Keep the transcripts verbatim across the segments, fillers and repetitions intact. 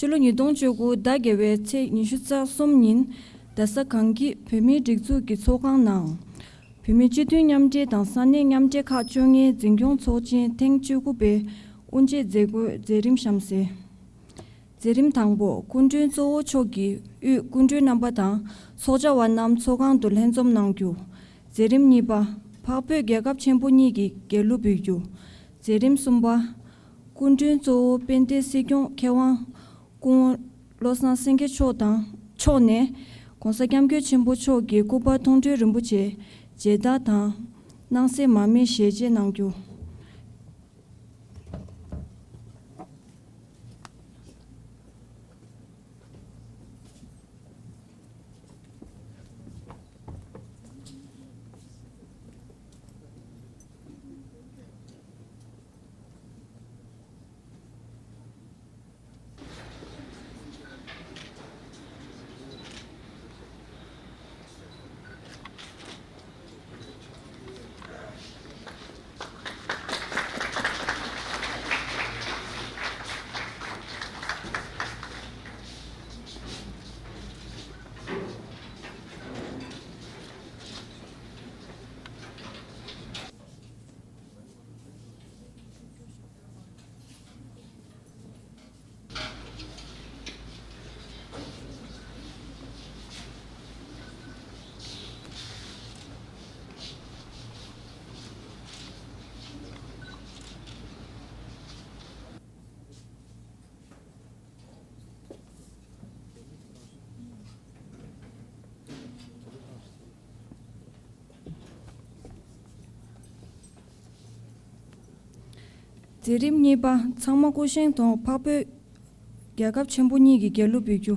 ཕྱི་ལོ་ཉིས་སྟོང་བཅུ་དགུ་ཟླ་བརྒྱད་པའི་ཚེས་ཉི་ཤུ་རྩ་གསུམ་ཉིན། རྡ་ས་གངས་སྐྱིད་བོད་མིའི་སྒྲིག་འཛུགས་ཀྱི་ཚོགས་ཁང་ནང་། བོད་མིའི་སྤྱི་མཐུན་མཉམ་འབྲེལ་དང་ས་གནས་མཉམ་འབྲེལ་ཁག་བཅོ་ལྔའི་འཛིན་སྐྱོང་ཚོགས་ཆེན་ཐེངས་བཅུ་དགུ་པའི་དབུ་འབྱེད་མཛད་སྒོའི་མཛད་རིམ་གཤམ་གསལ། མཛད་རིམ་དང་པོ། སྐུ་མགྲོན་གཙོ་བོ་མཆོག་གིས་དབུས་སྐུ་མགྲོན་རྣམ་པ་དང་ཚོགས་བཅར་བ་རྣམས་ཚོགས་ཁང་དུ་ལྷན་འཛོམས་གནང་རྒྱུ། མཛད་རིམ་གཉིས་པ། འཕགས་བོད་རྒྱལ་ཁབ་ཆེན་པོ་གཉིས་ཀྱི་རྒྱལ་གླུ་འབུལ་རྒྱུ། མཛད་རིམ་གསུམ་པ། སྐུ་མགྲོན་གཙོ་བོ་དཔལ་ལྡན་སྲིད་སྐྱོང་མཁས་དབང་སྐུ་ངོ་བློ་བཟང་སེང་གེ་མཆོག་དང་མཆོག་ནས་༸གོང་ས་༸སྐྱབས་མགོན་ཆེན་པོ་མཆོག་གི་སྐུ་པར་མཐོང་གྲོལ་རིན་པོ་ཆེ་མཇལ་དར་དང་སྣང་གསལ་མར་མེ་ཞལ་འབྱེད་གནང་རྒྱུ། མཛད་རིམ་གཉིས་པ། ཚང་མ་སྐུ་བཞེངས་ཐོག་འཕགས་བོད་རྒྱལ་ཁབ་ཆེན་པོ་གཉིས་ཀྱི་རྒྱལ་གླུ་འབུལ་རྒྱུ།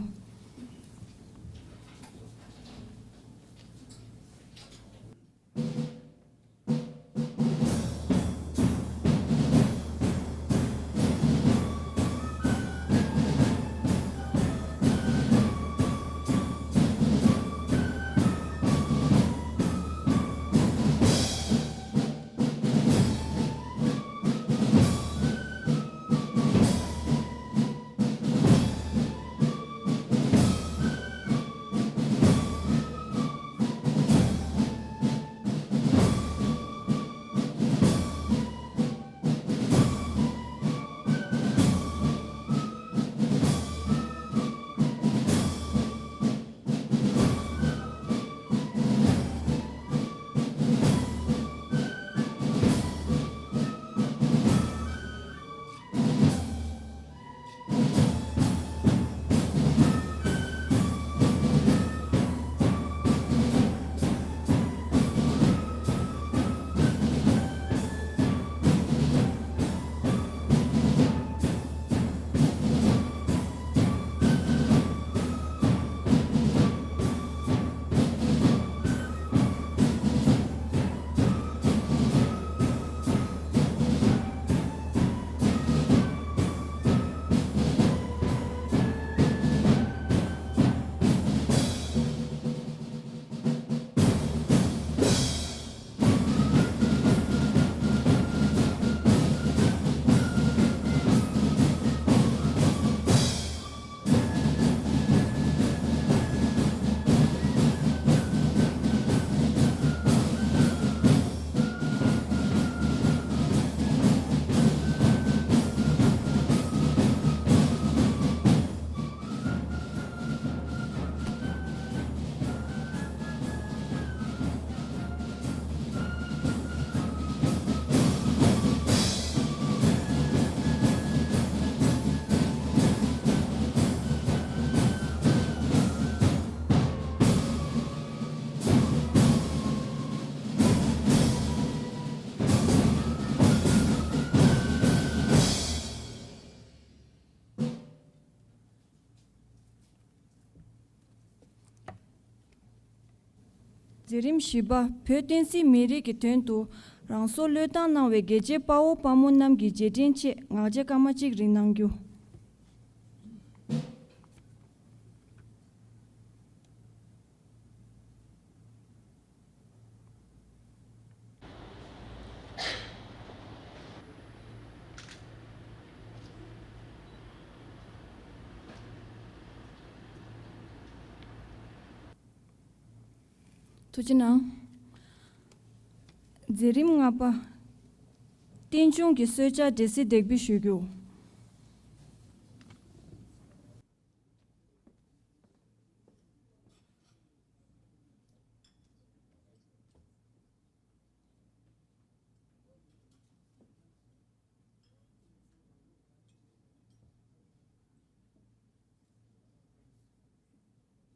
མཛད་རིམ་བཞི་པ། བོད་བསྟན་སྲིད་མི་རིགས་ཀྱི་དོན་དུ་རང་སྲོག་བློས་བཏང་གནང་བའི་རྒྱལ་གཅེས་དཔའ་བོ་དཔའ་མོ་རྣམས་ཀྱི་རྗེས་དྲན་ཆེད་ངག་བཅད་སྐར་མ་གཅིག་རིང་གནང་རྒྱུ། ཐུགས་རྗེ་གནང་། མཛད་རིམ་ལྔ་པ། རྟེན་འབྱུང་གི་གསོལ་ཇ་འབྲས་སིལ་འདེགས་འབུལ་ཞུ་རྒྱུ།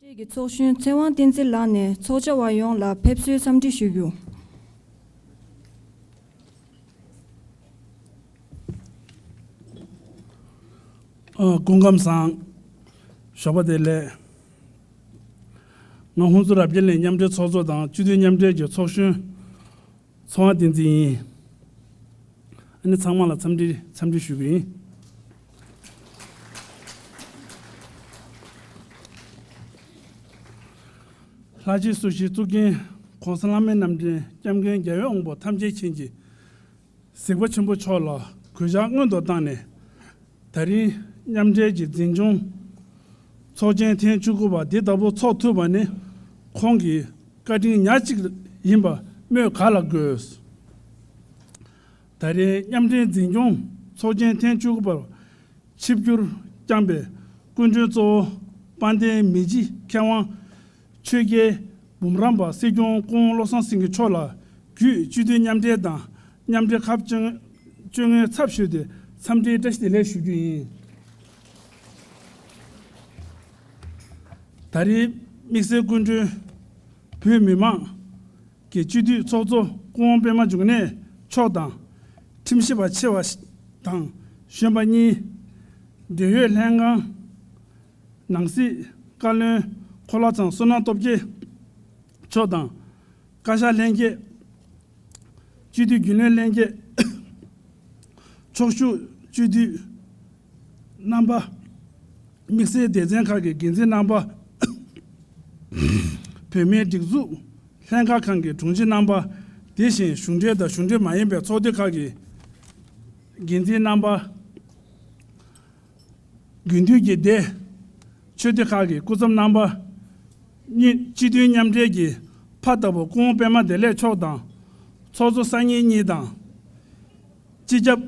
གྲས་ཀྱི་ཚོགས་གཞོན་ཚེ་དབང་བསྟན་འཛིན་ལགས་ནས་ཚོགས་བཅར་བ་ཡོངས་ལ་ཕེབས་བསུའི་འཚམས་འདྲི་ཞུ་རྒྱུ། ཨ། སྐུ་ཁམས་བཟང་། ཞོགས་པ་བདེ་ལེགས། ང་ཧུན་སུར་རབ་རྒྱས་གླིང་མཉམ་འབྲེལ་ཚོགས་གཙོ་དང་སྤྱི་འཐུས་མཉམ་འབྲེལ་གྱི་ཚོགས་གཞོན་ཚེ་དབང་བསྟན་འཛིན་ཡིན། ཨ་ནི་ཚང་མ་ལ་འཚམས་འདྲི་འཚམས་འདྲི་ཞུ་གི་ཡིན། ལྷ་རྗེ་སུ་ཞིའི་གཙུག་རྒྱན་༸གོང་ས་ལྷ་མོའི་རྣམ་འདྲེན་༸སྐྱབས་མགོན་རྒྱལ་བའི་དབང་པོ་ཐམས་ཅད་མཁྱེན་གྱི་གཟིགས་པ་ཆེན་པོ་མཆོག་ལ་གུས་ཕྱག་སྔོན་དུ་བཏང་ནས། ད་རིང་མཉམ་འབྲེལ་གྱི་འཛིན་སྐྱོང་ཚོགས་ཆེན་ཐེངས་བཅུ་དགུ་པ་འདི་ལྟ་བུ་ཚོགས་ཐུབ་པ་ནི་ཁོང་གི་བཀའ་དྲིན་ཉག་གཅིག་ཡིན་པ་སྨོས་ག་ལ་དགོས། ད་རེས་མཉམ་འབྲེལ་འཛིན་སྐྱོང་ཚོགས་ཆེན་ཐེངས་བཅུ་དགུ་པར་ཆིབས་བསྒྱུར་བསྐྱངས་པའི་སྐུ་མགྲོན་གཙོ་བོ་དཔལ་ལྡན་མི་རྗེ་མཁས་དབང་ཆོས་རྒྱལ་འབུམ་རམས་པ་སྲིད་སྐྱོང་སྐུ་ངོ་བློ་བཟང་སེང་གེ་མཆོག་ལ་གུས་སྤྱི་འཐུས་མཉམ་འབྲེལ་དང་མཉམ་འབྲེལ་ཁག་བཅོ་ལྔའི་ཚབ་ཞུས་ཏེ་འཚམས་འདྲིའི་བཀྲ་ཤིས་བདེ་ལེགས་ཞུ་རྒྱུ་ཡིན། ད་རེས་དམིགས་བསལ་སྐུ་མགྲོན་བོད་མི་མང་གི་སྤྱི་འཐུས་ཚོགས་གཙོ་སྐུ་ངོ་པད་མ་འབྱུང་གནས་མཆོག་དང་། ཁྲིམས་ཞིབ་པ་ཆེ་བ་དང་གཞོན་པ་གཉིས། འབྲེལ་ཡོད་ལྷན་ཁང་ནང་སྲིད་བཀའ་བློན་འཁོར་ལག་ཚང་བསོད་ནམས་སྟོབས་རྒྱལ་མཆོག་དང་། བཀའ་ཤག་ལྷན་རྒྱས། སྤྱི་འཐུས་རྒྱུན་ལས་ལྷན་རྒྱས། ཕྱོགས་བཞུགས་སྤྱི་འཐུས་རྣམ་པ། དམིགས་བསལ་སྡེ་ཚན་ཁག་གི་འགན་འཛིན་རྣམ་པ། བོད་མིའི་སྒྲིག་འཛུགས་ལྷན་ཁང་ཁང་གི་དྲུང་ཆེ་རྣམ་པ། དེ་བཞིན་གཞུང་འབྲེལ་དང་གཞུང་འབྲེལ་མ་ཡིན་པའི་ཚོགས་སྡེ་ཁག་གི་འགན་འཛིན་རྣམ་པ། དགེ་འདུན་གྱི་སྡེ། ཆོས་སྡེ་ཁག་གི་སྐུ་ཚབ་རྣམ་པ། གཉིས། སྤྱི་འཐུས་མཉམ་འབྲེལ་གྱི་ཕ་ལྟ་བུ་སྐུ་ངོ་པད་མ་བདེ་ལེགས་མཆོག་དང་། ཚོགས་གཙོ་སང་ཉིན་གཉིས་དང་། སྤྱི་ཁྱབ་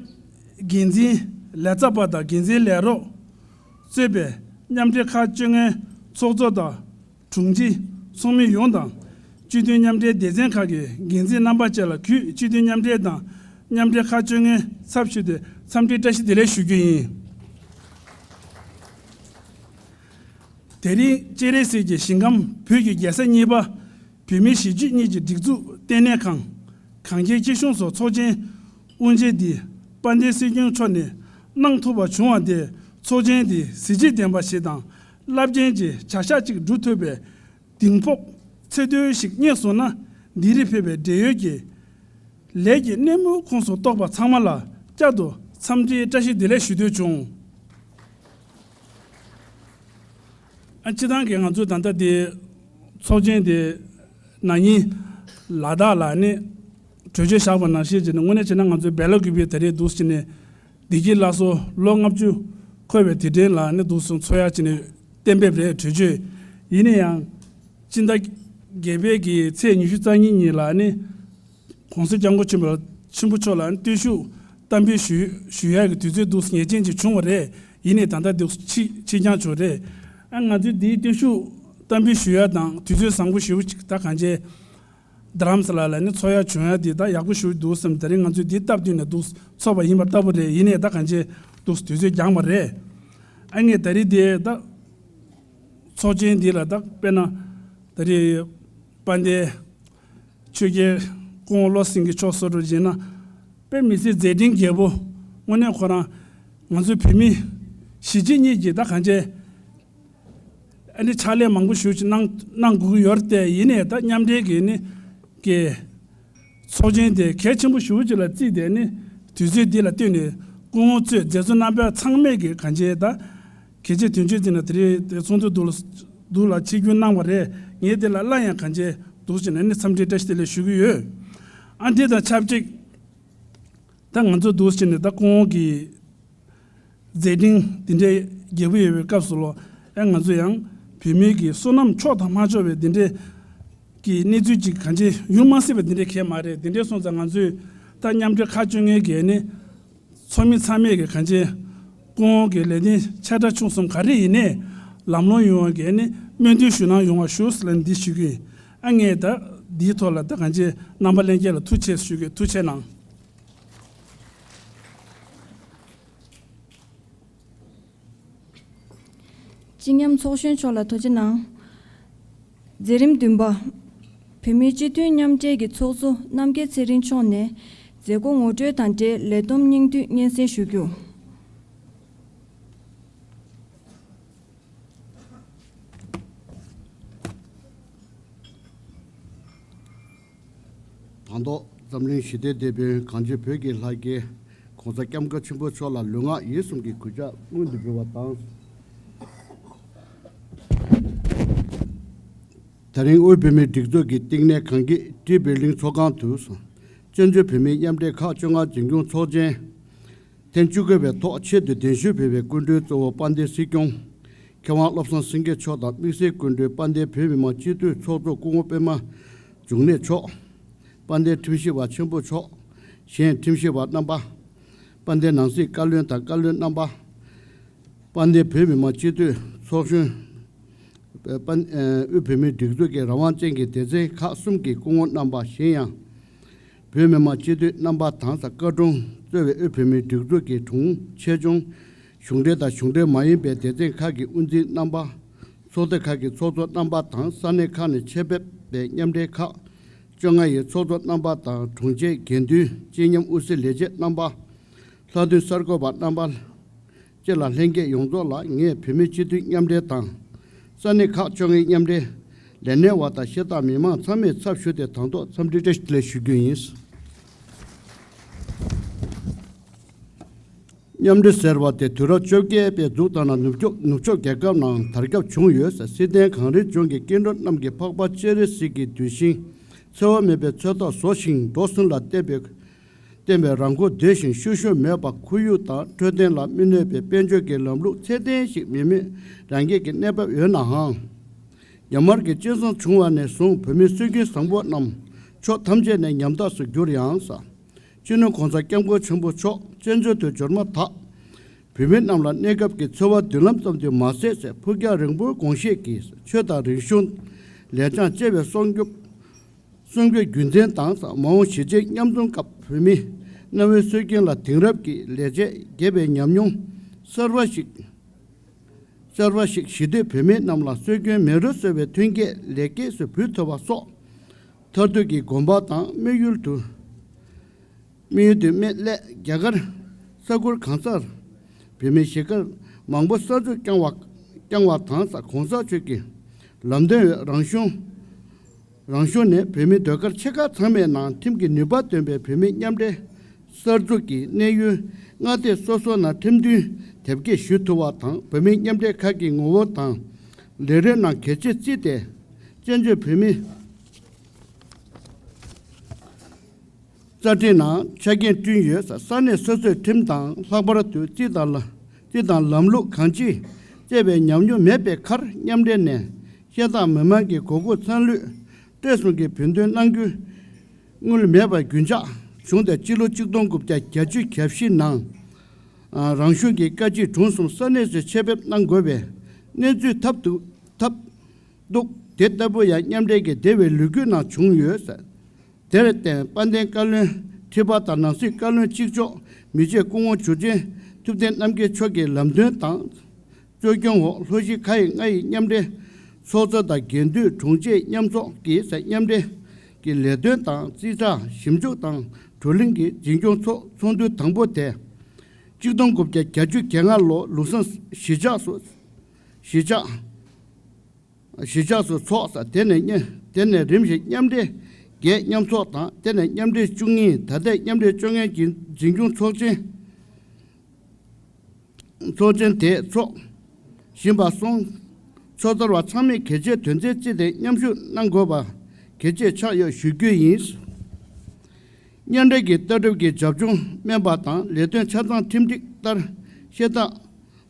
འགན་འཛིན་ལས་ཚབ་པ་དང་འགན་འཛིན་ལས་རོགས་གཙོས་པའི་མཉམ་འབྲེལ་ཁག་བཅོ་ལྔའི་ཚོགས་གཙོ་དང་། དྲུང་ཆེ། ཚོགས་མི་ཡོངས་དང་། སྤྱི་འཐུས་མཉམ་འབྲེལ་སྡེ་ཚན་ཁག་གི་འགན་འཛིན་རྣམ་པ་བཅས་ལ་གུས་སྤྱི་འཐུས་མཉམ་འབྲེལ་དང་མཉམ་འབྲེལ་ཁག་བཅོ་ལྔའི་ཚབ་ཞུས་ཏེ་འཚམས་འདྲིའི་བཀྲ་ཤིས་བདེ་ལེགས་ཞུ་རྒྱུ་ཡིན། དེ་རིང་སྤྱན་རས་གཟིགས་ཀྱི་ཞིང་ཁམས་བོད་ཀྱི་རྒྱལ་ས་གཉིས་པ། བོད་མིའི་གཞིས་བྱེས་གཉིས་ཀྱི་སྒྲིག་འཛུགས་ལྟེ་གནས་ཁང་། གངས་སྐྱིད་སྐྱིད་གཤོངས་སུ་ཚོགས་ཆེན་དབུ་འབྱེད་འདི་དཔལ་ལྡན་སྲིད་སྐྱོང་མཆོག་ནས་གནང་ཐུབ་པ་བྱུང་བ་དེ་ཚོགས་ཆེན་འདི་གཟི་བརྗིད་ལྡན་པ་ཞིག་དང་རླབས་ཆེན་གྱི་བྱ་གཞག་ཅིག་སྒྲུབ་ཐུབ་པའི་གདེང་སྤོབས་ཚད་མཐོན་ཞིག་རྙེད་སོང་ན། འདི་རིང་ཕེབས་པའི་འབྲེལ་ཡོད་ཀྱི་ལས་ཀྱི་སྣེ་མོའི་ཁོངས་སུ་གཏོགས་པ་ཚང་མ་ལ་བསྐྱར་དུ་འཚམས་འདྲིའི་བཀྲ་ཤིས་བདེ་ལེགས་ཞུ་འདོད་བྱུང་། ཨ། སྤྱིར་བཏང་གི་ང་ཚོའི་ད་ལྟ་དེ་ཚོགས་ཆེན་དེ་ན་ནིང་ལ་དྭགས་ལ་ནི་གྲོས་ཆོད་བཞག་པ་ནང་བཞིན་བྱས་ནས། དངོས་གནས་བྱས་ན་ང་ཚོའི་སྦེལ་ཀོབ་ཀྱི་དེ་རིང་འདུག་སེ་བྱས་ནས་བདེ་སྐྱིད་སླར་གསོ་ལོ་ལྔ་བཅུ་འཁོར་བའི་དུས་དྲན་ལ་ནི་འདུག་སེ་འཚོགས་ཡ་བྱས་ནས་གཏན་འབེབས་རེད། གྲོས་ཆོད། ཡིན་ན་ཡང་སྤྱི་ཟླ་བརྒྱད་པའི་གི་ཚེས་ཉི་ཤུ་རྩ་གཉིས་ཉིན་ལ་ནི་༸གོང་ས་༸སྐྱབས་མགོན་ཆེན་པོ་ཆེན་པོ་མཆོག་ལ་བརྟུལ་ཞུགས་བསྟར་འབུལ་ཞུ་ཞུ་ཡག་གི་དུས་ཚོད་འདུག་ངེས་ཅན་ཅིག་བྱུང་བ་རེད། ཡིན་ནའི་ད་ལྟ་འདུག་ཕྱིས་ཕྱིས་འགྱངས་བྱུང་རེད། ཨ། ང་ཚོས་འདིའི་བརྟུལ་ཞུགས་བསྟར་འབུལ་ཞུ་ཡག་དང་དུས་ཚོད་བཟང་པོ་ཞེ་པོ་ཅིག་ད་གང་བྱས་རྡ་རམ་ས་ལ་ལ་ནི་འཚོགས་ཡག་བྱུང་ཡག་འདི་ད་ཡག་པོ་ཞེ་པོ་འདུག་བསམ། དེ་རིང་ང་ཚོས་འདིའི་སྟབས་བསྟུན་ནས་འདུག་འཚོགས་པ་ཡིན་པ་ལྟ་བུ་རེད། ཡིན་ནའི་ད་གང་བྱས་འདུག་དུས་ཚོད་འགྱངས་པ་རེད། ཨ། ངས་ད་རེས་དེ་ད་ཚོགས་ཆེན་འདི་ལ་ད་དཔེར་ན་ད་རེས་དཔལ་ལྡན་ཆོས་རྒྱལ་སྐུ་ངོ་བློ་སེང་གེ་མཆོག་སོགས་འགྲོ་བྱས་ན། དཔེ་མི་སྲིད་མཛད་འཕྲིན་རྒྱས་པོ། དངོས་གནས་ཁོ་རང་ང་ཚོའི་བོད་མི་གཞིས་བྱེས་གཉིས་ཀྱིས་ད་གང་བྱས་ཨ་ནི་ཕྱག་ལས་མང་པོ་ཞེ་པོ་ཅིག་གནང་གནང་དགོས་ཀྱི་ཡོད་རེད་དེ། ཡིན་ནའི་ད་མཉམ་འབྲེལ་གྱི་ནི་གི་ཚོགས་ཆེན་དེ་གལ་ཆེན་པོ་ཞེ་པོ་ཅིག་ལ་བརྩིས་ཏེ་ནི་དུས་ཚོད་འདི་ལ་བསྟུན་ནས་སྐུ་ངོ་གཙོས་མཛད་གཙོ་རྣམ་པ་ཚང་མས་ཀྱི་གང་བྱས་ད་གལ་ཆེ་དོན་ཆེ་བརྩིས་ནས་དེ་རིང་དེ་ཚོགས་འདུ་འདུག་ལ་འདུག་ལ་ཆིབས་བསྒྱུར་གནང་བ་རེད། ངས་དེ་ལ་སླར་ཡང་གང་བྱས་འདུག་ཅེས་ནས་ནི་འཚམས་འདྲིའི་བཀྲ་ཤིས་བདེ་ལེགས་ཞུ་གི་ཡོད། ཨ། འདི་དང་ཆབས་ཅིག་ད་ང་ཚོ་འདུག་ཅེས་ནས་ད་སྐུ་ངོ་གི་མཛད་འཕྲིན་འདི་འདྲའི་རྒྱས་པོ་ཡོད་པའི་སྐབས་སུ་ལོ། ཨ། ང་ཚོ་ཡང་བོད་མི་གི་བསོད་ནམས་ཆོག་དང་མ་ཆོག་པའི་འདི་འདྲའི་ གི་གནས་ཚུལ་ཅིག་གང་ཅི་ཡོང་མ་སྲིད་པ་འདི་འདྲའི་གལ་མ་རེད། འདི་འདྲའི་སོང་ཙང་ང་ཚོས་ད་མཉམ་འབྲེལ་ཁག་བཅོ་ལྔའི་གི་ནི་ཚོགས་མི་ཚང་མས་གི་གང་ཅི་སྐུ་ངོ་གི་ལས་དོན་ཆེ་ཕྲ་ཆུང་གསུམ་ག་རེ་ཡིན་ནའི་ལམ་ལྷོང་ཡོང་བ་གི་ནི་སྨོན་འདུན་ཞུ་གནང་ཡོང་བ་ཞུ་ཟེར་ལ་འདི་ཞུ་གི་ཡིན། ཨ་ངས་ད་འདིའི་ཐོག་ལ་ད་གང་ཅི་རྣམ་པ་ལྷན་རྒྱས་ལ་ཐུགས་རྗེ་ཆེ་ཞུ་གི། ཐུགས་རྗེ་གནང་། སྤྱི་ཉམས་ཚོགས་གཞོན་མཆོག་ལ་ཐུགས་རྗེ་གནང་། མཛད་རིམ་བདུན་པ། བོད་མིའི་སྤྱི་མཐུན་མཉམ་འབྲེལ་གྱི་ཚོགས་གཙོ་རྣམ་རྒྱལ་ཚེ་རིང་མཆོག་ནས་མཛད་སྒོ་ངོ་སྤྲོད་དང་འབྲེལ་ལས་བསྡོམས་སྙིང་བསྡུས་སྙན་སེང་ཞུ་རྒྱུ། དང་ཐོག་འཛམ་གླིང་ཞི་བདེའི་དེད་དཔོན་གངས་ཅན་བོད་ཀྱི་ལྷ་སྐལ་༸གོང་ས་༸སྐྱབས་མགོན་ཆེན་པོ་མཆོག་ལ་ལུས་ངག་ཡིད་གསུམ་གྱི་གུས་ཕྱག་སྔོན་དུ་འབུལ་བ་དང་། དེ་རིང་དབུས་བོད་མིའི་སྒྲིག་འཛུགས་ཀྱི་བསྟི་གནས་གངས་སྐྱིད་ཊི་བི་ལིང་ཚོགས་ཁང་དུ། བཙན་བྱོལ་བོད་མིའི་མཉམ་འབྲེལ་ཁག་བཅོ་ལྔ་འཛིན་སྐྱོང་ཚོགས་ཆེན་ཐེངས་བཅུ་དགུ་པའི་ཐོག་ཆེད་དུ་གདན་ཞུ་ཕུལ་བའི་སྐུ་མགྲོན་གཙོ་བོ་དཔལ་ལྡན་སྲིད་སྐྱོང་། མཁས་དབང་བློ་བཟང་སེང་གེ་མཆོག་དང་དམིགས་བསལ་སྐུ་མགྲོན་དཔལ་ལྡན་བོད་མི་མང་སྤྱི་འཐུས་ཚོགས་གཙོ་སྐུ་ངོ་པད་མ་འབྱུང་གནས་མཆོག། དཔལ་ལྡན་ཁྲིམས་ཞིབ་པ་ཆེན་པོ་མཆོག། གཞན་ཁྲིམས་ཞིབ་པ་རྣམ་པ། དཔལ་ལྡན་ནང་སྲིད་བཀའ་བློན་དང་བཀའ་བློན་རྣམ་པ། དཔལ་ལྡན་བོད་མི་མང་སྤྱི་འཐུས་ཚོགས་གཞོན། དཔལ་ཨ་དབུས་བོད་མིའི་སྒྲིག་འཛུགས་ཀྱི་རང་དབང་ཅན་གྱི་སྡེ་ཚན་ཁག་གསུམ་གྱི་སྐུ་ངོ་རྣམ་པ། གཞན་ཡང་། བོད་མི་མང་སྤྱི་འཐུས་རྣམ་པ་དང་། ས་བཀའ་དྲུང་གཙོས་པའི་དབུས་བོད་མིའི་སྒྲིག་འཛུགས་ཀྱི་དྲུང་ཆེ་ཆུང་། གཞུང་འབྲེལ་དང་གཞུང་འབྲེལ་མ་ཡིན་པའི་སྡེ་ཚན་ཁག་གི་དབུ་འཛིན་རྣམ་པ། ཚོགས་སྡེ་ཁག་གི་ཚོགས་གཙོ་རྣམ་པ་དང་། ས་གནས་ཁག་ནས་ཆེད་ཕེབས་པའི་མཉམ་འབྲེལ་ཁག་བཅོ་ལྔ་ཡི་ཚོགས་གཙོ་རྣམ་པ་དང་། དྲུང་ཆེ་འགན་འཛིན་སྤྱི་ཉམས་དབུ་སྲིད་ལས་བྱེད་རྣམ་པ། ལྷག་དོན་གསར་འགོད་པ་རྣམ་པ། སྤྱི་ལ་ལྷན་རྒྱས་ཡོངས་རྫོགས་ལ་ངས་བོད་མིའི་སྤྱི་འཐུས་མཉམ་འབྲེལ་དང་། ས་གནས་ཁག་བཅོ་ལྔའི་མཉམ་འབྲེལ། ལས་སྣེ་བ་དང་ཤེས་ཐག་མི་མང་ཚང་མའི་ཚབ་ཞུས་ཏེ་དང་ཐོག་འཚམས་འདྲི་བཀྲ་ཤིས་བདེ་ལེགས་ཞུ་རྒྱུ་ཡིན། མཉམ་འབྲེལ་ཟེར་བ་དེ་དུས་རབས་བཅོ་བརྒྱད་པའི་མཇུག་དང་ནང་ནུབ་ཕྱོགས་ནུབ་ཕྱོགས་རྒྱལ་ཁབ་ནང་དར་ཁྱབ་བྱུང་ཡོད། སྲིད་ལྡན་གངས་རིའི་ལྗོངས་ཀྱི་སྐྱེ་འགྲོ་རྣམས་ཀྱི་འཕགས་པ་སྤྱན་རས་གཟིགས་ཀྱི་གདུལ་ཞིང་འཚེ་བ་མེད་པའི་འཚོ་ཐབས་བཟོ་ཞིང་འགྲོ་ཟིན་ལ་བརྟེན་པའི་བརྟེན་པའི་རང་མགོ་སྡོད་ཞིང་ཤུལ་བཞུགས་མེད་པར་ཁོར་ཡུག་དང་འཕྲོད་བསྟེན་ལ་མི་གནོད་པའི་དཔལ་འབྱོར་གྱི་ལམ་ལུགས་ཚད་ལྡན་ཞིག་མེད་མེད་རང་རྒྱལ་གྱི་གནས་བབ་ཡོད་ནའང་། རྒྱ་དམར་གྱིས་སྤྱི་བསང་བྱུང་བ་ནས་བཟུང་བོད་མིའི་སྲོལ་རྒྱུན་བཟང་པོ་རྣམས་ཕྱོགས་ཐམས་ཅད་ནས་ཉམ་ཐག་ཏུ་གྱུར་ཡང་ས། སྤྱི་ནོར་༸གོང་ས་༸སྐྱབས་མགོན་ཆེན་པོ་མཆོག་བཙན་བྱོལ་དུ་འབྱོར་མ་ཐག་བོད་མི་རྣམས་ལ་གནས་སྐབས་ཀྱི་འཚོ་བ་མདུན་ལམ་ཙམ་དུ་མ་ཟད་ཕུགས་རྒྱང་རིང་པོའི་དགོངས་བཞེད་ཀྱིས་ཆོས་དང་རིག་གཞུང་། ལེགས་བྱང་བཅས་པའི་སྲུང་སྐྱོབ། སྲུང་སྐྱོབ་རྒྱུན་འཛིན་དང་མ་འོངས་གཞིས་བྱེས་མཉམ་འཛོམས་སྐབས་བོད་མིའི་གནའ་བོའི་སྲོལ་རྒྱུན་ལ་དེང་རབས་ཀྱི་ལས་བྱེད་རྒྱས་པའི་ཉམས་མྱོང་གསར་བ་ཞིག་གསར་བ་ཞིག་གཞིས་སྡོད་བོད་མི་རྣམས་ལ་སྲོལ་རྒྱུན་མེ་རོ་གསོ་བའི་ཐོན་སྐྱེད་ལེགས་སྐྱེས་སུ་འབུལ་ཐུབ་པ་སོགས་མཐར་ཐུག་གི་དགོངས་པ་དང་དམིགས་ཡུལ་དུ། དམིགས་ཡུལ་དུ་སྨིན་སླད་རྒྱ་གར་ས་ཁུལ་གང་སར་བོད་མི་གཞིས་སྒར་མང་པོ་གསར་འཛུགས་བསྐྱངས་བ་བསྐྱངས་བ་དང་ས་གོང་ས་མཆོག་གི་ལམ་སྟོན་འོད་རང་གཞུང་རང་གཞུང་ནས་བོད་མི་ཟློས་གར་ཆེ་ཁག་ཚང་མའི་ནང་ཁྲིམས་ཀྱི་ནུས་པ་ལྡན་པའི་བོད་མི་མཉམ་འབྲེལ་གསར་འཛུགས་ཀྱི་གནས་ཡུལ་མངའ་སྡེ་སོ་སོ་ནང་ཁྲིམས་མཐུན་དེབ་སྐྱེལ་ཞུ་ཐུབ་པ་དང་བོད་མི་མཉམ་འབྲེལ་ཁག་གི་ངོ་བོ་དང་ལས་རིམ་ནང་གལ་ཆེར་བརྩིས་ཏེ་བཙན་བྱོལ་བོད་མི་རྩ་ཁྲིམས་ནང་ཆ་རྐྱེན་བསྐྲུན་ཡོད། ས་གནས་སོ་སོའི་ཁྲིམས་དང་ལྷག་པར་དུ་རྩིས་དང་ལ་རྩིས་དང་ལམ་ལུགས་གང་ཅི་བཅས་པའི་ཉམས་མྱོང་མེད་པའི་ཁར་མཉམ་འབྲེལ་ནས་ཤེས་ཐག་མི་མང་གི་དགོས་མཁོ་ཚང་ལུས་སྤྲོད་གསུམ་གྱི་བོད་དོན་གནང་རྒྱུ་དངུལ་མེད་པར་རྒྱུན་འཇགས་བྱུང་སྟེ་སྤྱི་ལོ་ཆིག་སྟོང་དགུ་བརྒྱ་བརྒྱད་ཅུ་གྱ་བཞི་ནང་རང་གཞུང་གི་བཀའ་སྤྱི་དྲུང་གསུམ་ས་གནས་སུ་ཆེད་ཕེབས་གནང་དགོས་པའི་གནས་ཚུལ་ཐབས་སྡུག་ཐབས་སྡུག་ལྟ་བུ་ཡང་མཉམ་འབྲེལ་གྱི་སྡེ་བའི་ལས་འགུལ་ནང་བྱུང་ཡོད། དེར་བརྟེན་དཔལ་ལྡན་བཀའ་བློན་ཁྲི་པ་དང་ནང་སྲིད་བཀའ་བློན་གཅིག་ལྕོགས་མི་རྗེ་སྐུ་ངོ་འཇུ་ཆེན་ཐུབ་བསྟན་རྣམ་རྒྱལ་མཆོག་གི་ལམ་སྟོན་དང་གཙོ་སྐྱོང་འོག་ལྷོ་གཞིས་ཁག་ཡི་ལྔ་ཡི་མཉམ་འབྲེལ་ཚོགས་གཙོ་དང་འགན་འདུས་དྲུང་ཆེ་མཉམ་ཚོགས་ཀྱིས་མཉམ་འབྲེལ་གྱི་ལས་དོན་དང་རྩིས་ཁྲ་ཞིབ་འཇུག་དང་བགྲོ་གླེང་གི་འཛིན་སྐྱོང་ཚོགས་ཚོགས་འདུ་དང་པོ་དེ་ཆིག་སྟོང་དགུ་བརྒྱ་བརྒྱད་ཅུ་གྱ་ལྔ་ལོ་ལུགས་བཟང་གཞིས་ཆགས་སུ་གཞིས་ཆགས། གཞིས་ཆགས་སུ་འཚོགས། དེ་ནས་དེ་ནས་རིམ་བཞིན་མཉམ་འབྲེལ་བརྒྱད་མཉམ་ཚོགས་དང་དེ་ནས་མཉམ་འབྲེལ་བཅུ་གཉིས། ད་ལྟའི་མཉམ་འབྲེལ་བཅོ་ལྔའི་འཛིན་སྐྱོང་ཚོགས་ཆེན་ཚོགས་ཆེན་དེ་འཚོགས་བཞིན་པ་སོང་། ཕྱོགས་གཏོགས་པ་ཚང་མས་གལ་ཆེའི་དོན་ཚན་བརྩིས་ཏེ་མཉམ་ཞུགས་གནང་དགོས་པ་གལ་ཆེ་ཆགས་ཡོད་ཞུ་རྒྱུ་ཡིན། མཉམ་འབྲེལ་གྱི་ལྟ་གྲུབ་ཀྱི་རྒྱབ་ལྗོངས་དམན་པ་དང་ལས་དོན་ཆ་ཚང་ཁྲིམས་སྒྲིག་ལྟར་ཤེས་ཐག་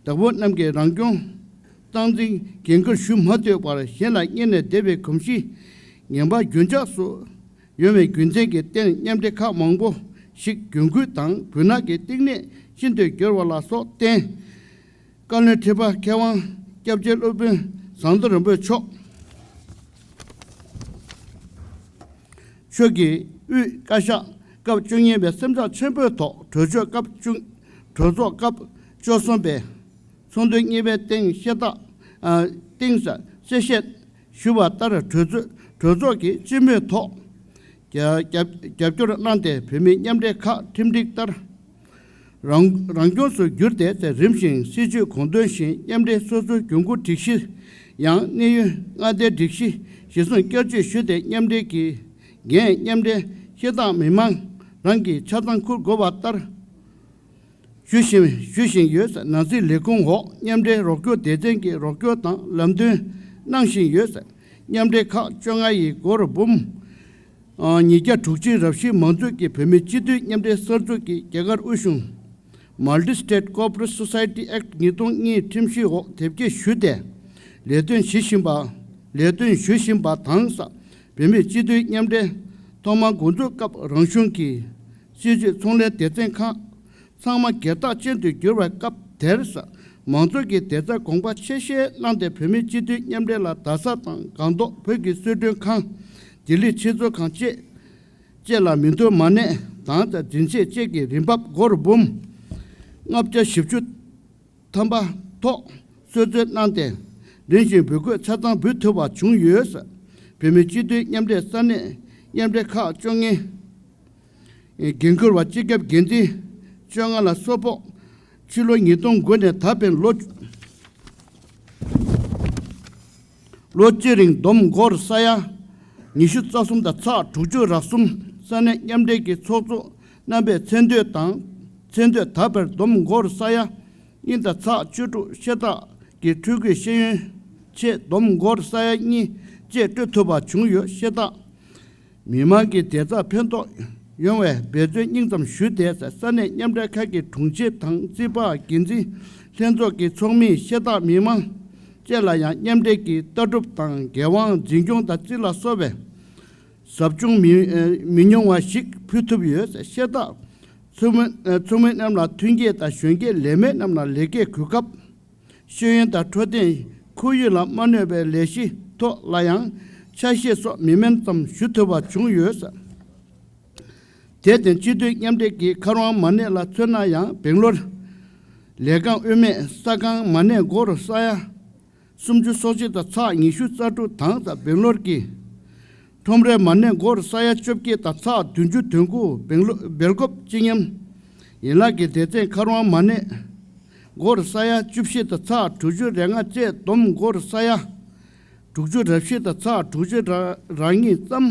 བདག་པོ་རྣམས་ཀྱིས་རང་སྐྱོང་སྟངས་འཛིན་འགན་འཁུར་ཞུ་མ་ཐུབ་པར་གཞན་ལ་གཉེར་ནས་བསྡད་པའི་གོམས་གཤིས་ ངན་པ་རྒྱུན་ཆགས་སུ་ཡོང་བའི་རྒྱུ་མཚན་གྱི་སྟེང་མཉམ་འབྲེལ་ཁག་མང་པོ་ཞིག་གྱོང་གུད་དང་སྦུལ་ནག་གི་གཏིང་ནས་ཤིན་ཏུ་གྱུར་བ་ལ་སོགས་བརྟེན། བཀའ་བློན་ཁྲི་པ་མཁས་དབང་སྐྱབས་རྗེ་སློབ་དཔོན་ཟམ་གདོང་རིན་པོ་མཆོག་མཆོག་གིས་དབུས་བཀའ་ཤག་སྐབས་བཅུ་གཉིས་པའི་སེམས་ཐག་ཆེན་པོའི་ཐོག་གྲོས་ཆོད་སྐབས་བཅུ། གྲོས་ཚོགས་སྐབས་བཅུ་གསུམ་པའི་ཚོགས་འདུ་གཉིས་པའི་སྟེང་བཤད་སྟངས། ཨ། སྟེང་གསལ་བཤད་ཞུས་པ་ལྟར། གྲོས་ཚོགས་གྲོས་ཚོགས་ཀྱིས་སྤྱི་མོས་ཐོག་རྒྱབ་རྒྱབ་སྐྱོར་གནང་སྟེ། བོད་མིའི་མཉམ་འབྲེལ་ཁག་ཁྲིམས་སྒྲིག་ལྟར་རང་རང་སྐྱོང་སུ་བསྒྱུར་ཏེ། རིམ་བཞིན་སྲིད་ཇུས་དགོངས་དོན་བཞིན་མཉམ་འབྲེལ་སོ་སོའི་གྱོང་གུད་སྒྲིག་གཞི་ཡང་གནས་ཡུན་མངའ་སྡེའི་སྒྲིག་གཞི་གཞིར་བཟུང་བསྐྱར་བཅོས་ཞུས་ཏེ། མཉམ་འབྲེལ་གྱི་འགན་མཉམ་འབྲེལ་བཤད་སྟངས་མི་མང་རང་གིས་ཆ་ཚང་འཁུར་དགོས་པ་ལྟར། ཞུ་བཞིན་ཞུ་བཞིན་ཡོད། ནང་སྲིད་ལས་ཁུངས་འོག་མཉམ་འབྲེལ་རོགས་སྐྱོར་སྡེ་ཚན་གྱིས་རོགས་སྐྱོར་དང་ལམ་སྟོན་གནང་བཞིན་ཡོད། མཉམ་འབྲེལ་ཁག་བཅོ་ལྔ་ཡི་སྒོར་འབུམ་ཉིས་བརྒྱ་དྲུག་ཅུའི་རབ་བྱུང་མང་ཚོགས་ཀྱི་བོད་མིའི་སྤྱི་འཐུས་མཉམ་འབྲེལ་གསར་འཛུགས་ཀྱི་རྒྱ་གར་དབུས་གཞུང་Multi-State Cooperation Society Act ཉིས་སྟོང་གཉིས་ཁྲིམས་ཞིབ་འོག་དེབ་སྐྱེལ་ཞུས་ཏེ། ལས་དོན་བྱེད་བཞིན་པ། ལས་དོན་ཞུ་བཞིན་པ་དང་། བོད་མིའི་སྤྱི་འཐུས་མཉམ་འབྲེལ་ཐོག་མར་འགོ་འཛུགས་སྐབས་རང་གཞུང་གི་སྲིད་ཇུས་ཚོང་ལས་སྡེ་ཚན་ཁག་ཚང་མ་སྒེར་བདག་ཅན་དུ་གྱུར་བའི་སྐབས་དེར། མང་ཚོགས་ཀྱི་བདེ་རྩར་དགོངས་པ་ཆེ་བཞེས་གནང་སྟེ། བོད་མིའི་སྤྱི་འཐུས་མཉམ་འབྲེལ་ལ་རྡ་ས་དང་སྒང་ཏོག་བོད་ཀྱི་གསོལ་མགྲོན་ཁང་། ལྡི་ལི་ཆེད་འཛུལ་ཁང་བཅས་བཅས་ལ་མི་འདོད་མ་གནས་དང་། འཛིན་ཆས་བཅས་ཀྱི་རིན་འབབ་སྒོར་འབུམ་ལྔ་བརྒྱ་བཞི་བཅུ་ཐམ་པ་ཐོག་གསོལ་སྩལ་གནང་སྟེ། རིམ་བཞིན་འབུལ་སྐུད་ཆ་ཚང་འབུལ་ཐུབ་པ་བྱུང་ཡོད། བོད་མིའི་སྤྱི་འཐུས་མཉམ་འབྲེལ་ས་གནས་མཉམ་འབྲེལ་ཁག་བཅོ་ལྔའི་འགན་འཁུར་བ་སྤྱི་ཁྱབ་འགན་འཛིན་བཅོ་ལྔ་ལ་སོགས་པོ་ཕྱི་ལོ་ཉིས་སྟོང་དགུ་ནས་ད་ཕན་ལོ་ལོ་གཅིག་རིང་བསྡོམས་སྒོར་ས་ཡ་ཉི་ཤུ་རྩ་གསུམ་དང་ཚེག་དྲུག་ཅུ་རེ་གསུམ། ས་གནས་མཉམ་འབྲེལ་གྱི་ཚོགས་གཙོ་རྣམ་པའི་མཚན་བསྟོད་དང་མཚན་བསྟོད་དག་པའི་བསྡོམས་སྒོར་ས་ཡ་གཉིས་དང་ཚེག་བཅུ་དྲུག་བཤད་སྟངས་ཀྱི་སྤྲོད་དགོས་ཤེས་ཡོན་ཆེད་བསྡོམས་སྒོར་ས་ཡ་གཉིས་བཅས་སྤྲོད་ཐུབ་པ་བྱུང་ཡོད། བཤད་སྟངས་མི་མང་གི་བདེ་རྩར་ཕན་ཐོགས་ཡོང་བའི་འབད་བརྩོན་སྙིང་ཙམ་ཞུས་ཏེ། ས་གནས་མཉམ་འབྲེལ་ཁག་གི་དྲུང་ཆེ་དང་རྩིས་པ། འགན་འཛིན། ལྷན་ཚོགས་ཀྱི་ཚོགས་མི། བཤད་སྟངས་མི་མང་བཅས་ལ་ཡང་མཉམ་འབྲེལ་གྱི་ལྟ་གྲུབ་དང་འགན་དབང་འཛིན་སྐྱོང་དང་རྩིས་ལ་སོགས་པའི་ཟབ་སྦྱོང་མི་མི་ཉུང་བ་ཞིག་ཕུལ་ཐུབ་ཡོད། བཤད་སྟངས་ཚོགས་མི་ཚོགས་མི་རྣམས་ལ་མཐུན་རྐྱེན་དང་གཞོན་སྐྱེས་ལས་མེད་རྣམས་ལ་ལས་ཀའི་གོ་སྐབས། ཤེས་ཡོན་དང་འཕྲོད་བསྟེན། ཁོར་ཡུག་ལ་མ་གནོད་པའི་ལས་གཞི་ཐོག་ལ་ཡང་ཆ་ཤས་སོགས་མི་དམན་ཙམ་ཞུ་ཐུབ་པ་བྱུང་ཡོད། དེར་བརྟེན་སྤྱི་འཐུས་མཉམ་འབྲེལ་གྱི་མཁར་དབང་མ་གནས་ལ་མཚོན་ན་ཡང་། སྦེང་ལོར་ལས་ཁང་དབུ་མེད་ས་ཁང་མ་གནས་སྒོར་ས་ཡ་སུམ་ཅུ་སོ་གཅིག་དང་ཚེག་ཉི་ཤུ་རྩ་དྲུག་དང་། སྦེང་ལོར་གྱི་ཁྲོམ་རའི་མ་གནས་སྒོར་ས་ཡ་བཅོ་བརྒྱད་དང་ཚེག་བདུན་ཅུ་དོན་དགུ། སྦེང་ལོ་སྦེལ་ཀོབ་སྤྱི་ཉམས་ཡན་ལག་གི་སྡེ་ཚན་མཁར་དབང་མ་གནས་སྒོར་ས་ཡ་བཅུ་བཞི་དང་ཚེག་དྲུག་ཅུ་རེ་ལྔ་བཅས་བསྡོམས་སྒོར་ས་ཡ་དྲུག་ཅུ་རེ་བཞི་དང་ཚེག་དྲུག་ཅུ་རེ་གཉིས་ཙམ་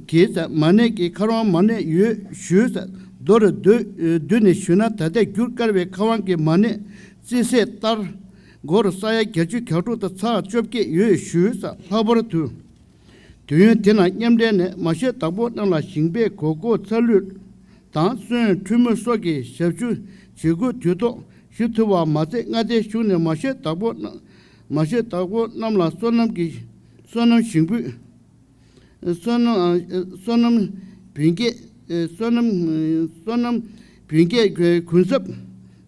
གྱི་མ་གནས་ཀྱི་མཁར་དབང་མ་གནས་ཡོད་ཞུས། མདོར་བསྡུས་བསྡུས་ནས་ཞུས་ན། ད་ལྟའི་རྒྱུ་དཀར་བའི་མཁར་དབང་གི་མ་གནས་རྩིས་ཚད་ལྟར་སྒོར་ས་ཡ་བརྒྱད་ཅུ་གྱ་དྲུག་དང་ཚེག་བཅོ་བརྒྱད་ཡོད་ཞུས། ལྷག་པར་དུ་དུས་ཡུན་དེ་ནང་མཉམ་འབྲེལ་ནས་མ་ཤེས་བདག་པོ་རྣམས་ལ་ཞིང་པའི་དགོས་མཁོ་ཚ་ལུད་དང་སོན་ཁྲུས་མོལ་སོགས་ཀྱི་ཞབས་ཞུ་བྱེད་དགོས་དུས་ཐོག་ཞུ་ཐུབ་པ་མ་ཟད། མངའ་སྡེའི་གཞུང་ནས་མ་ཤེས་བདག་པོ་རྣམས་མ་ཤེས་བདག་པོ་རྣམས་ལ་སོ་ནམ་གྱི་སོ་ནམ་ཞིང་སྤུས། སོ་ནམ་སོ་ནམ་བུན་སྐྱེད། སོ་ནམ་སོ་ནམ་བུན་སྐྱེད་གུན་གསབ་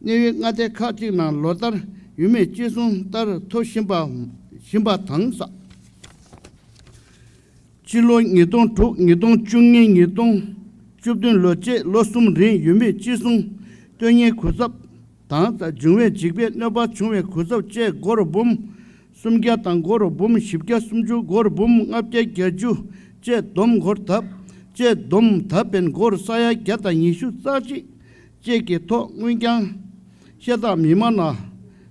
གནས་ཡུལ་མངའ་སྡེ་ཁག་ཅིག་ནང་ལོ་ལྟར་ཡུལ་མིའི་ཅི་གསུང་ལྟར་ཐོབ་བཞིན་པ་བཞིན་པ་དང་། སྤྱི་ལོ་ཉིས་སྟོང་དྲུག་ཉིས་སྟོང་བཅུ་གཉིས་ཉིས་སྟོང་བཅུ་བདུན་ལོ་བཅས་ལོ་གསུམ་རིང་ཡུལ་མིའི་ཅི་གསུང་སྟོན་གཉེར་གུན་གསབ་དང་། འབྱུང་བའི་འཇིགས་པས་གནོད་པ་བྱུང་བའི་གུན་གསབ་བཅས་སྒོར་འབུམ་སུམ་བརྒྱ་དང་སྒོར་འབུམ་བཞི་བརྒྱ་སུམ་ཅུ། སྒོར་འབུམ་ལྔ་བརྒྱ་བརྒྱད་ཅུ་བཅས་བསྡོམས་སྒོར་ཐབས་བཅས་བསྡོམས་ཐབས་འབད་སྒོར་ས་ཡ་བརྒྱ་དང་ཉི་ཤུ་རྩ་གཅིག་བཅས་ཀྱི་ཐོག་དངུལ་རྐྱང་བཤད་སྟངས་མི་མང་ལ་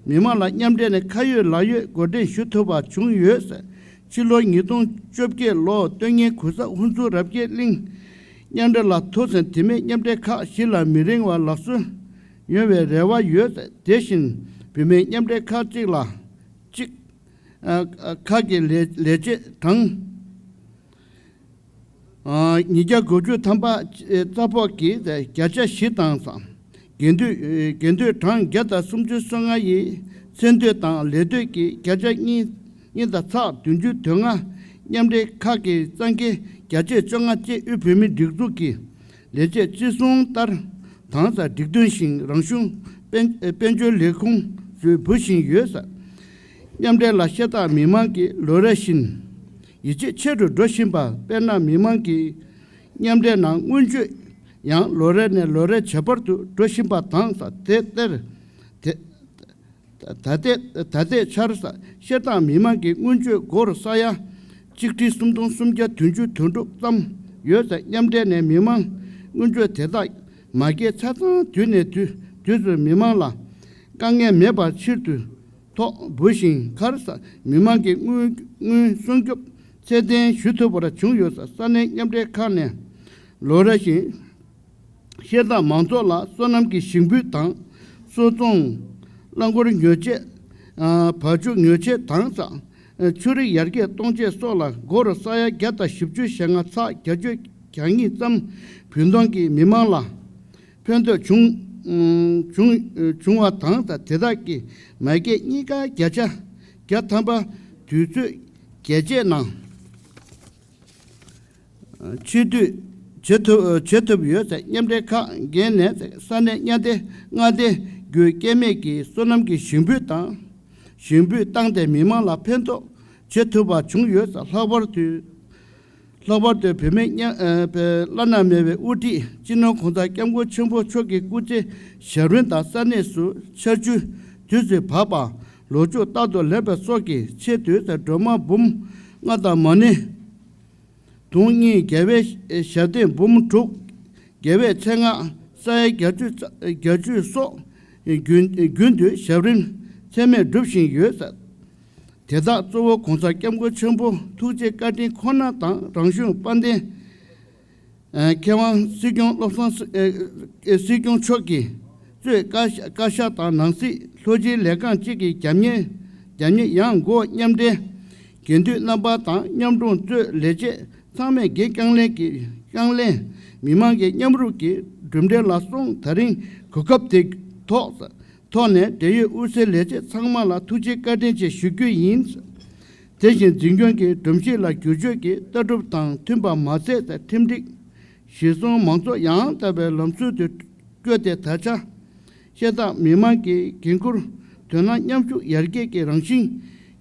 མི་མང་ལ་མཉམ་འབྲེལ་ནས་ཁ་ཡོད་ལག་ཡོད་འགོ་འདྲེན་ཞུ་ཐུབ་པ་བྱུང་ཡོད། ཕྱི་ལོ་ཉིས་སྟོང་བཅོ་བརྒྱད་ལོར་སྟོན་གཉེར་གུན་གསབ་ཧུན་སུར་རབ་རྒྱས་གླིང་མཉམ་འབྲེལ་ལ་ཐོབ་ཟིན། དེ་མིན་མཉམ་འབྲེལ་ཁག་གཞི་ལ་མི་རིང་བར་ལག་སོན་ཡོང་བའི་རེ་བ་ཡོད། དེ་བཞིན་བོད་མིའི་མཉམ་འབྲེལ་ཁག་ཅིག་ལ་གཅིག་ཁག་གི་ལས་ལས་བྱེད་གྲངས་ཉིས་བརྒྱ་དགུ་བཅུ་ཐམ་པ་རྩ་ཕོགས་ཀྱི་བརྒྱ་ཆ་བཞི་དང་། འགན་འདུས་འགན་འདུས་གྲངས་བརྒྱ་དང་སུམ་ཅུ་སོ་ལྔ་ཡི་མཚན་བསྟོད་དང་ལས་བསྟོད་ཀྱི་བརྒྱ་ཆ་གཉིས་གཉིས་དང་ཚེག་བདུན་ཅུ་དོན་ལྔ་ མཉམ་འབྲེལ་ཁག་གི་གཙང་ཁེ་བརྒྱ་ཆ་བཅོ་ལྔ་བཅས་དབུས་བོད་མིའི་སྒྲིག་འཛུགས་ཀྱི་ལས་བྱེད་ཅི་གསུང་ལྟར་དང་ས་སྒྲིག་མཐུན་ཞིང་རང་གཞུང་དཔལ་དཔལ་འབྱོར་ལས་ཁུངས་ཚོས་འབུལ་བཞིན་ཡོད་ས། མཉམ་འབྲེལ་ལ་ཤ་སྟག་མི་མང་གིས་ལོ་རེ་བཞིན་ཡིད་ཆེས་ཆེ་རུ་འགྲོ་བཞིན་པ། དཔེར་ན་མི་མང་གིས་མཉམ་འབྲེལ་ནང་སྔོན་ཇུས་ཡང་ལོ་རེ་ནས་ལོ་རེ་ཇེ་དཔར་དུ་འགྲོ་བཞིན་པ་དང་ས། དེ་ལྟར་དེ། ད་ལྟའི་ད་ལྟའི་ཆར་ས་ཤ་སྟག་མི་མང་གི་སྔོན་ཇུས་སྒོར་ས་ཡ་གཅིག་ཁྲི་སུམ་སྟོང་སུམ་བརྒྱ་བདུན་ཅུ་དོན་དྲུག་ཙམ་ཡོད་ས། མཉམ་འབྲེལ་ནས་མི་མང་སྔོན་ཇུས་དེ་དག་མ་སྐྱེལ་ཆ་ཚང་དུས་ནས་དུས་དུས་སུ་མི་མང་ལ་དཀའ་ངལ་མེད་པར་ཕྱིར་དུ་ཐོག་འབུལ་ཞིང་ཁར་ས་མི་མང་གི་དངུལ་དངུལ་སྲུང་སྐྱོབ་ཚད་ལྡན་ཞུ་ཐུབ་པར་བྱུང་ཡོད་ས། ས་གནས་མཉམ་འབྲེལ་ཁག་ནས་ལོ་རེ་བཞིན་ཤ་སྟག་མང་ཚོགས་ལ་སོ་ནམ་གྱི་ཞིང་སྤོས་དང་། སོ་བཙོང་། རླངས་འཁོར་ཉོ་ཆས། ཨ་བ་ཕྱུགས་ཉོ་ཆས་དང་ས། ཆུ་རིགས་ཡར་རྒྱས་གཏོང་ཆས་སོགས་ལ་སྒོར་ས་ཡ་བརྒྱ་དང་བཞི་བཅུ་ཞེ་ལྔ་ཚེག་བརྒྱད་ཅུ་གྱ་གཉིས་ཙམ་བུན་གཏོང་གིས་མི་མང་ལ་ཕན་ཐོགས་བྱུང་བྱུང་བྱུང་བ་དང་ས། དེ་དག་གི་མ་སྐྱེད་གཉིས་ཀ་བརྒྱ་ཆ་བརྒྱ་ཐམ་པ་དུས་ཚོད་རྒྱས་བཅད་ནང་། ཆེད་བསྡུ་བྱེད་ཐུབ་བྱེད་ཐུབ་ཡོད་ས། མཉམ་འབྲེལ་ཁག་འགན་ནས་ས་གནས་མཉམ་སྡེ་མངའ་སྡེ་བརྒྱུད་སྐྱེད་མེད་ཀྱི་སོ་ནམ་གྱི་ཞིང་སྤོས་དང་ཞིང་སྤོས་བཏང་སྟེ་མི་མང་ལ་ཕན་ཐོགས་བྱེད་ཐུབ་པ་བྱུང་ཡོད་ས། ལྷག་པར་དུ་ལྷག་པར་དུ་བོད་མི་མཉམ་བླ་ན་མེད་པའི་དབུ་ཁྲིད་སྤྱི་ནོར་༸གོང་ས་༸སྐྱབས་མགོན་ཆེན་པོ་མཆོག་གི་སྐུ་ཚེ་ཞབས་རིམ་དང་ས་གནས་སུ་ཆར་ཆུ་དུས་སུ་བབས་པ། ལོ་ཕྱུགས་རྟག་ཏུ་ལེགས་པ་སོགས་ཀྱི་ཆེད་དུ་སྒྲོལ་མ་འབུམ་ལྔ་དང་མ་ཎི་དུང་གཉིས། རྒྱལ་བའི་ཞབས་བརྟན་འབུམ་དྲུག་རྒྱལ་བའི་མཚན་སྔགས་ས་ཡ་བརྒྱད་ཅུ་བརྒྱད་ཅུ་སོགས་རྒྱུན་རྒྱུན་དུ་ཞབས་རིམ་ཚད་མེད་སྒྲུབ་བཞིན་ཡོད། དེ་དག་གཙོ་བོ་༸གོང་ས་༸སྐྱབས་མགོན་ཆེན་པོ་ཐུགས་རྗེ་བཀའ་དྲིན་ཁོ་ན་དང་རང་གཞུང་དཔལ་ལྡན་མཁས་དབང་སྲིད་སྐྱོང་བློ་བཟང་སྲིད་སྐྱོང་མཆོག་གིས་གཙོས་བཀའ་བཀའ་ཤག་དང་ནང་སྲིད་ལྷོ་སྤྱིའི་ལས་ཁང་བཅས་ཀྱི་རྒྱབ་གཉེར་རྒྱབ་གཉེར་ཡང་སྒོས་མཉམ་འབྲེལ་དགེ་འདུན་རྣམ་པ་དང་མཉམ་དྲུང་གཙོས་ལས་བྱེད་ཚང་མས་འགན་རྐྱང་ལེན་གྱི་རྐྱང་ལེན་མི་མང་གི་མཉམ་རུབ་ཀྱི་གྲུབ་འབྲས་ལ་སོང་། ད་རིང་གོ་སྐབས་དེ་ཐོག་ཐོག་ནས་འབྲེལ་ཡོད་དབུ་སའི་ལས་བྱེད་ཚང་མ་ལ་ཐུགས་རྗེ་བཀའ་དྲིན་ཆེ་ཞུ་རྒྱུ་ཡིན། དེ་བཞིན་འཛིན་སྐྱོང་གི་སྒྲོམ་གཞི་ལ་བསྒྱུར་བཅོས་ཀྱི་ལྟ་གྲུབ་དང་མཐུན་པ་མ་ཟད། ཁྲིམས་སྒྲིག་གཞིར་བཟུང་མང་ཚོགས་ཡང་དག་པའི་ལམ་སྲོལ་དུ་བཀོད་དེ་ད་ཆ་ཤ་སྟག་མི་མང་གི་འགན་ཁུར་དོན་ལ་མཉམ་ཞུགས་ཡར་རྒྱས་ཀྱི་རང་བཞིན་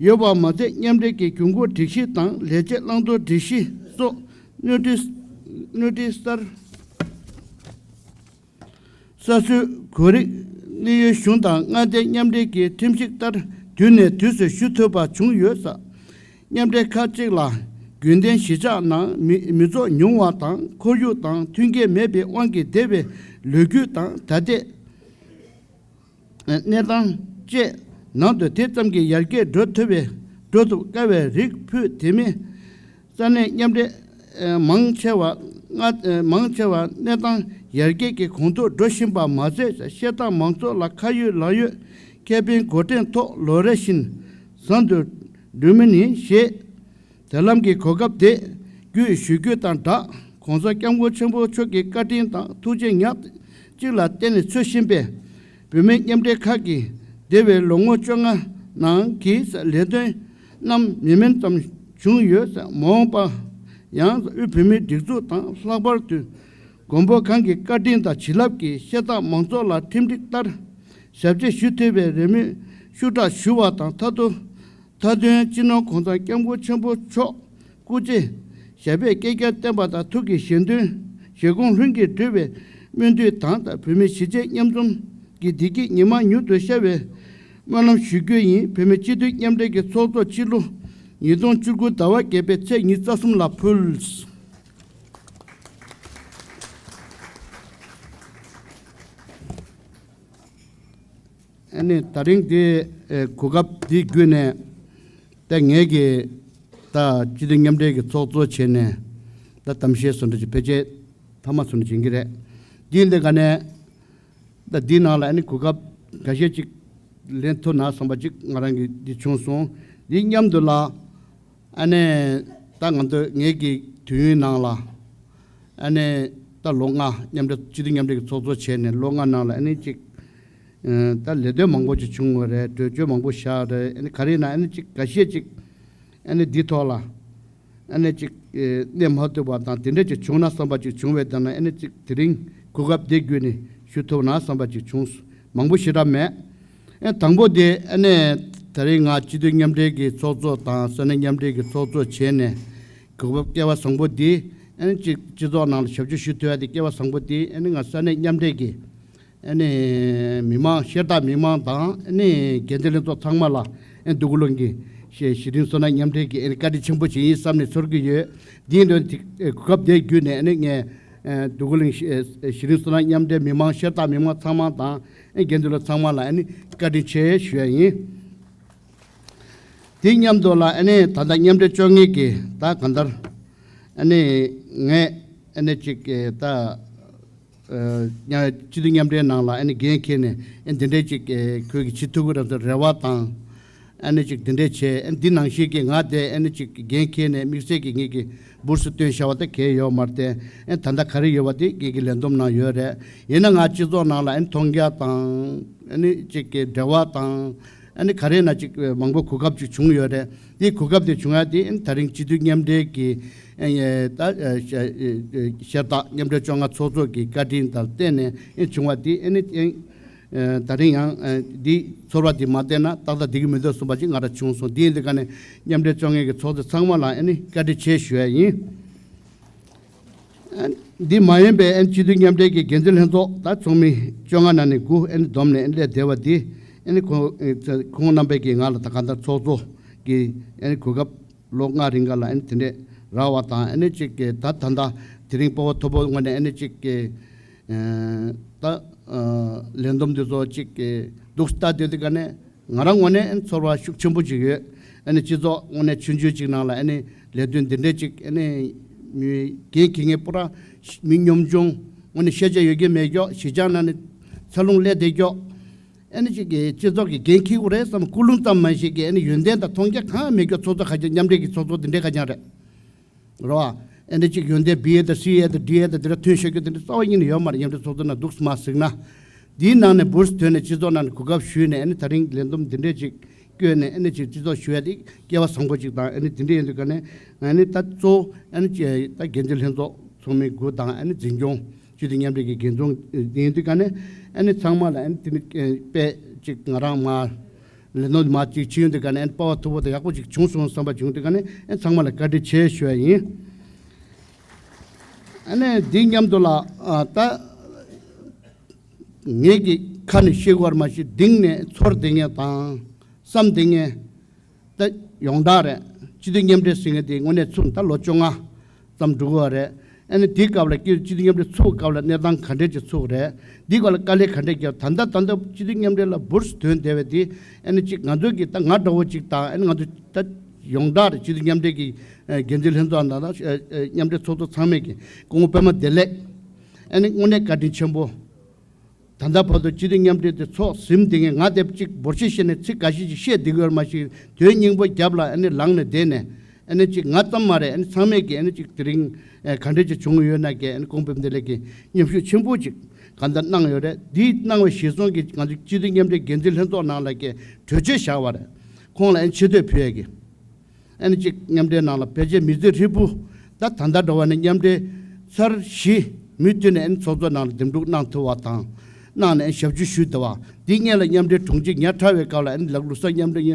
ཡོད་པ་མ་ཟད། མཉམ་འབྲེལ་གྱི་གྱོང་གུན་སྒྲིག་གཞི་དང་ལས་བྱེད་བླང་དོར་སྒྲིག་གཞི་སོགས་སྣོན་འཕྲི་སྣོན་འཕྲི་གསར་གསར་བཟོའི་གོ་རིགས་གནས་ཡུལ་གཞུང་དང་མངའ་སྡེ་མཉམ་འབྲེལ་གྱི་ཁྲིམས་ཞིབ་ལྟར་དུས་ནས་དུས་སུ་ཞུ་ཐུབ་པ་བྱུང་ཡོད་ས། མཉམ་འབྲེལ་ཁག་ཅིག་ལ་རྒྱུན་ལྡན་གཞིས་ཆགས་ནང་མི་མི་ཚོགས་ཉུང་བ་དང་ཁོར་ཡུག་དང་མཐུན་རྐྱེན་མེད་པའི་དབང་གིས་འདས་པའི་ལོ་རྒྱུས་དང་ད་ལྟའི་གནས་སྟངས་བཅས་ནང་དུ་དེ་ཙམ་གྱིས་ཡར་རྒྱས་འགྲོ་ཐུབ་པའི་འགྲོ་ཐུབ་དཀའ་བའི་རིགས་ཕུད་དེ་མིན། ས་གནས་མཉམ་འབྲེལ་མང་ཆེ་བ་མང་ཆེ་བ་གནས་སྟངས་ཡར་རྒྱས་ཀྱི་གོང་དུ་འགྲོ་བཞིན་པ་མ་ཟད། ཤ་སྟག་མང་ཚོགས་ལ་ཁ་ཡོད་ལག་ཡོད་ཁེ་ཕན་འགོད་བྲིན་ཐོག་ལོ་རེ་བཞིན་བཟང་དུ་འགྲོ་མུས་ཡིན་ཞེས། དེ་ལམ་གྱི་གོ་སྐབས་དེ་བརྒྱུད་ཞུ་རྒྱུ་དང་སྦྲགས། ༸གོང་ས་༸སྐྱབས་མགོན་ཆེན་པོ་མཆོག་གི་བཀའ་དྲིན་དང་ཐུགས་རྗེ་ཉག་གཅིག་ལ་བརྟེན་ནས་འཚོལ་བཞིན་པའི་བོད་མིའི་མཉམ་འབྲེལ་ཁག་གིས་འདས་པའི་ལོ་ངོ་བཅོ་ལྔ་ནང་གི་ལས་དོན་རྣམས་མི་དམན་ཙམ་བྱུང་ཡོད། མ་འོངས་པ་ཡང་དབུས་བོད་མིའི་སྒྲིག་འཛུགས་དང་ལྷག་པར་དུ་མགོན་པོ་གང་གི་བཀའ་དྲིན་དང་བྱིན་རླབས་ཀྱིས་ཤ་སྟག་མང་ཚོགས་ལ་ཁྲིམས་སྒྲིག་ལྟར་ཞབས་ཕྱི་ཞུ་ཐུབ་པའི་རེ་སྨོན་ཤུགས་དྲག་ཞུ་བ་དང་མཐའ་དུ། མཐའ་དོན་སྤྱི་ནོར་༸གོང་ས་༸སྐྱབས་མགོན་ཆེན་པོ་མཆོག་སྐུ་ཚེ་ཞབས་པད་བསྐལ་བརྒྱར་བརྟན་པ་དང་ཐུགས་ཀྱི་བཞེད་དོན་བཞེད་དགོངས་ལྷུན་གྱིས་གྲུབ་པའི་སྨོན་འདུན་དང་། བོད་མི་གཞིས་བྱེས་མཉམ་འཛོམས་ཀྱི་བདེ་སྐྱིད་ཉི་མ་མྱུར་དུ་ཤར་བའི་སྨོན་ལམ་ཞུ་རྒྱུ་ཡིན། བོད་མི་སྤྱི་འཐུས་མཉམ་འབྲེལ་གྱི་ཚོགས་གཙོ་སྤྱི་ལོ་ཉིས་སྟོང་བཅུ་དགུ་ཟླ་བ་བརྒྱད་པའི་ཚེས་ཉི་ཤུ་རྩ་གསུམ་ལ་ཕུལ། ཨ་ནི་ད་རིང་འདི་ཨེ་གོ་སྐབས་འདི་བརྒྱུད་ནས་ད་ངེད་ཀྱི་ད་སྤྱི་འཐུས་མཉམ་འབྲེལ་གྱི་ཚོགས་གཙོ་བྱས་ནས་ད་གཏམ་བཤད་སུ་འདྲ་ཅིག་ཕལ་ཆེར་མཐའ་མ་སུ་འདྲ་ཅིག་ཡིན་གྱི་རེད། འདི་འདི་ག་ནས་ད་འདི་ནང་ལ་ཨ་ནི་གོ་སྐབས་འགའ་ཤས་ཅིག་ལེན་ཐུབ་ན་བསམ་པ་ཅིག་ང་རང་གི་འདི་བྱུང་སོང་། འདི་མཉམ་དུ་ལ། ཨ་ནི་ད་ང་ཚོ་ངེད་ཀྱི་དུས་ཡུན་ནང་ལ་ཨ་ནི་ད་ལོ་ལྔ་མཉམ་འབྲེལ་སྤྱི་འཐུས་མཉམ་འབྲེལ་གྱི་ཚོགས་གཙོ་བྱས་ནས་ལོ་ལྔ་ནང་ལ་ཨ་ནི་ཅིག་ད་ལས་དོན་མང་པོ་ཅིག་བྱུང་བ་རེད། གྲོས་ཆོད་མང་པོ་བཞག་རེད། ཨ་ནི་ག་རེ་ཡིན་ན་ཨ་ནི་ཅིག་འགའ་ཤས་ཅིག་ཨ་ནི་འདི་ཐོག་ལ་ ཨ་ནི་ཅིག་ཨེ་གནས་མ་ཐུབ་པ་དང་དེ་འདྲ་ཅིག་བྱུང་ན་བསམ་པ་ཅིག་བྱུང་བའི་དོན་ལ། ཨ་ནི་ཅིག་དེ་རིང་གོ་སྐབས་དེ་བརྒྱུད་ནས་ཞུ་ཐུབ་ན་བསམ་པ་ཅིག་བྱུང་། མང་པོ་ཞེ་དྲག་མེད། ཨེ་དང་པོ་དེ་ཨ་ནི་ད་རིང་ང་སྤྱི་འཐུས་མཉམ་འབྲེལ་གྱི་ཚོགས་གཙོ་དང་ས་གནས་མཉམ་འབྲེལ་གྱི་ཚོགས་གཙོ་བྱས་ནས་གོ་སྐབས་སྐལ་བ་བཟང་པོ་འདི། ཨ་ནི་ཅིག་སྤྱི་ཚོགས་ནང་ལ་ཞབས་ཞུ་ཞུ་ཐུབ་ཡ་དེ་སྐལ་བ་བཟང་པོ་དེ། ཨ་ནི་ང་ས་གནས་མཉམ་འབྲེལ་གྱི་ཨ་ནི་མི་མང་ཤེར་རྟ་མི་མང་དང་ཨ་ནི་དགེ་འདུན་ལྷན་ཚོགས་ཚང་མ་ལ་ཨ་ནི་འདུ་ཁང་གི་གཞི་རིམ་བསོད་ནམས་མཉམ་འབྲེལ་གྱི་ཨ་ནི་བཀའ་དྲིན་ཆེན་པོ་ཅིག་ཡིན་བསམ་ནས་ཚོར་གྱི་ཡོད། འདིའི་དོན་དེ་གོ་སྐབས་དེ་བརྒྱུད་ནས་ཨ་ནི་ངས་འདུ་ཁང་གཞི་རིམ་བསོད་ནམས་མཉམ་འབྲེལ་མི་མང་ཤེར་རྟ་མི་མང་ཚང་མ་དང་ཨ་ནི་དགེ་འདུན་ལྷན་ཚང་མ་ལ་ཨ་ནི་བཀའ་དྲིན་ཆེ་ཞུ་ཡ་ཡིན། དེ་མཉམ་དུ་ལ་ཨ་ནི་ད་ལྟ་མཉམ་འབྲེལ་བཅོ་ལྔའི་གི་ད་གང་ལྟར་ཨ་ནི་ངས་ཨ་ནི་ཅིག་གི་ད་ཨ་སྤྱི་འཐུས་མཉམ་འབྲེལ་ནང་ལ་ཨ་ནི་འགན་འཁྱེར་ནས་ཨ་འདི་འདྲའི་ཅིག་ཨེ་ཁོས་ཀྱི་བྱེད་ཐུབ་ཀྱི་རེད་ཟེར་རེ་བ་དང་། ཨ་ནི་ཅིག་འདི་འདྲའི་བྱས། ཨ་འདི་ནང་བཞིན་གྱི་ང་དེ་ཨ་ནི་ཅིག་འགན་འཁྱེར་ནས་དམིགས་བསལ་གྱི་ངེད་ཀྱི་འབུར་སུ་བཏོན་བཞག་པ་དེ་གལ་ཡོད་མ་རེད་དེ། ཨ་ད་ལྟ་ག་རེ་ཡོད་པ་དེ་ངེད་ཀྱི་ལས་བསྡོམས་ནང་ཡོད་རེད། ཡིན་ན་ང་སྤྱི་ཚོགས་ནང་ལ་ཨ་ནི་མཐོང་རྒྱ་དང་ཨ་ནི་ཅིག་གི་འབྲེལ་བ་དང་། ཨ་ནི་ག་རེ་ན་ཅིག་མང་པོ་གོ་སྐབས་ཅིག་བྱུང་ཡོད་རེད། དེ་གོ་སྐབས་དེ་བྱུང་ཡ་དེ་ཨ་ནི་ད་རིང་སྤྱི་འཐུས་མཉམ་འབྲེལ་གྱི་ཨ་ནི་ད་ཨ་ཤ་ཨ་ཤ་ཤེར་རྟ་མཉམ་འབྲེལ་བཅོ་ལྔ་ཚོགས་གཙོ་གི་བཀའ་དྲིན་དང་བརྟེན་ནས་ཨ་ནི་བྱུང་བ་དེ། ཨ་ནི་ཨ་ད་རིང་ཡང་ཨ་འདི་ཚོར་བ་དེ་མ་བསྟན་ན་ཏག་ཏག་བསྡད་ཀྱི་མི་འདུག་གསུངས་པ་ཅིག་ང་རང་བྱུང་སོང་། དེ་ཡིན་དུས་ཀ་ནས་མཉམ་འབྲེལ་བཅོ་ལྔའི་གི་ཚོགས་གཙོ་ཚང་མ་ལ་ཨ་ནི་བཀའ་དྲིན་ཆེ་ཞུ་ཡ་ཡིན། ཨ་འདི་མ་ཡིན་པའི་ཨ་ནི་སྤྱི་འཐུས་མཉམ་འབྲེལ་གྱི་འགན་འཛིན་ལྷན་ཚོགས་ད་ཚོགས་མི་བཅོ་ལྔ་ནང་ནས་དགུ་ཨ་ནི་བསྡོམས་ནས་ཨ་ནི་སླེབས་བསྡད་པ་འདི། ཨ་ནི་ཁོང་ཨ་ཁོང་རྣམ་པས་ཀྱིས་ང་ལ་ད་གང་ལྟར་ཚོགས་གཙོ་གི་ཨ་ནི་གོ་སྐབས་ལོ་ལྔ་རིང་ག་ལ་ཨ་ནི་དེ་འདྲས་རག་པ་དང་། ཨ་ནི་ཅིག་གི་ད་ད་ལྟ་དེ་རིང་དཔའ་བོ་མཐོ་པོ་ངོས་ནས་ཨ་ནི་ཅིག་གི་ཨ་ད་ཨ་ལས་བསྡོམས་འདི་ཚོ་ཅིག་གི་འདུག་ལྟ་སྡོད་དུས་ཀ་ནས། ང་རང་ངོས་ནས་ཨ་ནི་ཚོར་བ་ཤུགས་ཆེན་པོ་ཅིག་ཡོད། ཨ་ནི་སྤྱི་ཚོགས་དངོས་གནས་ཆུང་ཆུང་ཅིག་ནང་ལ་ཨ་ནི་ལས་དོན་འདི་འདྲས་ཅིག་ཨ་ནི་མི་འགན་འཁྱེར་མཁན་པུ་ར་མི་ཉམ་ཆུང་། དངོས་གནས་ཤེས་བྱ་ཡོད་མཁན་མེད་ཀྱོག་གཞིས་ཆགས་ནང་ནས་འཚར་ལོངས་སླེབས་བསྡད་ཀྱོག་ཨ་ནི་ཅིག་གི་སྤྱི་ཚོགས་ཀྱི་འགན་འཁྱེར་དགོས་རེད་བསམ་ཀུན་སློང་ཙམ་མ་ཞིག་གི་ཨ་ནི་ཡོན་ཏན་དང་མཐོང་རྒྱ་གང་མེད་ཀྱོག་ཚོགས་གཙོ་ཁ་རྒྱ་མཉམ་འབྲེལ་གྱི་ཚོགས་གཙོ་འདི་འདྲས་ཁ་རྐྱང་རེད། རོ། ཨ་ནི་ཅིག་ཡོན་ཏན་བི་ཨེ་དང་སི་ཨེ་དང་ཌི་ཨེ་དང་དེ་འདྲ་ཐོན་ཤེས་རྒྱུ་དེ་འདྲ་རྩ་བ་ཉིད་ནས་ཡོད་མ་རེད། མཉམ་འབྲེལ་ཚོགས་གཙོ་ནང་འདུག་སེ་མ་གཟིགས་ན། འདིའི་ནང་ནས་འབུར་ཐོན་ནས་སྤྱི་ཚོགས་ནང་ནས་གོ་སྐབས་ཞུས་ནས། ཨ་ནི་ད་རིང་ལས་བསྡོམས་འདི་འདྲས་ཅིག་བསྐྱོན་ནས། ཨ་ནི་ཅིག་སྤྱི་ཚོགས་ཞུ་ཡ་དེ་སྐལ་བ་བཟང་པོ་ཅིག་དང་། ཨ་ནི་འདི་འདྲས་ཡིན་དུས་ཀ་ནས་ང་ནི་ད་གཙོ་བོ་ཨ་ནི་ཅིག་ད་འགན་འཛིན་ལྷན་ཚོགས་ཚོགས་མི་དགུ་དང་། ཨ་ནི་འཛིན་སྐྱོང་སྤྱི་འཐུས་མཉམ་འབྲེལ་གྱི་འགན་འཛིན་ཡིན་དུས་ཀ་ནས། ཨ་ནི་ཚང་མ་ལ་ཨ་ནི་དེ་ནི་དཔེ་ཅིག་ང་རང་མ། ལས་ནོར་མ་གཅིག་ཕྱིན་ཡོང་དུས་ཀ་ནས་ཨ་ནི་སྤོབས་པ་མཐོ་པོ་དང་ཡག་པོ་ཅིག་བྱུང་སོང་བསམ་པ་བྱུང་དུས་ཀ་ནས། ཨ་ནི་ཚང་མ་ལ་བཀའ་དྲིན་ཆེ་ཞུ་ཡ་ཡིན། ཨ་ནི་འདི་མཉམ་དུ་ལ་ཨ་ད་ངེད་ཀྱི་ཁ་ནས་བཤད་དགོས་པ་མ་ཤེས། གཏིང་ནས་ཚོར་བསྡད་མཁན་དང་བསམ་བསྡད་མཁན་ད་ཡོངས་གྲགས་རེད། སྤྱི་འཐུས་མཉམ་འབྲེལ་ཟེར་མཁན་དེ་དངོས་གནས་ཚུགས་ད་ལོ་བཅོ་ལྔ་ཙམ་འགྲོ་གི་ཡོད་རེད། ཨ་ནི་དེའི་སྐབས་ལ་སྤྱི་འཐུས་མཉམ་འབྲེལ་ཚུགས་སྐབས་ལ་གནས་སྟངས་ག་འདྲས་ཅིག་ཚུགས་རེད། འདིའི་སྐོར་ལ་དཀའ་ལས་ག་འདྲས་བརྒྱབ། ད་ལྟ་ད་ལྟ་སྤྱི་འཐུས་མཉམ་འབྲེལ་ལ་འབུར་ཐོན་བསྡད་པ་དེ་ཨ་ནི་གཅིག་ང་ཚོ་གི་ད་ང་འདྲ་བོ་གཅིག་དང་། ཨ་ནི་ང་ཚོ་ད་ཡོངས་གྲགས་རེད། སྤྱི་འཐུས་མཉམ་འབྲེལ་གྱི་ཨ་འགན་འཛིན་ལྷན་ཚོགས་ནང་དང་ཨ་ཨ་མཉམ་འབྲེལ་ཚོགས་གཙོ་ཚང་མས་ཀྱི་སྐུ་ངོ་པད་མ་བདེ་ལེགས་ཨ་ནི་དངོས་གནས་བཀའ་དྲིན་ཆེན་པོ། ད་ལྟ་བར་དུ་སྤྱི་འཐུས་མཉམ་འབྲེལ་དེ་ཚོགས་ཟིན་བསྡད་མཁན། ང་དེ་གཅིག་འབོར་ཆེན་བཤད་ནས་ཚིག་འགའ་ཤས་ཅིག་བཤད་བསྡད་ཀྱི་ཡོད་མ་ཞིག་དོན་སྙིང་པོ་རྒྱབ་ལ་ཨ་ནི་ལངས་ནས་བསྡད་ནས། ཨ་ནི་གཅིག་ང་ཙམ་མ་རེད། ཨ་ནི་ཚང་མས་ཀྱི་ཨ་ནི་གཅིག་དེ་རིང་ཨ་ག་འདྲས་ཅིག་བྱུང་ཡོད་ན་ཀྱི་ཨ་ནི་སྐུ་ངོ་པད་མ་བདེ་ལེགས་ཀྱིས་མཉམ་ཞུགས་ཆེན་པོ་ཅིག་གང་ལྟར་གནང་ཡོད་རེད། འདི་གནང་བའི་གཞིར་བཟུང་གིས་ང་ཚོ་སྤྱི་འཐུས་མཉམ་འབྲེལ་འགན་འཛིན་ལྷན་ཚོགས་ནང་ལ་ཀྱི་གྲོས་ཆོད་བཞག་པ་རེད། ཁོང་ལ་ཨ་ནི་ཆེ་བསྟོད་ཕུལ་ཡས་ཀྱི། ཨ་ནི་གཅིག་མཉམ་འབྲེལ་ནང་ལ་ཕལ་ཆེར་མི་ཚེ་ཧྲིལ་པོ་ད་ད་ལྟ་འདྲ་བ་ནི་མཉམ་འབྲེལ་ཚར་བཞི་མུ་མཐུད་ནས་ཨ་ནི་ཚོགས་གཙོ་ནང་ལ་འདེམས་སྒྲུག་གནང་ཐུབ་པ་དང་། གནང་ནས་ཨ་ནི་ཞབས་ཞུ་ཞུས་བསྡད་པ། འདི་སྔོན་ལ་མཉམ་འབྲེལ་དྲུང་ཆེ་ཉག་ཕྲ་བའི་སྐབས་ལ་ཨ་ནི་ལགས་ལུགས་བཟང་མཉམ་འབྲེལ་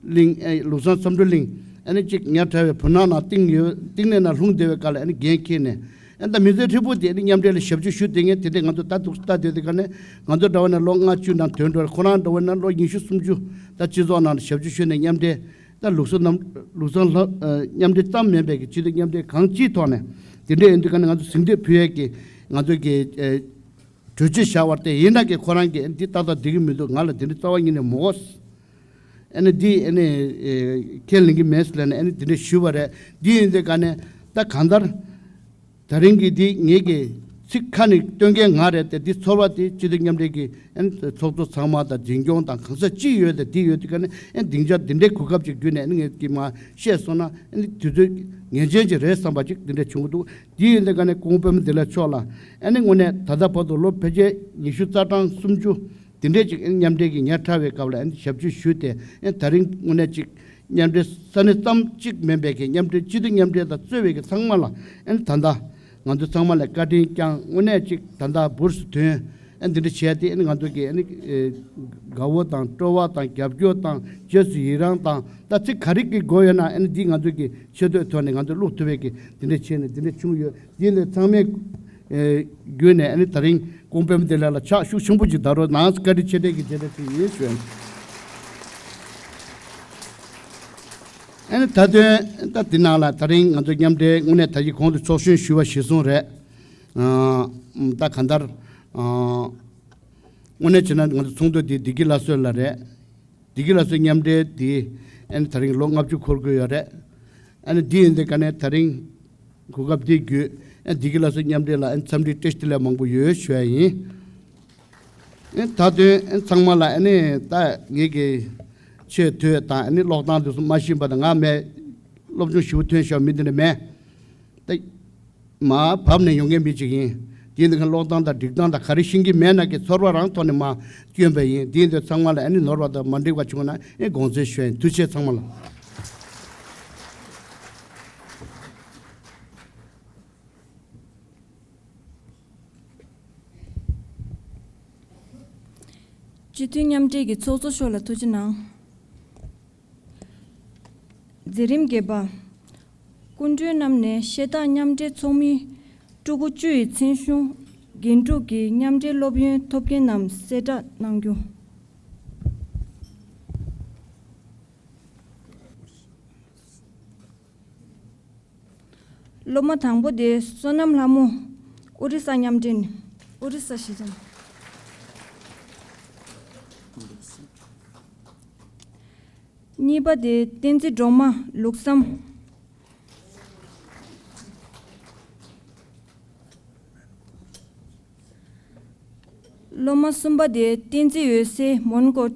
གླིང་ཨ་ལུགས་བཟང་བསམ་གྲུབ་གླིང་། ཨ་ནི་གཅིག་ཉག་ཕྲ་བའི་བུ་ནག་ནང་གཏིང་ཡོད་གཏིང་ནས་ནང་ལྷུང་བསྡད་པའི་སྐབས་ལ་ཨ་ནི་འགན་འཁྱེར་ནས། ཨ་ནི་ད་མི་ཚེ་ཧྲིལ་པོ་དེ་ཨ་ནི་མཉམ་འབྲེལ་ལ་ཞབས་ཞུ་ཞུས་བསྡད་མཁན་དེ་འདྲས་ང་ཚོ་ད་འདུག་ལྟ་སྡོད་དུས་ཀ་ནས། ང་ཚོ་འདྲ་བ་ན་ལོ་ལྔ་བཅུ་ནང་དོན་འགྲོ་རེད། ཁོ་རང་འདྲ་བ་ན་ལོ་ཉི་ཤུ་སུམ་ཅུ་ད་སྤྱི་ཚོགས་ནང་ལ་ཞབས་ཞུ་ཞུས་ནས་མཉམ་འབྲེལ། ད་ལུགས་བཟང་རྣམ་ལུགས་བཟང་ལྷ་ཨ་མཉམ་འབྲེལ་ཙམ་མིན་པའི་གི་སྤྱི་འཐུས་མཉམ་འབྲེལ་གང་ཅིའི་ཐོག་ནས་དེ་འདྲ་ཡིན་དུས་ཀ་ནས་ང་ཚོ་གཟེངས་བསྟོད་ཕུལ་ཡས་ཀྱི་ང་ཚོ་གི་ཨེ་གྲོས་ཆོད་བཞག་པ་རེད་དེ། ཡིན་ན་གི་ཁོ་རང་གིས་འདི་ཏག་ཏག་འགྲིག་གི་མི་འདུག་ང་ལ་འདི་འདྲ་རྩ་བ་ཉིད་ནས་མི་དགོས། ཨ་ནི་འདི་ཨ་ནི་ཨེ་ཁས་ལེན་གྱི་མེད་ཟེར་ནས་ཨ་ནི་འདི་འདྲ་ཞུས་པ་རེད། འདི་ཡིན་དུས་ཀ་ནས་ད་གང་ལྟར། ད་རིང་གི་འདི་ངེད་ཀྱི་ཚིག་ཁ་ནས་སྟོན་མཁན་ང་རེད་དེ། འདི་ཚོར་བ་དེ་སྤྱི་འཐུས་མཉམ་འབྲེལ་གྱི་ཨ་ནི་ཚོགས་གཙོ་ཚང་མ་དང་འཛིན་སྐྱོང་དང་གང་ཟག་ཅི་ཡོད་དེ་འདི་ཡོད་དུས་ཀ་ནས། ཨ་ནི་སྡིངས་ཆ་འདི་འདྲའི་གོ་སྐབས་ཅིག་བརྒྱུད་ནས་ཨ་ནི་ངེད་ཀྱིས་མར་བཤད་སོང་ན་ཨ་ནི་དུས་ཚོད་ངེས་ཅན་ཅིག་རེད་བསམ་པ་ཅིག་འདི་འདྲ་བྱུང་གི་འདུག་འདི་ཡིན་དུས་ཀ་ནས་སྐུ་ངོ་པད་མ་བདེ་ལེགས་མཆོག་ལ་ཨ་ནི་དངོས་གནས་ད་ལྟ་བར་དུ་ལོ་ཕལ་ཆེར་ཉི་ཤུ་རྩ་གྲངས་སུམ་ཅུ་དེ་འདྲས་ཅིག་ཨ་ནི་མཉམ་འབྲེལ་གྱི་ཉག་ཕྲ་བའི་སྐབས་ལ་ཨ་ནི་ཞབས་ཞུ་ཞུས་ཏེ། ཨ་ནི་ད་རིང་དངོས་གནས་ཅིག་ མཉམ་འབྲེལ་ས་གནས་ཙམ་གཅིག་མིན་པའི་གི་མཉམ་འབྲེལ་སྤྱི་འཐུས་མཉམ་འབྲེལ་དང་གཙོས་པའི་གི་ཚང་མ་ལ་ཨ་ནི་ད་ལྟ་ང་ཚོ་ཚང་མ་ལ་བཀའ་དྲིན་བསྐྱངས། དངོས་གནས་གཅིག་ད་ལྟ་འབུར་སུ་ཐོན། ཨ་འདི་འདྲ་བྱས་ཏེ་ཨ་ནི་ང་ཚོ་གི་ཨ་ནི་དགའ་བོ་དང་སྤྲོ་བ་དང་རྒྱབ་སྐྱོར་དང་རྗེས་སུ་ཡི་རང་དང་ད་ཚིག་ག་རེ་གི་དགོས་ཡོད་ན་ཨ་ནི་འདི་ང་ཚོ་གི་ཆེ་བསྟོད་ཐོག་ནས་ང་ཚོ་བླུག་ཐུབ་པའི་གི་འདི་འདྲ་བྱས་ནས་འདི་འདྲ་བྱུང་ཡོད། འདི་ནི་ཚང་མས་བརྒྱུད་ནས་ཨ་ནི་ད་རིང་ཀོང་པོའི་བདེ་ལེགས་ལ་ཕྱག་ཤུགས་ཆེན་པོ་ཅིག་བརྡབ་རོགས་གནང་། བཀའ་དྲིན་ཆེ། དེ་གི་རྗེས་དྲན་ཞུ་ཡིན་ཞུ། ཨ་ནི་ད་དོན་ད་འདི་ནང་ལ་ད་རིང་ང་ཚོ་མཉམ་འབྲེལ་དངོས་གནས་ད་ཅི་གོང་དུ་ཚོགས་གཞོན་ཞུས་པ་གཞིར་བཟུང་རེད། ཨ་ད་གང་ལྟར་ཨ་དངོས་གནས་བྱས་ན་ང་ཚོ་ཚོགས་འདུ་འདི་བདེ་སྐྱིད་སླར་གསོ་ལ་རེད། བདེ་སྐྱིད་སླར་གསོའི་མཉམ་འབྲེལ་འདི་ཨ་ནི་ད་རིང་ལོ་ལྔ་བཅུ་འཁོར་གྱི་ཡོད་རེད། ཨ་ནི་འདི་ཡིན་དུས་ག་ནས་ད་རིང་གོ་སྐབས་འདི་བརྒྱུད་ཨ་ནི་བདེ་སྐྱིད་སླར་གསོའི་མཉམ་འབྲེལ་ལ་ཨ་ནི་འཚམས་འདྲི་བཀྲ་ཤིས་བདེ་ལེགས་མང་པོ་ཡོད་ཞུ་ཡ་ཡིན། ཨ་ནི་ད་དོན་ཨ་ནི་ཚང་མ་ལ་ཨ་ནི་ད་ངེད་ཀྱི་ཆེས་མཐོའི་དང་ཨ་ནི་ཀློག་སྟངས་འདི་ཚོ་མ་ཤེས་པ་དང་། ང་མེད་སློབ་སྦྱོང་ཞེ་པོ་ཐོན་ཤག་མི་འདི་འདྲ་མེད། ད་མར་བབས་ནས་ཡོང་མཁན་མི་ཅིག་ཡིན། དེ་ཡིན་དུས་ཀློག་སྟངས་དང་སྒྲིག་སྟངས་དང་ག་རེ་ཤེས་ཀྱི་མེད་ན་གི་ཚོར་བ་རང་ཐོག་ནས་མར་བསྐྱོན་པ་ཡིན། དེ་ཡིན་དུས་ཚང་མ་ལ་ཨ་ནི་ནོར་བ་དང་མ་འགྲིག་པ་བྱུང་ན་ཨེ་དགོངས་སེལ་ཞུ་ཡིན། ཐུགས་རྗེ་ཆེ་ཚང་མ་ལ། སྤྱི་འཐུས་མཉམ་འབྲེལ་གྱི་ཚོགས་གཙོ་མཆོག་ལ་ཐུགས་རྗེ་གནང་། མཛད་རིམ་བརྒྱད་པ། སྐུ་མགྲོན་རྣམས་ནས་བཤད་སྟངས་མཉམ་འབྲེལ་ཚོགས་མི་ཕྲུ་གུ་བཅུ་ཡི་མཚན་གཞུང་རྒྱན་དྲུག་གི་མཉམ་འབྲེལ་སློབ་ཡོན་ཐོབ་མཁན་རྣམས་གསལ་བསྒྲགས་གནང་རྒྱུ། སློབ་མ་དང་པོ་དེ་བསོད་ནམས་ལྷ་མོ། ཨོ་རི་ས་མཉམ་འབྲེལ། ཨོ་རི་ས་གཞིས་ཆགས། གཉིས་པ་དེ་བསྟན་འཛིན་སྒྲོལ་མ། ལུགས་བསམ། སློབ་མ་གསུམ་པ་དེ་བསྟན་འཛིན་འོད་ཟེར། མོན་གྷོ།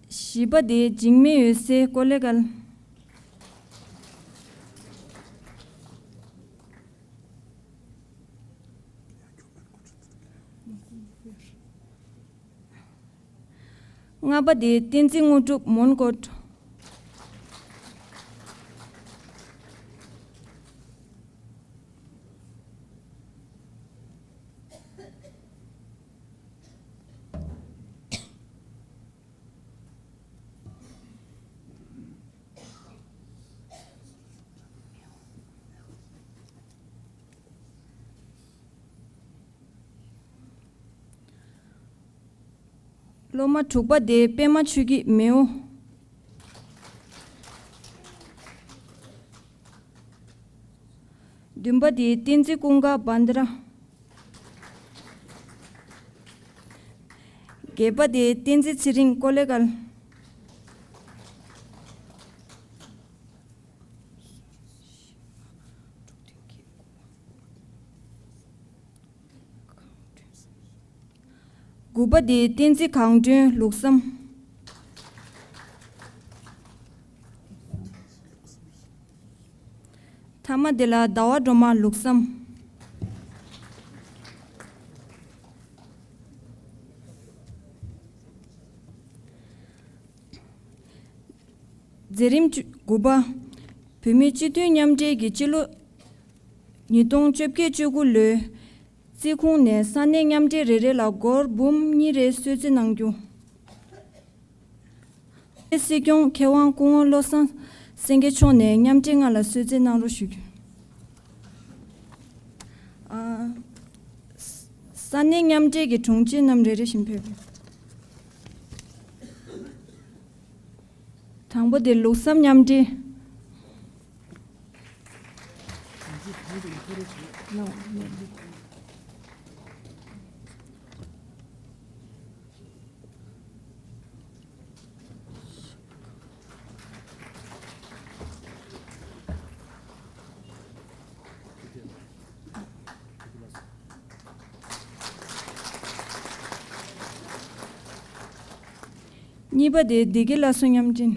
བཞི་པ་དེ་འཇིགས་མེད་འོད་ཟེར། ཀོ་ལེ་གལ། ལྔ་པ་དེ་བསྟན་འཛིན་དངོས་གྲུབ། མོན་གྷོ། སློབ་མ་དྲུག་པ་དེ་པད་མ་ཆོས་སྐྱིད། མེའོ། བདུན་པ་དེ་བསྟན་འཛིན་ཀུན་དགའ། བན་དྷ་ར། བརྒྱད་པ་དེ་བསྟན་འཛིན་ཚེ་རིང་། ཀོ་ལེ་གལ། དགུ་པ་དེ་བསྟན་འཛིན་གངས་སྒྲོན། ལུགས་བསམ། ཐ་མ་དེ་ལ་ཟླ་བ་སྒྲོལ་མ། ལུགས་བསམ། མཛད་རིམ་བཅུ་དགུ་པ། བོད་མིའི་སྤྱི་མཐུན་མཉམ་འབྲེལ་གྱི་སྤྱི་ལོ་ཉིས་སྟོང་བཅོ་བརྒྱད་བཅུ་དགུ་ལོའི་རྩིས་ཁུངས་ནས་ས་གནས་མཉམ་འབྲེལ་རེ་རེ་ལ་སྒོར་འབུམ་གཉིས་རེ་གསོལ་སྩལ་གནང་རྒྱུ། སྲིད་སྐྱོང་མཁས་དབང་སྐུ་ངོ་བློ་བཟང་སེང་གེ་མཆོག་ནས་མཉམ་འབྲེལ་ལྔ་ལ་གསོལ་སྩལ་གནང་རོགས་ཞུ་རྒྱུ། ཨ། ས་གནས་མཉམ་འབྲེལ་གྱི་དྲུང་ཆེ་རྣམས་རེ་རེ་བཞིན་ཕེབས། དང་པོ་དེ་ལུགས་བསམ་མཉམ་འབྲེལ། གཉིས་པ་དེ་བདེ་སྐྱིད་སླར་གསོ་མཉམ་འབྲེལ།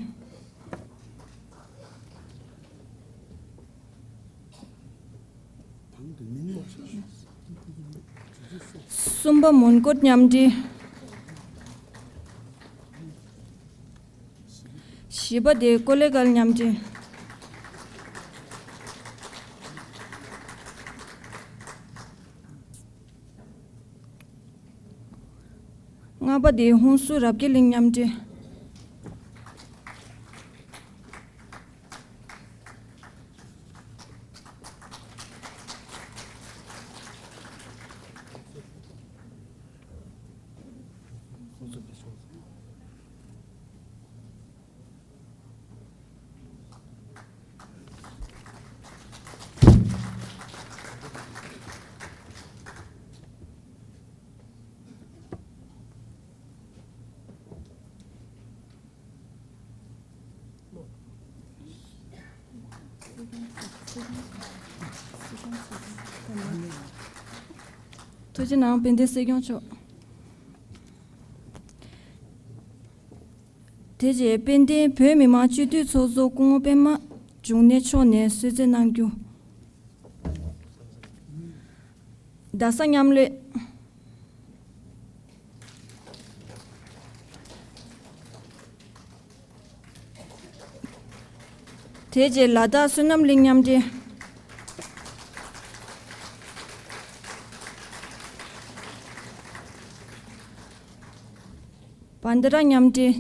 གསུམ་པ་མོན་གྷོ་མཉམ་འབྲེལ། བཞི་པ་དེ་ཀོ་ལེ་གལ་མཉམ་འབྲེལ། ལྔ་པ་དེ་ཧུན་སུར་རབ་རྒྱས་གླིང་མཉམ་འབྲེལ། ཐུགས་རྗེ་གནང་། དཔལ་ལྡན་སྲིད་སྐྱོང་མཆོག་དེ་རྗེས་དཔལ་ལྡན་བོད་མི་མང་སྤྱི་འཐུས་ཚོགས་གཙོ་སྐུ་ངོ་པད་མ་འབྱུང་གནས་མཆོག་ནས་གསོལ་ཚིགས་གནང་རྒྱུ། རྡ་ས་མཉམ་ལས། དེ་རྗེས་ལ་དྭགས་བསོད་ནམས་གླིང་མཉམ་འབྲེལ། བན་དེ་ར་མཉམ་འབྲེལ།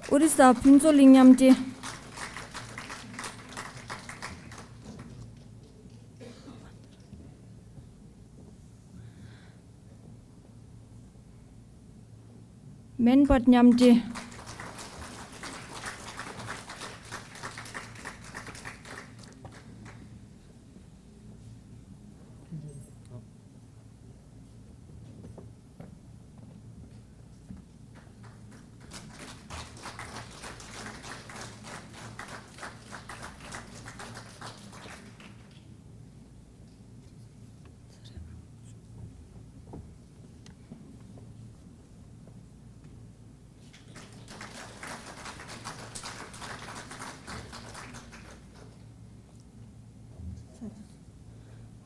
ཨོ་རི་ས་ཕུན་ཚོགས་གླིང་མཉམ་འབྲེལ། མེན་པར་མཉམ་འབྲེལ།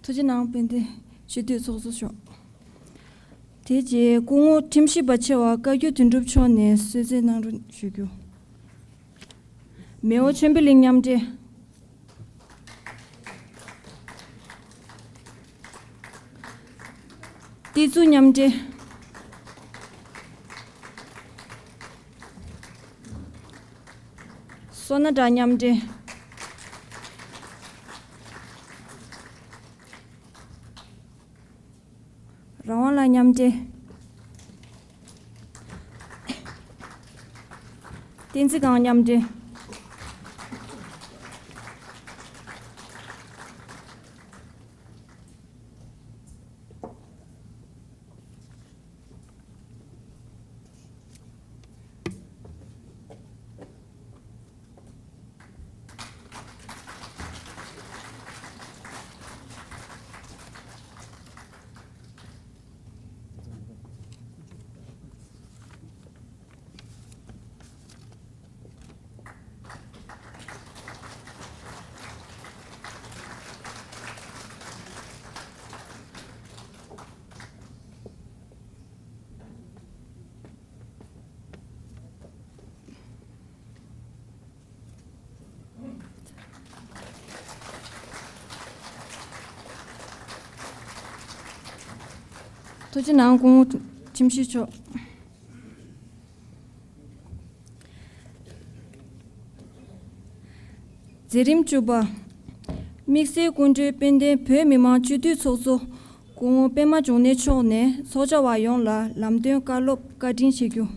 ཐུགས་རྗེ་གནང་། དཔལ་ལྡན་སྤྱི་འཐུས་ཚོགས་གཙོ་མཆོག་དེ་རྗེས་སྐུ་ངོ་ཁྲིམས་ཞིབ་པ་ཆེ་བ་བཀའ་བརྒྱུད་དོན་གྲུབ་མཆོག་ནས་གསོལ་ཚིགས་གནང་རོགས་ཞུ་རྒྱུ། མེའོ་ཆོས་འཕེལ་གླིང་མཉམ་འབྲེལ། ཏི་ཙུ་མཉམ་འབྲེལ། སོ་ན་སྒྲ་མཉམ་འབྲེལ། རང་དབང་ལ་མཉམ་འབྲེལ། བསྟན་འཛིན་སྒང་མཉམ་འབྲེལ། ཐུགས་རྗེ་གནང་། སྐུ་ངོ་ཁྲིམས་ཞིབ་མཆོག་མཛད་རིམ་བཅུ་པ། དམིགས་བསལ་སྐུ་མགྲོན་དཔལ་ལྡན་བོད་མི་མང་སྤྱི་འཐུས་ཚོགས་གཙོ་སྐུ་ངོ་པད་མ་འབྱུང་གནས་མཆོག་ནས་ཚོགས་བཅར་བ་ཡོངས་ལ་ལམ་སྟོན་བཀའ་སློབ་བཀའ་དྲིན་ཆེ་རྒྱུ།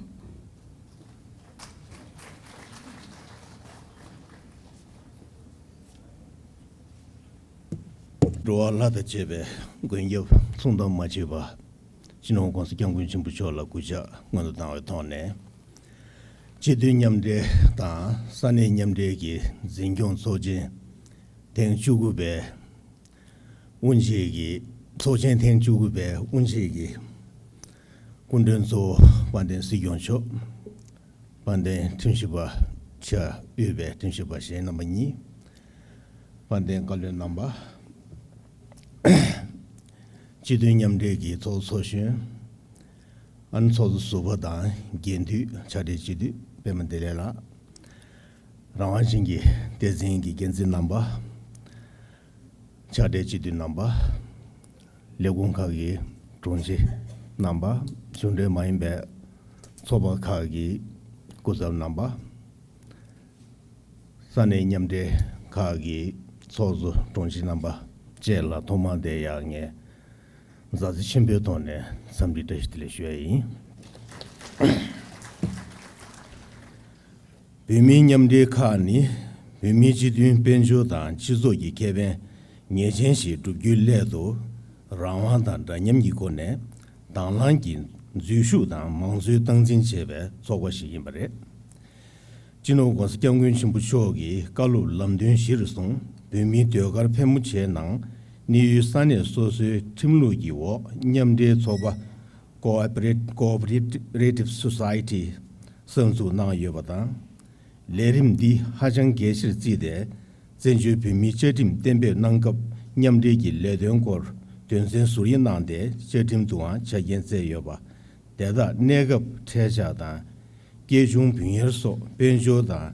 འགྲོ་བ་ལྷ་དང་བཅས་པའི་མགོན་སྐྱབས་མཚུངས་ལྡན་མ་མཆིས་པ། སྤྱི་ནོར་༸གོང་ས་༸སྐྱབས་མགོན་ཆེན་པོ་མཆོག་ལ་གུས་ཕྱག་སྔོན་དུ་བཏང་བའི་ཐོག་ནས། སྤྱི་འཐུས་མཉམ་འབྲེལ་དང་ས་གནས་མཉམ་འབྲེལ་གྱི་འཛིན་སྐྱོང་ཚོགས་ཆེན་ཐེངས་བཅུ་དགུ་པའི་དབུ་འབྱེད་ཀྱི་ཚོགས་ཆེན་ཐེངས་བཅུ་དགུ་པའི་དབུ་འབྱེད་ཀྱི་སྐུ་མགྲོན་གཙོ་བོ་དཔལ་ལྡན་སྲིད་སྐྱོང་མཆོག་དཔལ་ལྡན་ཁྲིམས་ཞིབ་པ་ཆེ་དབུས་པའི་ཁྲིམས་ཞིབ་པ་གཞན་རྣམ་པ་གཉིས། དཔལ་ལྡན་བཀའ་བློན་རྣམ་པ། སྤྱི་མཐུན་མཉམ་འབྲེལ་གྱི་ཚོགས་གཙོ་ཚོགས་གཞོན། ཨ་ནི་ཚོགས་གཙོ་ཟུར་པ་དང་འགན་འདུས་ཕྱག་སྦྲེལ་སྤྱི་འཐུས་པད་མ་བདེ་ལེགས་ལགས། རང་དབང་ཅན་གྱི་སྡེ་ཚན་གྱི་འགན་འཛིན་རྣམ་པ། ཕྱག་སྦྲེལ་སྤྱི་འཐུས་རྣམ་པ། ལས་ཁུངས་ཁག་གི་དྲུང་ཆེ་རྣམ་པ། གཞུང་འབྲེལ་མ་ཡིན་པའི་ཚོགས་པ་ཁག་གི་སྐུ་ཚབ་རྣམ་པ། ས་གནས་མཉམ་འབྲེལ་ཁག་གི་ཚོགས་གཙོ་དྲུང་ཆེ་རྣམ་པ་བཅས་ལ་ཐོག་མར་དེ་ཡང་ངས་མཛའ་བརྩེ་ཆེན་པོའི་ཐོག་ནས་འཚམས་འདྲི་བཀྲ་ཤིས་བདེ་ལེགས་ཞུ་ཡ་ཡིན། བོད་མིའི་མཉམ་འབྲེལ་ཁག་ནི་བོད་མིའི་སྤྱི་མཐུན་དཔལ་འབྱོར་དང་སྤྱི་ཚོགས་ཀྱི་ཁེ་ཕན་ངེས་ཅན་ཞིག་བསྒྲུབ་རྒྱུའི་སླད་དུ་རང་དབང་དང་འདྲ་མཉམ་གྱི་སྒོ་ནས་དང་བླངས་ཀྱིས་འཛུལ་ཞུགས་དང་མང་གཙོའི་སྟངས་འཛིན་བྱས་པའི་ཚོགས་པ་ཞིག་ཡིན་པ་རེད། སྤྱི་ནོར་༸གོང་ས་༸སྐྱབས་མགོན་ཆེན་པོ་མཆོག་གི་བཀའ་སློབ་ལམ་སྟོན་གཞིར་བཟུང་བོད་མིའི་ཟློས་གར་ཕལ་མོ་ཆེའི་ནང་གནས་ཡུལ་ས་གནས་སོ་སོའི་ཁྲིམས་ལུགས་ཀྱི་འོག་མཉམ་འབྲེལ་ཚོགས་པ་Cooperate- Cooperative Society གསར་འཛུགས་གནང་ཡོད་པ་དང་། ལས་རིམ་འདི་ཧ་ཅང་གལ་ཆེར་བརྩིས་ཏེ། བཙན་བྱོལ་བོད་མིའི་བཅའ་ཁྲིམས་གཏན་འབེབས་གནང་སྐབས་མཉམ་འབྲེལ་གྱི་ལས་དོན་སྐོར་དོན་ཚན་ཟུར་དབྱེ་གནང་སྟེ་བཅའ་ཁྲིམས་དུའང་ཆ་རྐྱེན་བསྩལ་ཡོད་པ། དེ་དག་གནས་སྐབས་འཕྲལ་བཞག་དང་། སྐྱེས་ཆུང་བུན་གཡར་སོགས་དཔལ་འབྱོར་དང་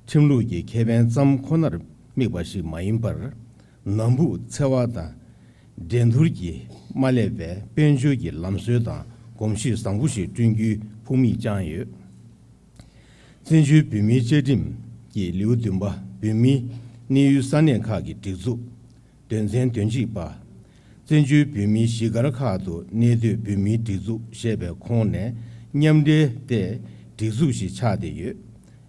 ཁྲིམས་ལུགས་ཀྱི་ཁེ་ཕན་ཙམ་ཁོ་ནར་དམིགས་པ་ཞིག་མ་ཡིན་པར། ནང་འབུག་འཚེ་བ་དང་། འགྲན་བསྡུར་གྱི་མ་བསླད་པའི་དཔལ་འབྱོར་གྱི་ལམ་སྲོལ་དང་གོམས་གཤིས་བཟང་པོ་ཞིག་བསྐྲུན་རྒྱུའི་ཕུགས་དམིགས་བཅངས་ཡོད། བཙན་བྱོལ་བོད་མིའི་བཅའ་ཁྲིམས་ཀྱི་ལེའུ་བདུན་པ་བོད་མིའི་གནས་ཡུལ་ས་གནས་ཁག་གི་སྒྲིག་འཛུགས། དོན་ཚན་དོན་གཅིག་པ། བཙན་བྱོལ་བོད་མིའི་གཞིས་སྒར་ཁག་ཏུ་གནས་སྡོད་བོད་མིའི་སྒྲིག་འཛུགས་ཞེས་པའི་ཁོངས་ནས་མཉམ་འབྲེལ་ཏེ་སྒྲིག་འཛུགས་ཤིག་ཆགས་བསྡད་ཡོད།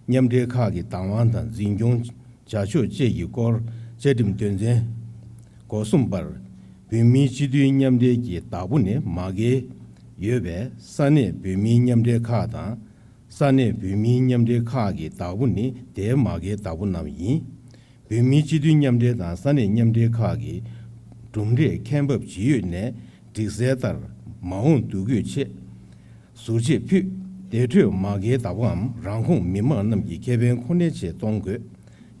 མཉམ་འབྲེལ་ཁག་གི་བདག་དབང་དང་འཛིན་སྐྱོང་བྱ་ཕྱོགས་བཅས་ཀྱི་སྐོར་བཅའ་ཁྲིམས་དོན་ཚན་གོ་གསུམ་པར། བོད་མིའི་སྤྱི་མཐུན་མཉམ་འབྲེལ་གྱི་བདག་པོ་ནི་མ་རྒན་ཡོད་པས་ས་གནས་བོད་མིའི་མཉམ་འབྲེལ་ཁག་དང་། ས་གནས་བོད་མིའི་མཉམ་འབྲེལ་ཁག་གི་བདག་པོ་ནི་དེའི་མ་རྒན་བདག་པོ་རྣམས་ཡིན། བོད་མིའི་སྤྱི་མཐུན་མཉམ་འབྲེལ་དང་ས་གནས་མཉམ་འབྲེལ་ཁག་གི་གྲུབ་འབྲས་ཁྱད་འབབ་ཇི་ཡོད་ནས་སྒྲིག་གསལ་ལྟར་མ་འོངས་འདུ་འགོད་ཆེད་ཟུར་བཅད་ཕུད། དེ་འཕྲོས་མ་རྒན་བདག་པོའམ་རང་ཁོངས་མི་མང་རྣམས་ཀྱི་ཁེ་ཕན་ཁོ་ནའི་ཆེད་གཏོང་དགོས།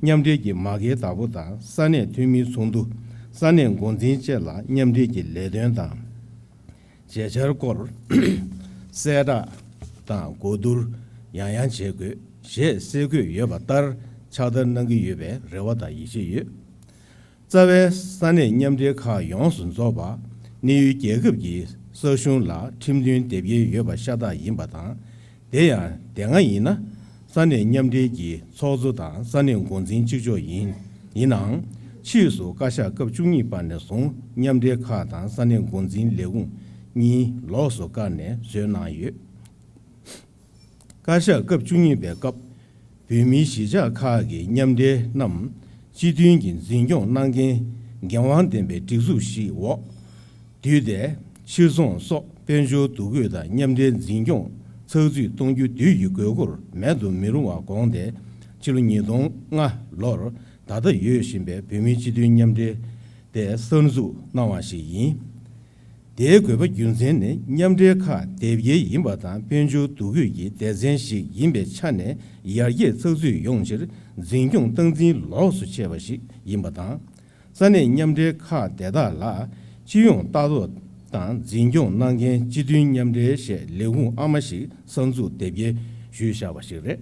མཉམ་འབྲེལ་གྱི་མ་རྒན་བདག་པོ་དང་ས་གནས་འཐུས་མིའི་ཚོགས་འདུ། ས་གནས་འགོ་འཛིན་བཅས་ལ་མཉམ་འབྲེལ་གྱི་ལས་དོན་དང་། བྱེད་འཆར་སྐོར་གསལ་བསྒྲགས་དང་གོ་བསྡུར་ཡང་ཡང་བྱེད་དགོས་ཞེས་གསལ་འཁོད་ཡོད་པ་ལྟར་ཕྱག་བསྟར་གནང་གི་ཡོད་པའི་རེ་བ་དང་ཡིད་ཆེས་ཡོད། རྩ་བའི་ས་གནས་མཉམ་འབྲེལ་ཁག་ཡོངས་སུ་རྫོགས་པ་གནས་ཡུལ་རྒྱལ་ཁབ་ཀྱི་གསར་གཞུང་ལ་ཁྲིམས་མཐུན་དེབ་སྐྱེལ་ཡོད་པ་ཤ་སྟག་ཡིན་པ་དང་། དེ་ཡང་དེ་སྔ་ཡིན་ན་ས་གནས་མཉམ་འབྲེལ་གྱི་ཚོགས་གཙོ་དང་ས་གནས་འགོ་འཛིན་གཅིག་ལྕོགས་ཡིན། ཡིན་ནའང་ཕྱིས་སུ་བཀའ་ཤག་སྐབས་བཅུ་གཉིས་པ་ནས་བཟུང་མཉམ་འབྲེལ་ཁག་དང་ས་གནས་འགོ་འཛིན་ལས་ཁུངས་གཉིས་ལོགས་སུ་བཀར་ནས་བཟོས་གནང་ཡོད། བཀའ་ཤག་སྐབས་བཅུ་གཉིས་པའི་སྐབས་བོད་མིའི་གཞིས་ཆགས་ཁག་གི་མཉམ་འབྲེལ་རྣམས་སྤྱི་མཐུན་གྱི་འཛིན་སྐྱོང་གནང་མཁན་འགན་དབང་ལྡན་པའི་སྒྲིག་འཛུགས་ཤིག་འོག་བསྡུས་ཏེ། ཕྱིར་ཚོང་སོགས་དཔལ་འབྱོར་འདུ་འགོད་དང་མཉམ་འབྲེལ་འཛིན་སྐྱོང་ཚགས་ཚུད་གཏོང་རྒྱུ་དུས་ཀྱི་དགོས་མཁོར་མེད་དུ་མི་རུང་བ་དགོངས་ཏེ། ཕྱི་ལོ་ཉིས་སྟོང་ལྔ་ལོར་ད་ལྟ་ཡོད་བཞིན་པའི་བོད་མིའི་སྤྱི་མཐུན་མཉམ་འབྲེལ་དེ་གསར་འཛུགས་གནང་བ་ཞིག་ཡིན། དེའི་དགོས་པ་རྒྱུ་མཚན་ནི་མཉམ་འབྲེལ་ཁག་དེབ་སྐྱེལ་ཡིན་པ་དང་དཔལ་འབྱོར་འདུ་འགོད་ཀྱི་སྡེ་ཚན་ཞིག་ཡིན་པའི་ཆ་ནས་ཡར་རྒྱས་ཚགས་ཚུད་ཡོང་ཕྱིར་འཛིན་སྐྱོང་སྟངས་འཛིན་ལོགས་སུ་ཆད་པ་ཞིག་ཡིན་པ་དང་། ས་གནས་མཉམ་འབྲེལ་ཁག་དེ་དག་ལ་སྤྱི་ཡོངས་ལྟ་རྟོག་དང་འཛིན་སྐྱོང་གནང་མཁན་སྤྱི་མཐུན་མཉམ་འབྲེལ་ཞེས་ལས་ཁུངས་ཨ་མ་ཞིག་གསར་འཛུགས་དེབ་སྐྱེལ་ཞུས་བཞག་པ་ཞིག་རེད།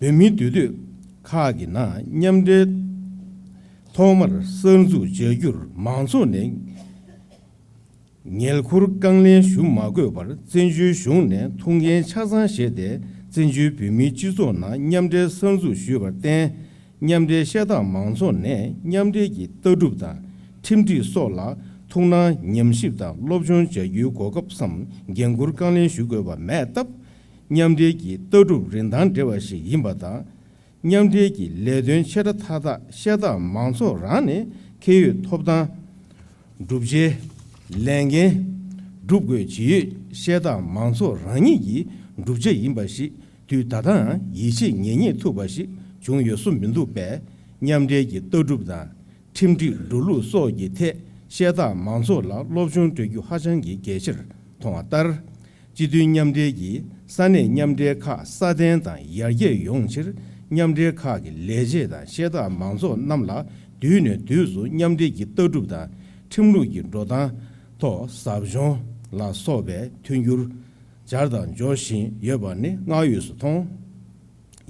བོད་མིའི་འདུས་སྡོད་ཁག་གི་ནང་མཉམ་འབྲེལ་ཐོག་མར་གསར་འཛུགས་བྱ་རྒྱུར་མང་ཚོགས་ནས་ངལ་ཁུར་རྐང་ལེན་ཞུ་མ་དགོས་པར་བཙན་བྱོལ་གཞུང་ནས་ཐུགས་འགན་ཆ་ཚང་བཞེས་ཏེ་བཙན་བྱོལ་བོད་མིའི་སྤྱི་ཚོགས་ནང་མཉམ་འབྲེལ་གསར་འཛུགས་ཞུས་པར་བརྟེན། མཉམ་འབྲེལ་ཤ་སྟག་མང་ཚོགས་ནས་མཉམ་འབྲེལ་གྱི་ལྟ་གྲུབ་དང་ཁྲིམས་སྒྲིག་སོགས་ལ་ཐུགས་སྣང་ཉམས་ཞིབ་དང་སློབ་སྦྱོང་བྱ་རྒྱུའི་གོ་སྐབས་སམ་འགན་ཁུར་རྐང་ལེན་ཞུ་དགོས་པ་མེད་སྟབས། མཉམ་འབྲེལ་གྱི་ལྟ་གྲུབ་རིན་ཐང་བྲལ་བ་ཞིག་ཡིན་པ་དང་། མཉམ་འབྲེལ་གྱི་ལས་དོན་ཆེ་ཕྲ་མཐའ་དག་ཤ་སྟག་མང་ཚོགས་རང་ནས་ཁེ་ཡོད་ཐོབ་ཐང་། སྒྲུབ་བྱའི་ལས་འགན་སྒྲུབ་དགོས་ཇི་ཡོད་ཤ་སྟག་མང་ཚོགས་རང་ཉིད་ཀྱི་བསྒྲུབ་བྱ་ཡིན་པ་ཞིག་དུས་ད་ལྟའང་ཡིད་ཆེས་ངེས་རྙེད་ཐུབ་པ་ཞིག་བྱུང་ཡོད་བཟོ་མི་འདུག་པས། མཉམ་འབྲེལ་གྱི་ལྟ་གྲུབ་དང་། ཁྲིམས་སྒྲིག་འགྲོ་ལུགས་སོགས་ཀྱི་ཐད་ཤ་སྟག་མང་ཚོགས་ལ་སློབ་སྦྱོང་སྤྲོད་རྒྱུ་ཧ་ཅང་གི་གལ་ཆེར་མཐོང་བ་ལྟར། སྤྱི་མཐུན་མཉམ་འབྲེལ་གྱིས་ས་གནས་མཉམ་འབྲེལ་ཁག་སྲ་བརྟན་དང་ཡར་རྒྱས་ཡོང་ཕྱིར་མཉམ་འབྲེལ་ཁག་གི་ལས་བྱེད་དང་ཤ་སྟག་མང་ཚོགས་རྣམས་ལ་དུས་ནས་དུས་སུ་མཉམ་འབྲེལ་གྱི་ལྟ་གྲུབ་དང་ ཁྲིམས་ལུགས་ཀྱི་འགྲོ་སྟངས་ཐོག་ཟབ་སྦྱོང་ལ་སོགས་པའི་མཐུན་འགྱུར་སྦྱར་དང་སྦྱོར་བཞིན་ཡོད་པ་ནི་སྔར་ཡོད་དུ་མཐོང་།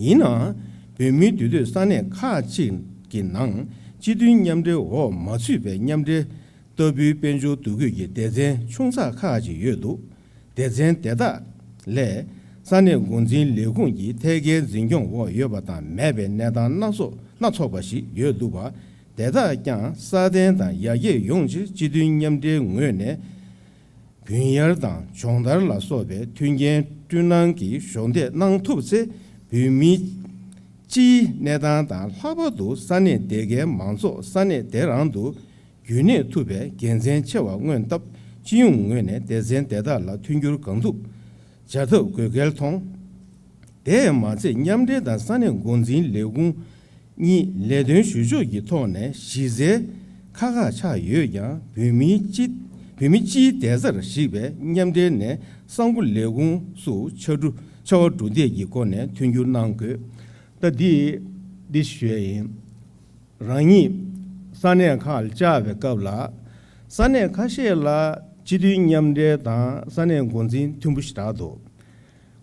ཡིན་ནའང་། བོད་མིའི་དུས་སྟོན་ས་གནས་ཁག་ཅིག་གི་ནང་སྤྱི་མཐུན་མཉམ་འབྲེལ་འོག་མ་ཚུད་པའི་མཉམ་འབྲེལ་ལྟ་བུའི་དཔལ་འབྱོར་འདུ་འགོད་ཀྱི་སྡེ་ཚན་ཆུང་ཙག་ཁག་ཅིག་ཡོད་འདུག་སྡེ་ཚན་དེ་དག་ལས་ས་གནས་འགོ་འཛིན་ལས་ཁུངས་ཀྱི་ཐད་ཀའི་འཛིན་སྐྱོང་འོག་ཡོད་པ་དང་མེད་པའི་གནས་སྟངས་སྣ་ཚོགས་སྣ་ཚོགས་པ་ཞིག་ཡོད་འདུག་པ། དེ་དག་ཀྱང་སྲ་བརྟན་དང་ཡར་རྒྱས་ཡོང་ཕྱིར་སྤྱི་མཐུན་མཉམ་འབྲེལ་ངོས་ནས་བུན་གཡར་དང་སྦྱོང་བརྡར་ལ་སོགས་པའི་མཐུན་རྐྱེན་བསྐྲུན་གནང་གི་གཞོགས་འདེགས་གནང་ཐུབ་ཚེ། བོད་མི་སྤྱིའི་གནས་སྟངས་དང་ལྷག་པར་དུ་ས་གནས་དེ་གའི་མང་ཚོགས་ས་གནས་དེ་རང་དུ་རྒྱུན་གནས་ཐུབ་པའི་དགེ་མཚན་ཆེ་བ་མངོན་སྟབས། སྤྱི་ཡོངས་ངོས་ནས་སྡེ་ཚན་དེ་དག་ལ་མཐུན་འགྱུར་གང་ཐུབ་བྱ་ཐབས་དགོས་གལ་མཐོང་། དེས་མ་ཚད་མཉམ་འབྲེལ་དང་ས་གནས་འགོ་འཛིན་ལས་ཁུངས་གཉིས་ལས་དོན་ཞུ་ཕྱོགས་ཀྱི་ཐོག་ནས་གཞི་རྩའི་ཁག་ཁག་ཆགས་ཡོད་ཀྱང་། བོད་མིའི་སྤྱི་བོད་མི་སྤྱིའི་བདེ་རྩར་གཞིགས་པའི་མཉམ་འབྲེལ་ནས་གསར་འགོད་ལས་ཁུངས་སུ་ཕྱར་གྲུ་ཕྱར་བ་གྲུ་འདེགས་ཀྱི་སྒོ་ནས་མཐུན་འགྱུར་གནང་དགོས། ད་འདི་འདི་ཞུ་ཡ་ཡིན། རང་ཉིད་ས་གནས་ཁག་ལ་བཅར་བའི་སྐབས་ལ། ས་གནས་ཁ་ཤས་ལ་སྤྱི་མཐུན་མཉམ་འབྲེལ་དང་ས་གནས་འགོ་འཛིན་མཐུན་པོ་ཞེ་དྲག་འདུག་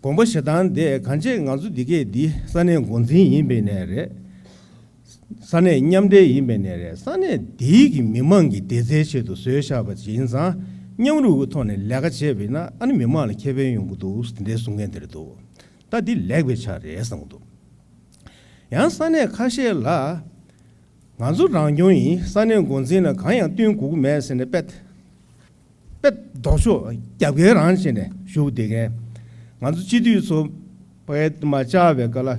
དགོངས་པ་བཞེས་སྟངས་དེ་གང་བྱས་ང་ཚོ་འདི་གས་འདི་ས་གནས་འགོ་འཛིན་ཡིན་པའི་ནས་རེད། ས་གནས་མཉམ་འབྲེལ་ཡིན་པའི་ནས་རེད། ས་གནས་འདིའི་གི་མི་མང་གི་བདེ་རྩའི་ཆེད་དུ་བཟོས་བཞག་པ་ཅིག་ཡིན་ཙང་། མཉམ་རུབ་ཀྱི་ཐོག་ནས་ལས་ཀ་བྱས་པ་ཡིན་ན་ཨ་ནི་མི་མང་ལ་ཁེ་ཕན་ཡོང་གི་འདུག་དེ་འདྲའི་གསུང་མཁན་དེ་རེད་འདུག་ད་འདི་ལེགས་པའི་ཆ་རེད་བསམ་གྱི་འདུག་ཡང་ས་གནས་ཁ་ཤས་ལ། ང་ཚོ་རང་སྐྱོང་ཡིན། ས་གནས་འགོ་འཛིན་ལ་གང་ཡང་བསྟུན་དགོས་ཀྱི་མེད་ཟེར་ནས་དཔེ་དཔེ་ལྡོག་ཕྱོགས་རྒྱབ་འགལ་རང་བྱས་ནས་བཞུགས་བསྡད་མཁན། ང་ཚོ་སྤྱི་འཐུས་ཚོ་ཕ་གིར་མར་བཅར་བའི་སྐབས་ལ།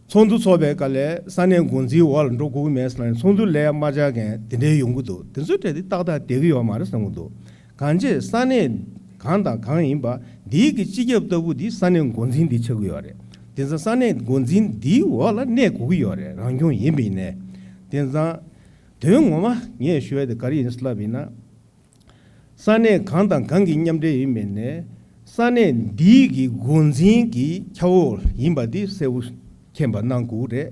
ཚོགས་འདུ་ཚོགས་པའི་སྐབས་ལ་ས་གནས་འགོ་འཛིན་འོག་ལ་འགྲོ་དགོས་ཀྱི་མེད་ཟེར་ནས་ཚོགས་འདུ་ལ་མ་བཅར་མཁན་དེ་འདྲའི་ཡོང་གི་འདུག་དེ་ཚོའི་གྲས་དེ་ཏག་ཏག་བསྡད་ཀྱི་ཡོད་མ་རེད་བསམ་གྱི་འདུག་གང་ཅི་ས་གནས་གང་དང་གང་ཡིན་པ་འདིའི་གི་སྤྱི་ཁྱབ་ལྟ་བུ་འདི་ས་གནས་འགོ་འཛིན་འདི་ཆགས་ཀྱི་ཡོད་རེད། དེ་ཚོ་ས་གནས་འགོ་འཛིན་འདིའི་འོག་ལ་གནས་དགོས་ཀྱི་ཡོད་རེད། རང་སྐྱོང་ཡིན་པ་ཡིན་ནའི། དེ་ཙང་། དོན་ངོ་མ་ངས་ཞུ་ཡ་དེ་ག་རེ་ཡིན་ཟེར་ལབ་ཡིན་ན། ས་གནས་གང་དང་གང་གི་མཉམ་འབྲེལ་ཡིན་མིན་ནས། ས་གནས་འདིའི་གི་འགོ་འཛིན་གྱི་ཁྱབ་འོག་ཡིན་པ་འདི་གསལ་པོ་མཁྱེན་པ་གནང་དགོས་རེད།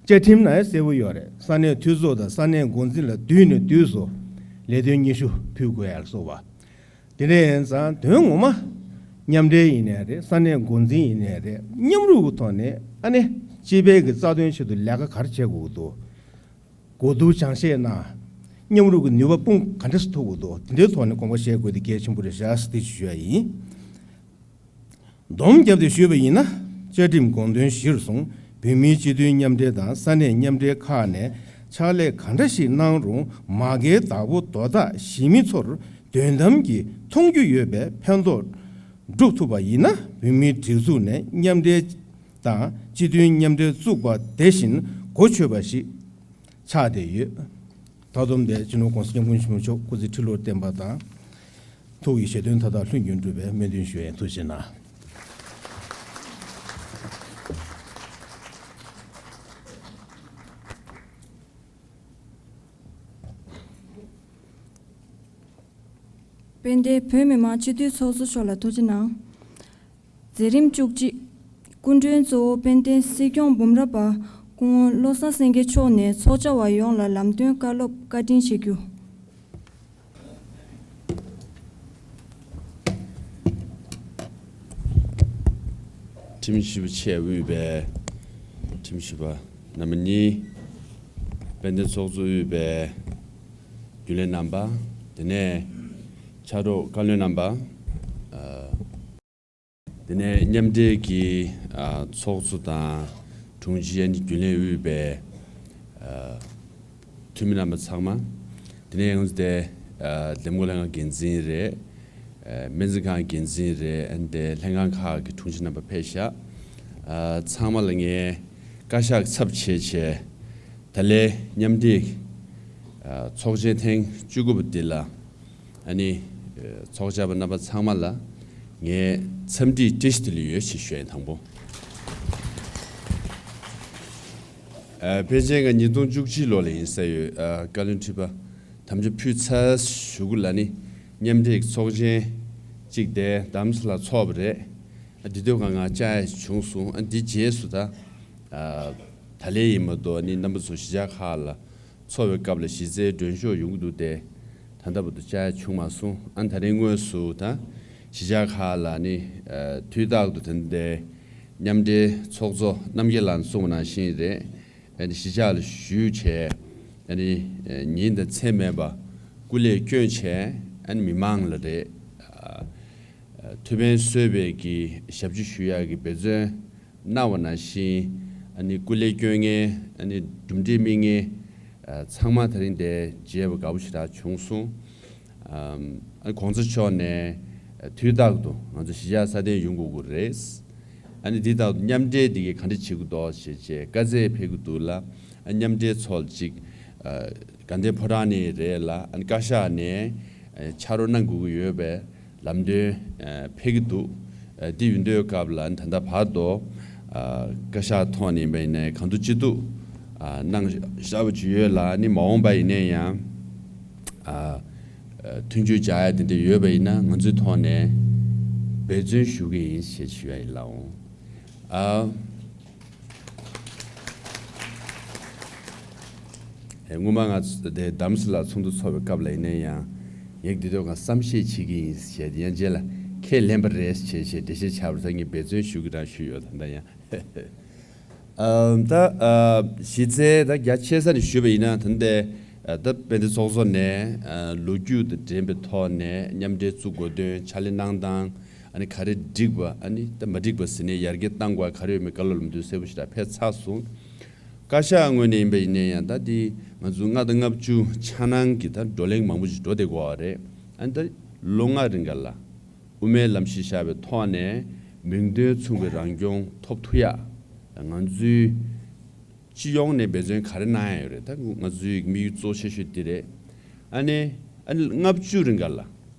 བཅའ་ཁྲིམས་ནང་གསལ་པོ་ཡོད་རེད། ས་གནས་འཐུས་ཚོགས་དང་ས་གནས་འགོ་འཛིན་ལ་དུས་ནས་དུས་སུ་ལས་དོན་སྙན་ཞུ་ཕུལ་དགོས་ཡ་ལ་སོགས་པ། དེ་འདྲ་ཡིན་ཙང་དོན་ངོ་མ་མཉམ་འབྲེལ་ཡིན་ནའི་རེད། ས་གནས་འགོ་འཛིན་ཡིན་ནའི་རེད། མཉམ་རུབ་ཀྱི་ཐོག་ནས་ཨ་ནི་སྤྱི་པའི་གི་རྩ་དོན་ཆེད་དུ་ལས་ཀ་ག་རེ་བྱེད་དགོས་ཀྱི་འདུག་གོ་བསྡུར་སྦྱང་བཤད་གནང་། མཉམ་རུབ་ཀྱི་ནུས་པ་སྤུངས་ག་འདྲ་སེ་ཐུབ་ཀྱི་འདུག་དེ་འདྲའི་ཐོག་ནས་དགོངས་པ་བཞེས་དགོས་དེ་གལ་ཆེན་པོ་རེད་ཤག་ཟེར་དེ་ཞུ་ཡ་ཡིན། སྡོམ་བརྒྱབ་སྟེ་ཞུས་པ་ཡིན་ན། བཅའ་ཁྲིམས་དགོངས་དོན་གཞིར་བཟུང་བོད་མིའི་སྤྱི་མཐུན་མཉམ་འབྲེལ་དང་ས་གནས་མཉམ་འབྲེལ་ཁག་ནས་ཕྱག་ལས་ག་འདྲ་ཞིག་གནང་རུང་མ་དགའི་བདག་པོ་དོ་བདག་གཞི་མི་ཚོར་དོན་དམ་གྱི་མཐོང་རྒྱུ་ཡོད་པའི་ཕན་ཐོགས་སྒྲུབ་ཐུབ་པ་ཡིན་ན། བོད་མིའི་སྒྲིག་འཛུགས་ནས་མཉམ་འབྲེལ་དང་སྤྱི་མཐུན་མཉམ་འབྲེལ་བཙུགས་པ་དེ་བཞིན་གོ་ཆོད་པ་ཞིག་ཆགས་བསྡད་ཡོད། ད་དུང་དེ་སྤྱི་ནོར་༸གོང་ས་༸སྐྱབས་མགོན་ཆེན་པོ་མཆོག་སྐུ་ཚེ་ཁྲི་ལོར་བརྟན་པ་དང་། ཐུགས་ཀྱི་བཞེད་དོན་མཐའ་དག་ལྷུན་གྱིས་འགྲུབ་པའི་སྨོན་འདུན་ཞུ་ཡས། ཐུགས་རྗེ་གནང་། དཔལ་ལྡན་བོད་མི་མང་སྤྱི་འཐུས་ཚོགས་གཙོ་མཆོག་ལ་ཐུགས་རྗེ་གནང་། མཛད་རིམ་བཅུ་གཅིག་སྐུ་མགྲོན་གཙོ་བོ་དཔལ་ལྡན་སྲིད་སྐྱོང་འབུམ་རམས་པ་སྐུ་ངོ་བློ་བཟང་སེང་གེ་མཆོག་ནས་ཚོགས་བཅར་བ་ཡོངས་ལ་ལམ་སྟོན་བཀའ་སློབ་བཀའ་དྲིན་ཆེ་ཞུ། ཁྲིམས་ཞིབ་པ་ཆེད་དབུས་པའི་ཁྲིམས་ཞིབ་པ་རྣམ་པ་གཉིས། དཔལ་ལྡན་ཚོགས་གཙོ་དབུས་པའི་རྒྱུན་ལས་རྣམ་པ། དེ་ནས་ཕྱག་རོགས་བཀའ་བློན་རྣམ་པ། ཨ། དེ་ནས་མཉམ་འབྲེལ་གྱི་ཨ་ཚོགས་གཙོ་དང་དྲུང་ཆེ་ཨ་ནི་རྒྱུན་ལས་དབུས་པའི་ཨ་འཐུས་མི་རྣམ་པ་ཚང་མ། དེ་ནས་ཡང་དེ་ཨ་འདེམས་བསྐོ་ལྷན་ཁང་འགན་འཛིན་རེད། ཨ་སྨན་རྩིས་ཁང་འགན་འཛིན་རེད། ཨ་ནི་དེ་ལྷན་ཁང་ཁག་གི་དྲུང་ཆེ་རྣམ་པ་ཕེབས་ཤག་ཨ་ཚང་མ་ལ་ངས་བཀའ་ཤག་གི་ཚབ་བྱས་བྱས་ད་ལན་མཉམ་འབྲེལ་ཨ་ཚོགས་ཆེན་ཐེངས་བཅུ་དགུ་པ་འདི་ལ། ཨ་ནི། ཚོགས་བཅར་བ་རྣམ་པ་ཚང་མ་ལ་ངའི་འཚམས་འདྲིའི་བཀྲ་ཤིས་བདེ་ལེགས་ཡོད་ཅེས་ཞུ་ཡ་དང་པོ། ཨ་ཕལ་ཆེར་ང་ཉིས་སྟོང་བཅུ་གཅིག་ལོ་ལ་ཡིན་ས་ཡོད། ཨ་བཀའ་བློན་ཁྲི་པ་དམ་བཅའ་ཕུལ་ཚར་གཞུག་གུ་ལ་ནི་མཉམ་འབྲེལ་གྱི་ཚོགས་ཆེན་གཅིག་དེ་རྡ་རམ་ས་ལ་ཚོགས་པ་རེད། ཨ་འདི་དུས་ང་ང་བཅར་ཡ་བྱུང་སོང་། ཨ་འདི་རྗེས་སུ་ད་ཨ་ད་ལན་ཡིན་མ་གཏོགས་ཨ་ནི་རྣམ་པ་ཚོ་གཞིས་ཆགས་ཁག་ལ། འཚོགས་པའི་སྐབས་ལ་གཞི་རྩའི་མགྲོན་ཤོག་ཡོང་གི་འདུག་སྟེ། ད་ ད་ལྟ་བར་དུ་བཅར་ཡ་བྱུང་མ་སོང་། ཨ་ནི་ད་རིང་དངོས་སུ་ད་གཞིས་ཆགས་ཁག་ལ་ནི་ཨ་དུས་རྟག་ཏུ་ད་ལྟའི་མཉམ་འབྲེལ་ཚོགས་གཙོ་རྣམ་རྒྱལ་ལགས་གསུངས་པ་ནང་བཞིན་རེད། ཨ་ནི་གཞིས་ཆགས་ལ་བཞུགས་བྱས། ཨ་ནི་ཨ་ཉིན་དང་མཚན་མེད་པ་སྐུ་ལས་བསྐྱོན་བྱས། ཨ་ནི་མི་མང་ལ་རེད། ཨ་ཨ་ཐུགས་ཕན་གསོས་པའི་གི་ཞབས་ཕྱི་ཞུ་ཡག་གི་འབད་བརྩོན་གནང་བ་ནང་བཞིན། ཨ་ནི་སྐུ་ལས་བསྐྱོན་མཁན། ཨ་ནི་གྲུབ་འབྲས་སྨིན་མཁན། ཨ་ཚང་མ་དེ་རིང་འདིར་མཇལ་བ་དགའ་པོ་ཞེ་དྲག་བྱུང་སོང་། ཨམ་ཨ་ནི་གོང་ས་མཆོག་ནས་དུས་རྟག་ཏུ་ང་ཚོ་གཞིས་ཆགས་སྲ་བརྟན་ཡོང་དགོས་ཀྱི་རེད། ཨ་ནི་འདི་ལྟར་མཉམ་འབྲེལ་འདི་གས་ག་འདྲ་བྱེད་དགོས་འདུག་ཞེས་བྱས་བཀའ་སྩལ་ཕེབས་ཀྱི་འདུག་ལ། ཨ་མཉམ་འབྲེལ་ཚོགས་ལ་ཅིག་ཨ་དགའ་ལྡན་ཕོ་བྲང་ནས་རེད་ལ། ཨ་ནི་བཀའ་ཤག་ནས་ཨ་ཕྱག་རོགས་གནང་དགོས་ཀྱི་ཡོད་པས། ལམ་སྟོན་ཨ་ཕེབས་ཀྱི་འདུག། ཨ་འདི་ཡོང་དུས་སྐབས་ལ་ད་ལྟ་བར་དུ་ཨ་བཀའ་ཤག་ཐོག་ནས་ཡིན་པ་ཡིན་ནའི་གང་ཐུབ་ཅི་ཐུབ་ཨ་གནང་བཞག་པ་ཅིག་ཡོད་ལ། ཨ་ནི་མ་འོངས་པ་ཡིན་ནའི་ཡང་ཨ་མཐུན་འགྱུར་སྦྱར་ཡ་དེ་འདྲ་ཡོད་པ་ཡིན་ན་ང་ཚོའི་ཐོག་ནས་འབད་བརྩོན་ཞུ་གི་ཡིན་ཞེས་ཞུ་ཡ་ཡིན་ལགས། ཨ། ཨེ་སྔོན་མ་ང་ཚོ་དེ་དམ་སྲི་ལ་ཚོགས་འདུ་ཚོགས་པའི་སྐབས་ལ་ཡིན་ན་ཡང་། ངས་འདི་དུས་ང་བསམ་ཤེས་བྱེད་ཀྱི་ཡིན་ཞེས་ཡང་རྗེས་ལ་ཁས་ལེན་པ་རེད་ཞེས་ཞེས་འགྲེལ་བཤད་བྱ་བར་ད་ངས་འབད་བརྩོན་ཞུ་གི་རང་ཞུས་ཡོད། ད་ལྟ་ཡང་ཨ་ད་ཨ་གཞི་རྩའི་ད་རྒྱ་ཆེ་ས་ནས་ཞུས་པ་ཡིན་ན། ད་ལྟའི་ཨ་ད་དཔལ་ལྡན་ཚོགས་གཙོ་ནས་ཨ་ལོ་རྒྱུས་དང་འབྲེལ་བའི་ཐོག་ནས་མཉམ་འབྲེལ་བཙུགས་དགོས་དོན། ཕྱག་ལས་གནང་སྟངས། ཨ་ནི་ག་རེ་འགྲིག་པ། ཨ་ནི་ད་མ་འགྲིག་པ་ཟེར་ནས་ཡར་རྒྱས་གཏང་དགོས་ག་རེ་ཡོད་མེད་བཀའ་སློབ་ལམ་སྟོན་གསལ་པོ་ཞེ་དྲག་ཕེབས་ཚར་སོང་། བཀའ་ཤག་ངོས་ནས་ཡིན་པ་ཡིན་ནའི་ཡང་ད་འདི་ང་ཚོ་ལྔ་དང་ལྔ་བཅུ་འཆར་སྣང་གི་ད་བགྲོ་གླེང་མང་པོ་ཞིག་འགྲོ་བསྡད་ཀྱི་ཡོད་རེད། ཨ་ནི་ད་ལོ་ལྔ་རིང་ག་ལ་དབུ་མའི་ལམ་གཞི་བཞག་པའི་ཐོག་ནས་མིང་དོན་མཚུངས་པའི་རང་སྐྱོང་ཐོབ་ཐུབ་ཡ། ང་ཚོའི་སྤྱི་ཡོངས་ནས་འབད་བརྩོན་ག་རེ་གནང་ཡ་ཡོད་རེད། ད་ང་ཚོའི་དམིགས་ཡུལ་གཙོ་ཆེ་ཤོས་འདི་རེད། ཨ་ནི་ཨ་ནི་ལྔ་བཅུ་རིང་ག་ལ་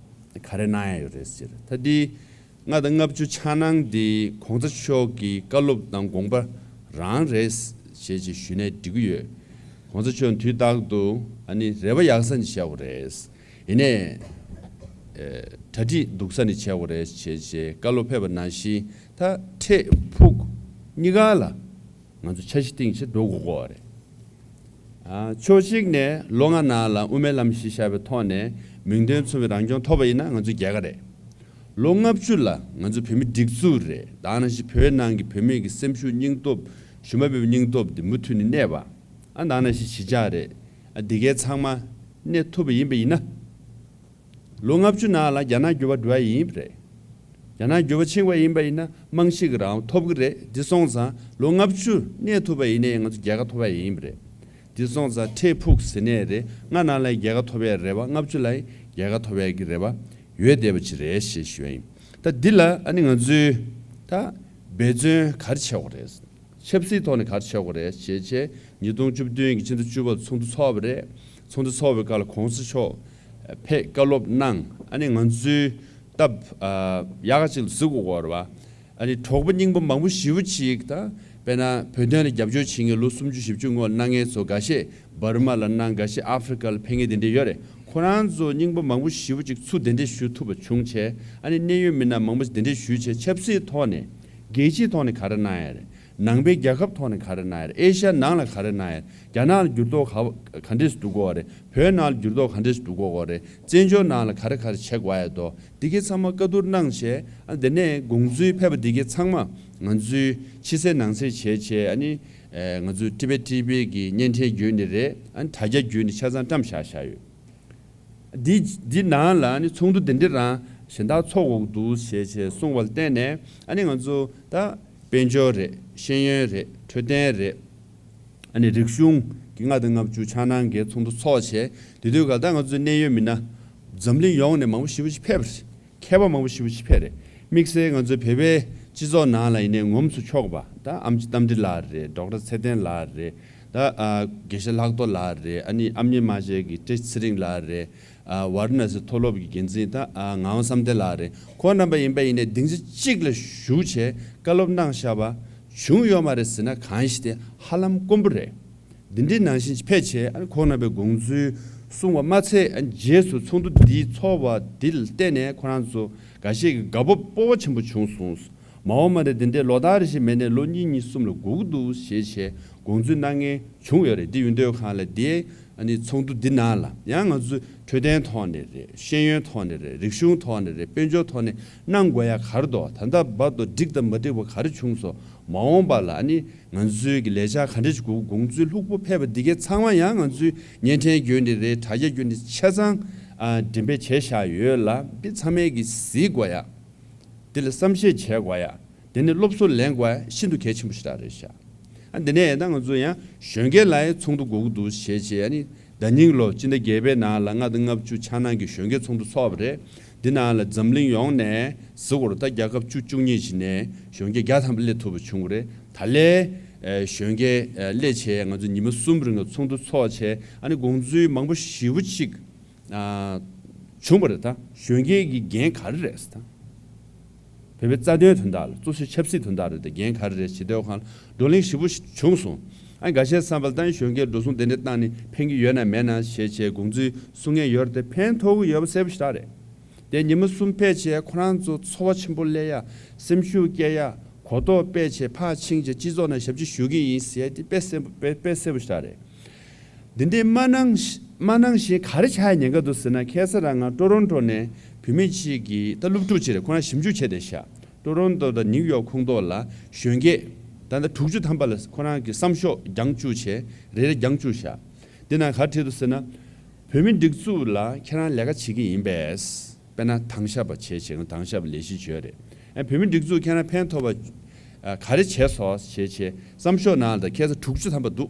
ག་རེ་གནང་ཡ་ཡོད་རེད་ཟེར། ད་འདི་ལྔ་དང་ལྔ་བཅུ་འཆར་སྣང་འདི་གོང་ས་མཆོག་གི་བཀའ་སློབ་དང་དགོངས་པ་རང་རེད་ཞེས་ཞེས་ཞུས་ནས་འགྲིག་གི་ཡོད། གོང་ས་མཆོག་དུས་རྟག་ཏུ་ཨ་ནི་རེ་བ་ཡག་ས་ནས་བྱས་པ་རེད། ཡིན་ནའི་ཨེ་གྲ་སྒྲིག་སྡུག་ས་ནས་བྱས་པ་རེད་ཞེས་ཞེས་བཀའ་སློབ་ཕེབས་པ་ནང་བཞིན་ད་འཕྲལ་ཕུགས་གཉིས་ཀ་ལ་ང་ཚོ་འཆར་གཞི་བཏིང་བྱས་འགྲོ་དགོས་ཀྱི་ཡོད་རེད། ཨ་ཕྱོགས་གཅིག་ནས་ལོ་ལྔ་ནང་ལ་དབུ་མའི་ལམ་གཞི་བཞག་པའི་ཐོག་ནས་མིང་དོན་མཚུངས་པའི་རང་སྐྱོང་ཐོབ་པ་ཡིན་ན་ང་ཚོ་རྒྱལ་ཁ་རེད། ལོ་ལྔ་བཅུ་ལ་ང་ཚོ་བོད་མི་སྒྲིག་འཛུགས་རེད། ད་ནང་བཞིན་བོད་ནང་གི་བོད་མི་གི་སེམས་ཤུགས་སྙིང་སྟོབས། ཞུམ་པ་མེད་པའི་སྙིང་སྟོབས་དེ་མུ་མཐུད་ནས་གནས་པ། ཨ་ད་ནང་བཞིན་གཞིས་ཆགས་རེད། ཨ་འདི་གའི་ཚང་མ་གནས་ཐུབ་པ་ཡིན་པ་ཡིན་ན། ལོ་ལྔ་བཅུ་ནང་ལ་རྒྱ་ནག་འགྱུར་བ་འགྲོ་ཡ་ཡིན་པ་རེད། རྒྱ་ནག་འགྱུར་བ་ཕྱིན་པ་ཡིན་པ་ཡིན་ན་རྨང་གཞི་གི་རང་དབང་ཐོབ་གི་རེད། འདི་སོང་ཙང་ལོ་ལྔ་བཅུ་གནས་ཐུབ་པ་ཡིན་ནའི་ང་ཚོ་རྒྱལ་ཁ་ཐོབ་ཡ་ཡིན་པ་རེད། འདི་སོང་ཙང་འཕྲལ་ཕུགས་ཟེར་ནའི་རེད། ལྔ་ནང་ལ་རྒྱལ་ཁ་ཐོབ་ཡ་རེད་པ། ལྔ་བཅུ་ལ་རྒྱལ་ཁ་ཐོབ་ཡ་གི་རེ་བ་ཡོད་བསྡད་པ་ཅིག་རེད་ཞེས་ཞུ་ཡ་ཡིན། ད་འདི་ལ་ཨ་ནི་ང་ཚོས་ད་འབད་བརྩོན་ག་རེ་བྱེད་དགོས་རེད། ཆབ་སྲིད་ཐོག་ནས་ག་རེ་བྱེད་དགོས་རེད་ཞེས་བྱས། ཉིས་སྟོང་བཅུ་བདུན་གྱི་ཕྱི་ཟླ་བཅུ་པར་ཚོགས་འདུ་ཚོགས་པ་རེད། ཚོགས་འདུ་ཚོགས་པའི་སྐབས་ལ་གོང་ས་མཆོག་ཕེབས་བཀའ་སློབ་གནང་། ཨ་ནི་ང་ཚོའི་སྟབས་ཨ་ཡག་ག་ཅིག་ལ་གཟིགས་དགོས་ཀྱི་ཡོད་རེད་པ། ཨ་ནི་གྲོགས་པོ་རྙིང་པ་མང་པོ་ཞེ་པོ་ཅིག་ད་དཔེར་ན་བོད་དོན་ལ་རྒྱབ་སྐྱོར་བྱེད་མཁན་ལོ་སུམ་ཅུ་བཞི་བཅུ་སྔོན་གནང་མཁན་ཚོ་འགའ་ཤས་འབར་མ་ལ་གནང་། འགའ་ཤས་ཨ་ཧྥེ་རི་ཀ་ལ་ཕེབས་མཁན་དེ་འདྲ་ཡོད་རེད། ཁོ་རང་ཚོ་རྙིང་པ་མང་པོ་ཞེ་པོ་ཅིག་ཚུར་གདན་འདྲེན་ཞུ་ཐུབ་པ་བྱུང་བྱས། ཨ་ནི་གནད་ཡོད་མི་སྣ་མང་པོ་ཞིག་གདན་འདྲེན་ཞུས་བྱས། ཆབ་སྲིད་ཐོག་ནས་རྒྱལ་སྤྱིའི་ཐོག་ནས་ག་རེ་གནང་ཡ་རེད། ནང་པའི་རྒྱལ་ཁབ་ཐོག་ནས་ག་རེ་གནང་ཡ་རེད། ཨེ་ཤ་ཡ་ནང་ལ་ག་རེ་གནང་ཡ་རེད། རྒྱ་ནག་ལ་འགྱུར་ལྡོག་ག་ག་འདྲས་སུ་འགྲོ་གི་ཡོད་རེད། བོད་ནང་ལ་འགྱུར་ལྡོག་ག་འདྲས་སུ་འགྲོ་གི་ཡོད་རེད། བཙན་བྱོལ་ནང་ལ་ག་རེ་ག་རེ་བྱེད་དགོས་ཡ་འདུག། འདི་གའི་ཚང་མ་བཀའ་བསྡུར་གནང་བྱས། ཨ་དེ་ནས་དགོངས་ཚུལ་ཕེབས་པ་འདི་གའི་ཚང་མ་ང་ཚོས་ཕྱི་གསལ་ནང་གསལ་བྱས་བྱས། ཨ་ནི་ཨེ་ང་ཚོའི་ཊི་བེཊ་ཊི་ཝི་གི་བརྙན་འཕྲིན་བརྒྱུད་ནས་རེད། ཨ་ནི་དྲ་རྒྱ་བརྒྱུད་ནས་ཆ་ཚང་བཀྲམ་བཞག་བཞག་ཡོད། འདི་འདི་ནང་ལ་ནི་ཚོགས་འདུ་འདི་འདྲ་རང་གཞན་དག་ཚོགས་དགོས་འདུག་ཞེས་བྱས་གསུངས་པ་ལ་བརྟེན་ནས། ཨ་ནི་ང་ཚོ་ད་དཔལ་འབྱོར་རེད། ཤེས་ཡོན་རེད། འཕྲོད་བསྟེན་རེད། ཨ་ནི་རིག་གཞུང་གི་ལྔ་དང་ལྔ་བཅུ་འཆར་སྣང་གི་ཚོགས་འདུ་ཚོགས་བྱས། དེ་དུས་ག་ད་ང་ཚོའི་གནད་ཡོད་མི་སྣ་འཛམ་གླིང་ཡོངས་ནས་མང་པོ་ཞེ་པོ་ཞིག་ཕེབས་པ་རེད། མཁས་པ་མང་པོ་ཞེ་པོ་ཞིག་ཕེབས་རེད། དམིགས་བསལ་ང་ཚོའི་བོད་པའི་སྤྱི་ཚོགས་ནང་ལ་ཡིན་ནའི་ངོམ་སུ་ཆོག་པ། ད་ཨེམ་ཆི་རྟ་མགྲིན་ལགས་རེད། ཌོག་ཊར་ཚེ་བརྟན་ལགས་རེད། ད་ཨ་དགེ་བཤེས་ལྷག་རྡོར་ལགས་རེད། ཨ་ནི་ཨ་མྱེས་སྨྲ་བརྗོད་ཀྱི་བཀྲ་ཤིས་ཚེ་རིང་ལགས་རེད། ཨ་ཝཱ་ར་ཎ་སི་མཐོ་སློབ་ཀྱི་འགན་འཛིན་ད་ཨ་ངག་དབང་བསམ་གཏན་ལགས་རེད། ཁོང་རྣམ་པ་ཡིན་པ་ཡིན་ནའི་སྡིངས་ཆ་གཅིག་ལ་བཞུགས་བྱས་བཀའ་སློབ་གནང་བཞག་པ་བྱུང་ཡོད་མ་རེད་ཟེར་ན་གང་ཞིག་དེ་ཧ་ལམ་དཀོན་པོ་རེད། འདི་འདྲའི་ནང་བཞིན་ཕེབས་བྱས། ཨ་ནི་ཁོང་རྣམ་པའི་དགོངས་ཚུལ་གསུངས་པ་མ་ཚད། ཨ་ནི་རྗེས་སུ་ཚོགས་འདུ་འདི་ཚོགས་པ་འདི་ལ་བརྟེན་ནས་ཁོ་རང་ཚོ་འགའ་ཤས་ཀྱིས་དགའ་སྤོབས་སྤོབས་པ་ཆེན་པོ་བྱུང་སོང་། མ་འོངས་པ་ནས་འདི་འདྲའི་ལོ་ལྟར་རེ་བཞིན་མེད་ནས་ལོ་གཉིས་གཉིས་གསུམ་ལ་སྒུག་གི་འདུག་ཞེས་བྱས་དགོངས་ཚུལ་གནང་མཁན་བྱུང་ཡོད་རེད། འདི་ཡོད་དུས་གང་ལ་དེའི་ ཨ་ནི་ཚོགས་འདུ་འདི་ནང་ལ་ཡང་ང་ཚོས་འཕྲོད་བསྟེན་ཐོག་ནས་རེད། ཤེས་ཡོན་ཐོག་ནས་རེད། རིག་གཞུང་ཐོག་ནས་རེད། དཔལ་འབྱོར་ཐོག་ནས་གནང་དགོས་ཡ་ག་རེ་འདུག་ད་ལྟ་བར་དུ་འགྲིག་དང་མ་འགྲིག་པ་ག་རེ་བྱུང་སོང་། མ་འོངས་པ་ལ་ཨ་ནི་ང་ཚོའི་གི་ལས་འཆར་ག་འདྲ་ཞིག་དགོས། དགོངས་ཚུལ་ལྷུག་པོ་ཕེབས་པ་འདི་གའི་ཚང་མ་ཡང་ང་ཚོའི་བརྙན་འཕྲིན་བརྒྱུད་ནས་རེད། དྲ་རྒྱ་བརྒྱུད་ནས་ཆ་ཚང་ཨ་འགྲེམས་སྤེལ་བྱས་བཞག་ཡོད་ལ། འདི་ཚང་མས་གི་གཟིགས་དགོས་ཡ། འདི་ལ་བསམ་ཤེས་བྱེད་དགོས་ཡ། དེ་ནས་སློབ་གསོ་ལེན་དགོས་ཡ་ཤིན་ཏུ་གལ་ཆེན་པོ་ཞིག་རེད་ཤག་ཨ་འདི་ནས་ད་ང་ཚོ་ཡང་གཞོན་སྐྱེས་ལ་ཡང་ཚོགས་འདུ་དགོས་ཀྱི་འདུག་ཞེས་བྱས། ཨ་ནི་ཟླ་ཉིན་ལོ་སྤྱི་ཟླ་བརྒྱད་པའི་ནང་ལ་ལྔ་དང་ལྔ་བཅུ་འཆར་སྣང་གི་གཞོན་སྐྱེས་ཚོགས་འདུ་ཚོགས་པ་རེད། འདི་ནང་ལ་འཛམ་གླིང་ཡོངས་ནས་གཟིགས་སྐོར་ད་རྒྱལ་ཁབ་བཅུ་བཅུ་གཉིས་ཤིག་ནས་གཞོན་སྐྱེས་བརྒྱ་ཐམ་པ་སླེབས་ཐུབ་པ་བྱུང་བ་རེད། ད་ལས་ཨེ་གཞོན་སྐྱེས་ཨེ་སླེབས་བྱས་ང་ཚོ་ཉི་མ་གསུམ་རིང་གི་ཚོགས་འདུ་ཚོགས་བྱས། ཨ་ནི་དགོངས་ཚུལ་མང་པོ་ཞེ་པོ་ཅིག་ཨ་བྱུང་བ་རེད། ད་གཞོན་སྐྱེས་ཀྱི་འགན་ག་རེ་རེད་ཟེར། ད་བོད་པའི་རྩ་དོན་དོན་དག་ལ། གཙོ་ཆེ་ཆབ་སྲིད་དོན་དག་རེད། ད་འགན་ག་རེ་རེད་ཟེར་དུས་སྒང་ལ་བགྲོ་གླེང་ཞེ་པོ་ཞིག་བྱུང་སོང་། ཨ་འགའ་ཤས་བསམ་པ་ལ་ད་གཞོན་སྐྱེས་འགྲོ་སོང་དེ་འདྲ་བཏང་ནས་ཕན་གྱི་ཡོད་ན་མེད་ན་ཞེས་བྱས་དགོངས་ཚུལ་གསུང་མཁན་ཡོད་རེད། དེ་ཕན་ཐོགས་ཀྱི་ཡོད་པ་གསལ་པོ་ཞེ་དྲག་རེད། དེ་ཉི་མ་གསུམ་ཕལ་ཆེར་ཁོ་རང་ཚོ་ཚོར་བ་ཆེན་པོ་སླེབས་ཡ། སེམས་ཤུགས་སྐྱེ་ཡ། གོ་རྟོགས་སྤེལ་བྱས་ཕར་ཕྱིན་བྱས་སྤྱི་ཚོགས་ནང་ཞབས་ཕྱི་ཞུ་གི་ཡིན་ཟེར་ཡ་དེ་དཔེ་གསལ་པོ་དཔེ་དཔེ་གསལ་པོ་ཞེ་དྲག་རེད། འདི་འདྲའི་མ་གནང་ཞིག་མ་གནང་ཞིག་ག་རེ་ཆགས་ཉེན་ཁ་འདུག་ཟེར་ན། ཁ་སང་རང་ང་ཊོ་རོན་ཊོ་ནས་བོད་མི་གཅིག་གིས། ད་སློབ་ཕྲུག་ཅིག་རེད། ཁོ་རང་ཞིབ་འཇུག་བྱས་བསྡད་ཤག་ཊོ་རོན་ཊོ་དང་ནིའུ་ཡོག་ཁོངས་གཏོགས་ལ་གཞོན་སྐྱེས་ད་ལྟ་དྲུག་ཅུ་ཐམ་པ་ལ་ཁོ་རང་གི་བསམ་ཤོག་བརྒྱངས་བཅུག་བྱས། རེ་རེ་བརྒྱངས་བཅུག་ཤག་འདི་ན་ག་རེ་བྲིས་འདུག་ཟེར་ན། བོད་མི་སྒྲིག་འཛུགས་ལ་ཁྱེད་རང་ལས་ཀ་བྱེད་ཀྱི་ཡིན་པས། དཔེར་ན་དྭང་ཞབས་པ་བྱས་བྱས། དྭང་ཞབས་པ་ལས་གཞི་བྱོས་རེད། ཨ་བོད་མི་སྒྲིག་འཛུགས་ཁྱེད་རང་ཕན་ཐོགས་པ་ཨ་ག་རེ་བྱས་སོང་ཞེས་བྱས་བསམ་ཤོག་ནང་ལ་ཁ་སང་དྲུག་ཅུ་ཐམ་པ་འདུག་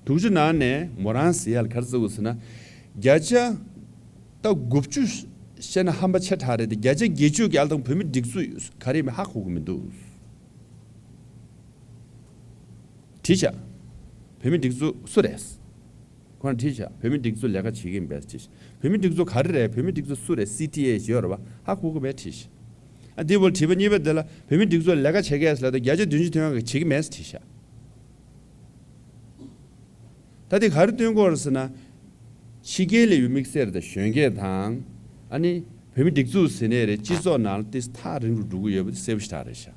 དྲུག་ཅུ་ནང་ནས་མོ་རང་ཟེར་ཡ་ལ་ག་རེ་བརྩི་དགོས་ཟེར་ན། བརྒྱ་ཆ་ད་དགུ་བཅུ་བཤད་ན་ཧམ་པ་ཆེ་དྲགས་རེད་དེ། བརྒྱ་ཆ་བརྒྱད་ཅུ་གྱ་ལ་དང་བོད་མི་སྒྲིག་འཛུགས་ག་རེ་ཡིན་མིན་ཧ་གོ་གི་མི་འདུག་དྲིས་ཤག་བོད་མི་སྒྲིག་འཛུགས་སུ་རེད། ཁོ་རང་དྲིས་ཤག་བོད་མི་སྒྲིག་འཛུགས་ལས་ཀ་བྱེད་ཀྱི་ཡིན་པས་དྲིས་ཤག་བོད་མི་སྒྲིག་འཛུགས་ག་རེ་རེད། བོད་མི་སྒྲིག་འཛུགས་སུ་རེད། སི་ཊི་ཨེ་ཡོད་རེད་པ། ཧ་གོ་གི་མེད་དྲིས་ཤག་ཨ་དེ་བོ་དྲི་བ་གཉིས་པ་དེ་ལ་བོད་མི་སྒྲིག་འཛུགས་ལས་ཀ་བྱེད་མཁན་ཟེར་ལབ་དུས་བརྒྱ་ཆ་བདུན་ཅུ་དོན་ལྔ་བྱེད་ཀྱི་མེད་ཟེར་དྲིས་ཤག་ད་དེ་ག་རེ་སྟོན་གྱི་ཡོད་རེད་ཟེར་ན། ཕྱི་རྒྱལ་ལ་ཡོད་དམིགས་བསལ་རེད། ད་གཞོན་སྐྱེས་དང་། ཨ་ནི་བོད་མི་སྒྲིག་འཛུགས་ཟེར་ནས་རེད། སྤྱི་ཚོགས་ནང་ལ་དེ་ཐག་རིང་རུ་འགྲོ་གི་ཡོད་པ་དེ་གསལ་པོ་ཞེ་དྲག་རེད་ཤག་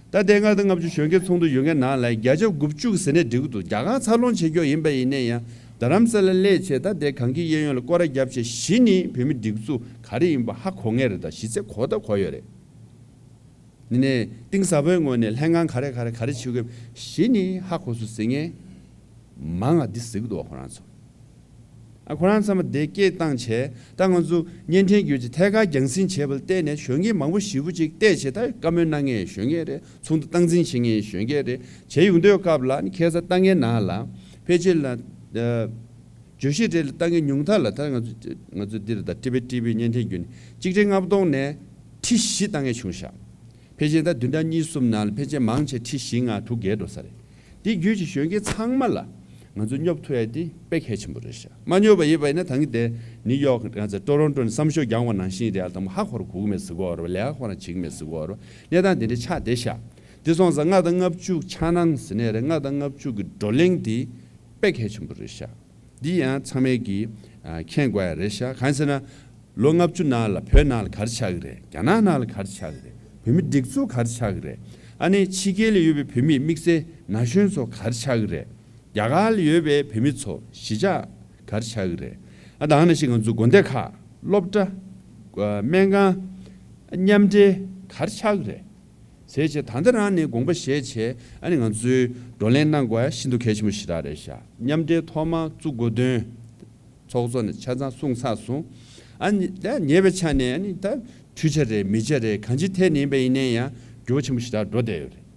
ད་ལྟའི་ལྔ་དང་ལྔ་བཅུ་གཞོན་སྐྱེས་ཚོགས་འདུ་ཡོད་མཁན་ནང་ལ་བརྒྱ་ཆ་དགུ་བཅུ་གི་ཟེར་ནས་འགྲིག་གི་འདུག་རྒྱ་གར་འཚར་ལོངས་བྱེད་མཁན་ཡིན་པ་ཡིན་ན་ཡང་། རྡ་རམ་ས་ལ་སླེབས་བྱས་ད་ལྟའི་གངས་སྐྱིད་གཡས་གཡོན་ལ་སྐོར་ར་བརྒྱབ་བྱས་གཞི་ནས་བོད་མི་སྒྲིག་འཛུགས་ག་རེ་ཡིན་པ་ཧ་གོ་མཁན་རེད། ད་གཞི་རྩའི་གོ་ད་གོ་ཡོད་རེད། འདི་ནས་གཏིང་ཟབ་པོའི་ངོས་ནས་ལྷན་ཁང་ག་རེ་ག་རེ་ག་རེ་བྱེད་དགོས་གཞི་ནས་ཧ་གོ་སོང་ཟེར་མཁན་མང་ང་འདི་ཟེར་གི་འདུག་ཁོ་རང་ཚོ། ཨ་ཁོ་རང་ཚང་མ་དེ་སྐད་བཏང་བྱས། ད་ང་ཚོ་བརྙན་འཕྲིན་བརྒྱུད་བྱས་ཐད་ཀར་རྒྱང་སྲིང་བྱས་པ་ལ་བརྟེན་ནས་གཞོན་སྐྱེས་མང་པོ་ཞེ་པོ་ཅིག་བལྟས་བྱས། ད་བཀའ་མོལ་གནང་མཁན་གཞོན་སྐྱེས་རེད། ཚོགས་འདུ་སྟངས་འཛིན་བྱེད་མཁན་གཞོན་སྐྱེས་རེད། བྱས་ཡོང་དུས་སྐབས་ལ་ནི་ཁ་སང་ལྟ་མཁན་ནང་ལ་ཕལ་ཆེར་ལ་ཨ་བརྗོད་གཞི་རེ་ལ་ལྟ་མཁན་ཉུང་མཐའ་ལ། ད་ང་ཚོ་ང་ཚོ་འདིར་ད་ཊི་ཝི་ཊི་ཝི་བརྙན་འཕྲིན་བརྒྱུད་ནས་གཅིག་ཁྲི་ལྔ་སྟོང་ནས་ཁྲི་བཞི་ལྟ་མཁན་བྱུང་ཤག་ཕལ་ཆེར་ད་བདུན་ཕྲག་གཉིས་གསུམ་ནང་ལ་ཕལ་ཆེར་མང་ཆེ་ཁྲི་བཞི་ལྔ་དྲུག་བརྒལ་འགྲོ་ས་རེད། དེ་བརྒྱུད་ཀྱི་གཞོན་སྐྱེས་ཚང་མ་ལ་ང་ཚོ་སྙོབ་ཐུབ་ཡ་དེ་དཔེ་གལ་ཆེན་པོ་རེད་ཤག་མ་སྙོབ་པ་ཡིན་པ་ཡིན་ན་ད་གིན་དེ་ནིའུ་ཡོག་ང་ཚོ་ཊོ་རོན་ཊོ་ནས་བསམ་ཤོག་བརྒྱངས་པ་ནང་བཞིན་རེད། ཨ་དང་པོ་ཧ་གོ་ར་གོ་གི་མེད་ཟེར་གོ་ར་བ། ལས་ཀ་ཁོ་རང་བྱེད་ཀྱི་མེད་ཟེར་གོ་ར་བ། གནས་སྟངས་དེ་འདྲ་ཆགས་བསྡད་ཤག་དེ་སོང་ཙང་ལྔ་དང་ལྔ་བཅུ་འཆར་སྣང་ཟེར་ནས་རེད། ལྔ་དང་ལྔ་བཅུ་གི་བགྲོ་གླེང་དེ་དཔེ་གལ་ཆེན་པོ་རེད་ཤག་འདི་ཡང་ཚང་མས་ཀྱིས་ཨ་མཁྱེན་དགོས་ཡ་རེད་ཤག་གང་ཟེར་ན། ལོ་ལྔ་བཅུ་ནང་ལ་བོད་ནང་ལ་ག་རེ་ཆགས་ཀྱི་རེད། རྒྱ་ནག་ནང་ལ་ག་རེ་ཆགས་ཀྱི་རེད། བོད་མི་སྒྲིག་འཛུགས་ག་རེ་ཆགས་ཀྱི་རེད། ཨ་ནི་ཕྱི་རྒྱལ་ལ་ཡོད་པའི་བོད་མི་དམིགས་བསལ་ན་གཞོན་ཚོ་ག་རེ་ཆགས་ཀྱི་རེད། རྒྱ་གར་ལ་ཡོད་པའི་བོད་མི་ཚོ་གཞིས་ཆགས་ག་རེ་ཆགས་ཀྱི་རེད། ཨ་ད་ནང་བཞིན་ང་ཚོ་དགོན་སྡེ་ཁག་སློབ་གྲྭ་ཨ་སྨན་ཁང་མཉམ་འབྲེལ་ག་རེ་ཆགས་ཀྱི་རེད། ཟེར་བྱས་ད་ལྟ་རང་ནས་དགོངས་པ་བཞེས་བྱས། ཨ་ནི་ང་ཚོས་བགྲོ་གླེང་གནང་དགོས་ཡ་ཤིན་ཏུ་གལ་ཆེན་པོ་ཞེ་དྲག་རེད་ཤག་མཉམ་འབྲེལ་ཐོག་མར་བཙུགས་དགོས་དོན་ཚོགས་གཙོ་ནས་ཆ་ཚང་གསུངས་ཚར་སོང་། ཨ་ནི་ད་ཉེ་བའི་ཆ་ནས་ཨ་ནི་ད་འཕྲུལ་ཆ་རེད། མི་ཆ་རེད། གང་ཅི་ཐད་ནས་ཡིན་པ་ཡིན་ནའི་ཡང་འགྱུར་བ་ཆེན་པོ་ཞེ་དྲག་འགྲོ་བསྡད་ཡོད་རེད།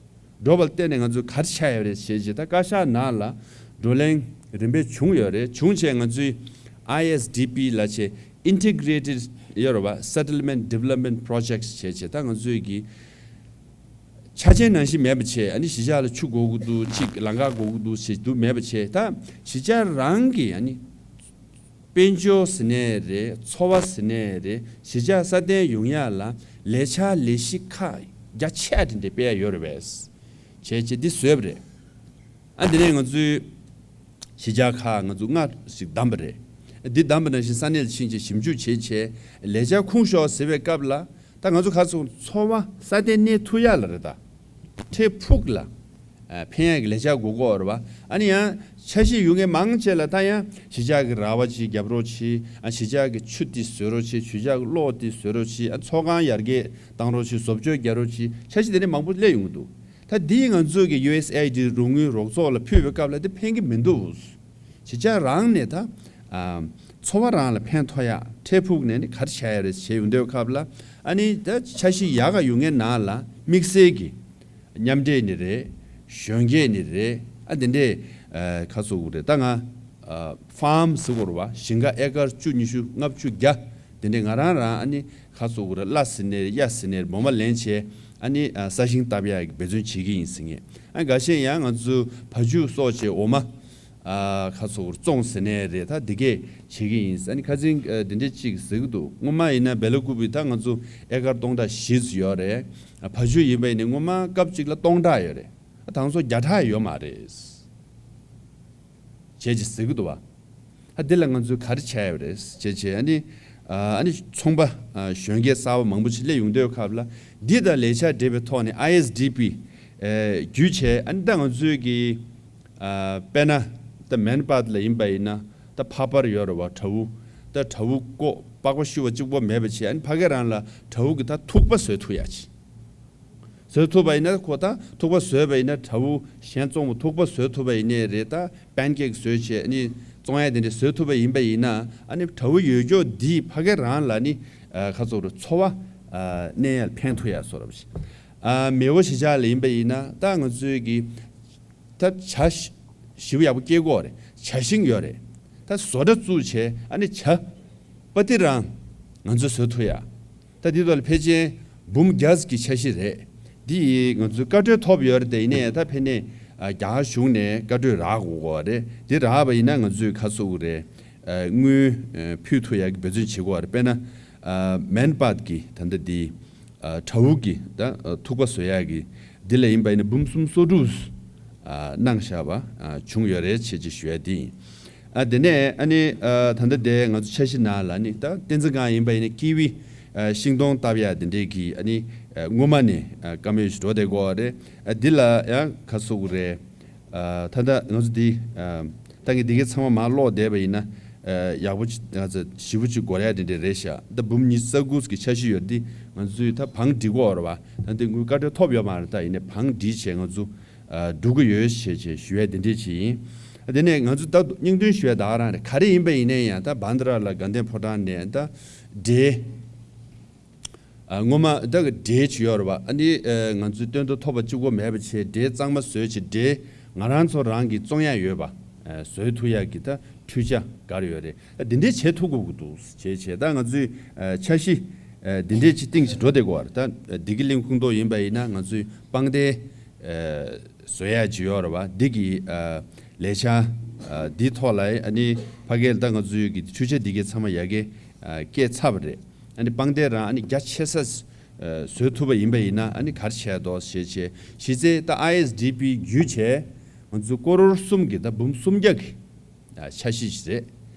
འགྲོ་བ་ལ་བརྟེན་ནས་ང་ཚོས་ག་རེ་ཆགས་ཡོད་རེད་ཞེས་བྱས། ད་བཀའ་ཤག་ནང་ལ་བགྲོ་གླེང་རིམ་པས་བྱུང་ཡོད་རེད། བྱུང་བྱས་ང་ཚོའི་ཨའི་ཨེས་ཌི་པི་ལབ་བྱས་Integrated ཡོད་རེད་བ། Settlement Development Projects བྱས་བྱས། ད་ང་ཚོས་ཀྱི་ཆ་རྐྱེན་ནང་བཞིན་མེད་པ་བྱས། ཨ་ནི་གཞིས་ཆགས་ལ་ཆུ་དགོས་ཀྱི་འདུག་ཅིག་ལམ་ཁ་དགོས་ཀྱི་འདུག་ཞེས་འདུག་མེད་པ་བྱས། ད་གཞིས་ཆགས་རང་གི་ཨ་ནི་དཔལ་འབྱོར་ཟེར་ནའི་རེད། འཚོ་བ་ཟེར་ནའི་རེད། གཞིས་ཆགས་སྲ་བརྟན་ཡོང་ཡ་ལ་ལས་འཆར་ལས་གཞི་ཁག་རྒྱ་ཆེ་དེ་འདྲ་སྤེལ་ཡ་ཡོད་རེད་པས། བྱས་བྱས་འདི་བཟོས་པ་རེད། ཨ་འདི་ནས་ང་ཚོའི་གཞིས་ཆགས་ཁག་ང་ཚོ་ལྔ་ཞིག་བདམས་པ་རེད། འདི་བདམས་པ་ནང་བཞིན་ས་གནས་ལ་ཕྱིན་བྱས་ཞིབ་འཇུག་བྱས་བྱས་ལས་འཆར་ཁུངས་ཤོག་ཟེར་བའི་སྐབས་ལ། ད་ང་ཚོ་ག་ཚོད་འཚོ་བ་སྲ་བརྟན་གནས་ཐུབ་ཡ་ལ་རེད། ད་འཕྲལ་ཕུགས་ལ་ཨ་ཕན་ཡ་གི་ལས་འཆར་དགོས་ཀྱི་ཡོད་རེད་བ། ཨ་ནི་ཡང་འཆར་གཞི་ཡོད་མཁན་མང་ཆེ་ལ་ད་ཡང་གཞིས་ཆགས་ཀྱི་ར་བ་ཅིག་རྒྱབ་རོགས་བྱེད། ཨ་གཞིས་ཆགས་ཀྱི་ཆུ་དེ་བཟོ་རོགས་བྱེད། གཞིས་ཆགས་ཀྱི་གློག་དེ་བཟོ་རོགས་བྱེད། ཨ་ཚོགས་ཁང་ཡར་རྒྱས་བཏང་རོགས་བྱེད། བཟོ་བཅོས་རྒྱག་རོགས་བྱེད། འཆར་གཞི་དེ་འདྲ་མང་པོ་སླེབས་ཡོང་གི་འདུག་ད་འདིས་ང་ཚོ་གི་ཡུ་ཨེས་ཨེ་ཨའི་ཌི་རོགས་དངུལ་རོགས་ཚོགས་ལ་ཕུལ་བའི་སྐབས་ལ་དེ་ཕན་གྱི་མི་འདུག་གཞིས་ཆགས་རང་ནས་ད་ཨ་འཚོ་བ་རང་ལ་ཕན་ཐོགས་ཡག་འཕྲལ་ཕུགས་ནས་ནི་ག་རེ་བྱ་ཡག་རེད་བྱས་ཡོང་དུས་སྐབས་ལ། ཨ་ནི་ད་འཆར་གཞི་ཡག་ག་ཡོད་མཁན་ནང་ལ་དམིགས་བསལ་གྱི་མཉམ་འབྲེལ་ནི་རེད། གཞོན་སྐྱེས་ནི་རེད། ཨ་དེ་འདྲས་ཨ་ཁ་སོ་གུ་རེད། ད་ང་ཨ་ཕཱམ་ཟེར་གོ་རེད་བ། ཞིང་ཁ་ཨེ་ཀར་བཅུ་ཉི་ཤུ་ལྔ་བཅུ་བརྒྱ་དེ་འདྲས་ང་རང་རང་ཨ་ནི་ཁ་སོ་གུ་རེད། གླ་ཟེར་ནས་གཡའ་ཟེར་ནས་སྦོ་མ་ལེན་བྱས། ཨ་ནི་ཨ་ས་ཞིང་བཏབ་ཡག་གི་འབད་བརྩོན་བྱེད་ཀྱི་ཡིན་ཟེར་མཁན། ཨ་འགའ་ཤས་ཡང་ང་ཚོ་བ་ཕྱུགས་གསོ་བྱེད་འོ་མ་ཨ་ཁ་སོ་གུ་རེད་བཙོང་ཟེར་ནས་རེད། ད་འདི་གས་བྱེད་ཀྱི་ཡིན། ཨ་ནི་ཁ་སང་ཨ་འདི་འདྲས་ཅིག་ཟེར་གི་འདུག་སྔོན་མ་ཡིན་ན་བེ་ལ་ཀུ་པི་ད་ང་ཚོ་ཨེ་ཀར་སྟོང་ཕྲག་བཞི་ཙམ་ཡོད་རེད། ཨ་བ་ཕྱུགས་ཡིན་པ་ཡིན་ནའི་སྔོན་མ་སྐབས་གཅིག་ལ་སྟོང་ཕྲག་ཡོད་རེད། ཨ་དེང་སང་བརྒྱ་ཕྲག་ཡོད་མ་རེད། བྱས་ཅི་ཟེར་གི་འདུག་བ། ཨ་འདི་ལ་ང་ཚོས་ག་རེ་བྱས་ཡོད་རེད་བྱས་བྱས། ཨ་ནི་ཨ་ཨ་ནི་ཚོང་པ་ཨ་གཞོན་སྐྱེས་གསར་པ་མང་པོ་ཞིག་སླེབས་ཡོང་དུས་སྐབས་ལ། འདི་དང་ལས་འཆར་འབྲེལ་བའི་ཐོག་ནས་ཨའི་ཨེས་ཌི་པི་ཨ་བརྒྱུད་བྱས། ཨ་ནི་ད་ང་ཚོས་ཀྱི་ཨ་དཔེར་ན་ད་མན་པཱད་ལ་ཡིན་པ་ཡིན་ན། ད་ཕ་པར་ཡོད་རེད་བ། བྲ་བོ། ད་བྲ་བོ་ཀོ་པགས་པ་བཤུ་བ་གཅིག་པོ་མེད་པ་བྱས། ཨ་ནི་ཕ་གི་རང་ལ་བྲ་བོ་གི་ད་ཐུག་པ་བཟོས་ཐུབ་ཡ་ཅིག་བཟོས་ཐུབ་པ་ཡིན་ན། ཁོ་ད་ཐུག་པ་བཟོས་པ་ཡིན་ན། བྲ་བོ་གཞན་བཙོང་བ་ཐུག་པ་བཟོས་ཐུབ་པ་ཡིན་ནའི་རེད། ད་པན་ཀེག་བཟོས་བྱས་ཨ་ནི་བཙོང་ཡ་དེ་འདྲ་བཟོས་ཐུབ་པ་ཡིན་པ་ཡིན་ན། ཨ་ནི་བྲ་བོ་ཡོད་ཀྱོག་འདིས་ཕ་གི་རང་ལ་ནི་ཨ་ཁ་ཚོགས་རུ་འཚོ་བ་ཨ་གནས་ཡ་ལ་ཕན་ཐོགས་ཡ་བཟོ་འདྲ་བ་ཞིག་ཨ་མེས་པོ་གཞིས་ཆགས་ལ་ཡིན་པ་ཡིན་ན། ད་ང་ཚོའི་གི་ད་བྱ་ཞིབ་ཡག་པོ་སྐྱེ་གོ་རེད། བྱ་ཤིང་ཡོད་རེད། ད་བཟོ་གྲྭ་བཙུགས་བྱས་ཨ་ནི་བྱ་པ་ཏི་རང་ང་ཚོས་བཟོ་ཐུབ་ཡ། ད་འདི་ཐོག་ལ་ཕལ་ཆེར་འབུམ་བརྒྱ་ཙམ་གྱི་འཆར་གཞི་རེད། འདི་ཡིས་ང་ཚོས་བཀའ་འཁྲོལ་ཐོབ་ཡོད་རེད། དེ་ཡིན་ནའི་ད་ཕན་ནས་ཨ་རྒྱ་གར་གཞུང་ནས་བཀའ་འཁྲོལ་རག་དགོས་གོ་རེད། འདི་རག་པ་ཡིན་ན་ང་ཚོས་ག་ཚོད་རེད། ཨ་དངུལ་ཨ་ཕུལ་ཐུབ་ཡག་གི་འབད་བརྩོན་བྱེད་དགོས་རེད། དཔེར་ན་ཨ་མན་པཱད་ཀྱི་ད་ལྟ་འདི་ཨ་བྲ་བོ་གི་ད་ཨ་ཐུག་པ་བཟོ་ཡག་གི་འདི་ལ་ཡིན་པ་ཡིན་ན་འབུམ་སུམ་སོ་དྲུག་ཨ་གནང་བཞག་པ་ཨ་བྱུང་ཡོད་རེད་བྱས་ཅེས་ཞུ་ཡ་འདི་ཡིན། ཨ་དེ་ནས་ཨ་ནི་ཨ་ད་ལྟ་དེ་ང་ཚོ་འཆར་གཞི་ནང་ལ་ནི་ད་བསྟན་འཛིན་སྒང་ཡིན་པ་ཡིན་ན་ཀི་ཝི་ཨ་ཤིང་སྡོང་བཏབ་ཡ་དེ་འདྲས་ཀྱི་ཨ་ནི་ཨ་སྔོན་མ་ནས་ཨ་བཀའ་མོལ་ཞིག་འགྲོ་བསྡད་ཀྱི་ཡོད་རེད། ཨ་འདི་ལ་ཡང་ག་ཚོད་རེད། ཨ་ད་ལྟ་ང་ཚོ་འདི་ཨ་ད་ངས་འདི་གའི་ཚང་མ་མར་ཀློག་བསྡད་པ་ཡིན་ན། ཨ་ཡག་པོ་ཅིག་ང་ཚོ་ཞིབ་པོ་ཅིག་འགོར་ཡ་དེ་འདྲས་རེད་ཤག་ད་འབུམ་ཉི་ཤུ་རྩ་དགུ་གི་འཆར་གཞི་ཡོད་འདི་ང་ཚོས་ད་བང་སྒྲིག་གི་ཡོད་རེད་བ། ད་འདི་དངུལ་བཀའ་འཁྲོལ་ཐོབ་ཡོད་མ་རེད། ད་ཡིན་ནའི་བང་སྒྲིག་བྱས་ང་ཚོ་ཨ་སྒྲུབ་གི་ཡོད་ཞེས་བྱས་ཞུ་ཡ་དེ་འདྲས་ཅིག་ཡིན། ཨ་དེ་ནས་ང་ཚོ་ད་སྙིང་དོན་ཞུ་ཡ་ད་ག་རང་རེད། ག་རེ་ཡིན་པ་ཡིན་ནའི་ཡང་ད་བྷན་དྷ་ར་ལ་དགའ་ལྡན་ཕོ་བྲང་ནས་ད་འབྲས། ཨ་སྔོན་མ་ད་གི་འབྲས་ཅིག་ཡོད་རེད་བ། ཨ་ནི་ཨ་ང་ཚོའི་སྟོན་ཐོག་ཐོབ་པ་གཅིག་པོ་མེད་པ་བྱས། འབྲས་གཙང་མ་བཟོས་བྱས་འབྲས་ང་རང་ཚོ་རང་གིས་བཙོང་ཡ་ཡོད་པ་ཨ་བཟོས་ཐུབ་ཡ་གི་ད་འཕྲུལ་ཆས་ག་རེ་ཡོད་རེད། ཨ་འདི་འདྲས་བྱེད་ཐུབ་དགོས་ཀྱི་འདུག་བྱས་བྱས་ད་ང་ཚོའི་ཨ་འཆར་གཞི་ཨ་འདི་འདྲས་ཅིག་བཏིང་བྱས་འགྲོ་བསྡད་དགོས་པ་རེད། ད་བདེ་སྐྱིད་གླིང་ཁོངས་གཏོགས་ཡིན་པ་ཡིན་ན་ང་ཚོའི་པང་གདན་ཨ་བཟོ་ཡ་ཅིག་ཡོད་རེད་བ། འདི་གི་ཨ་ལས་འཆར་ཨ་འདིའི་ཐོག་ལ་ཨ་ནི་ཕ་གིར་ད་ང་ཚོའི་གི་འཕྲུལ་ཆས་འདི་གའི་ཚང་མ་ཡ་གི་ཨ་སྐྱེལ་ཚར་བ་རེད། ཨ་ནི་པང་གདན་རང་ཨ་ནི་རྒྱ་ཆེ་ས་ཨ་བཟོ་ཐུབ་པ་ཡིན་པ་ཡིན་ན་ཨ་ནི་ག་རེ་བྱས་འདུག་ཞེས་བྱས། གཞི་རྩའི་ད་ཨའི་ཨེས་ཌི་པི་བརྒྱུད་བྱས་ང་ཚོ་ཀོ་རོར་གསུམ་གྱི་ད་འབུམ་སུམ་བརྒྱ་གི་ཨ་འཆར་གཞི་ཞིག་རེད།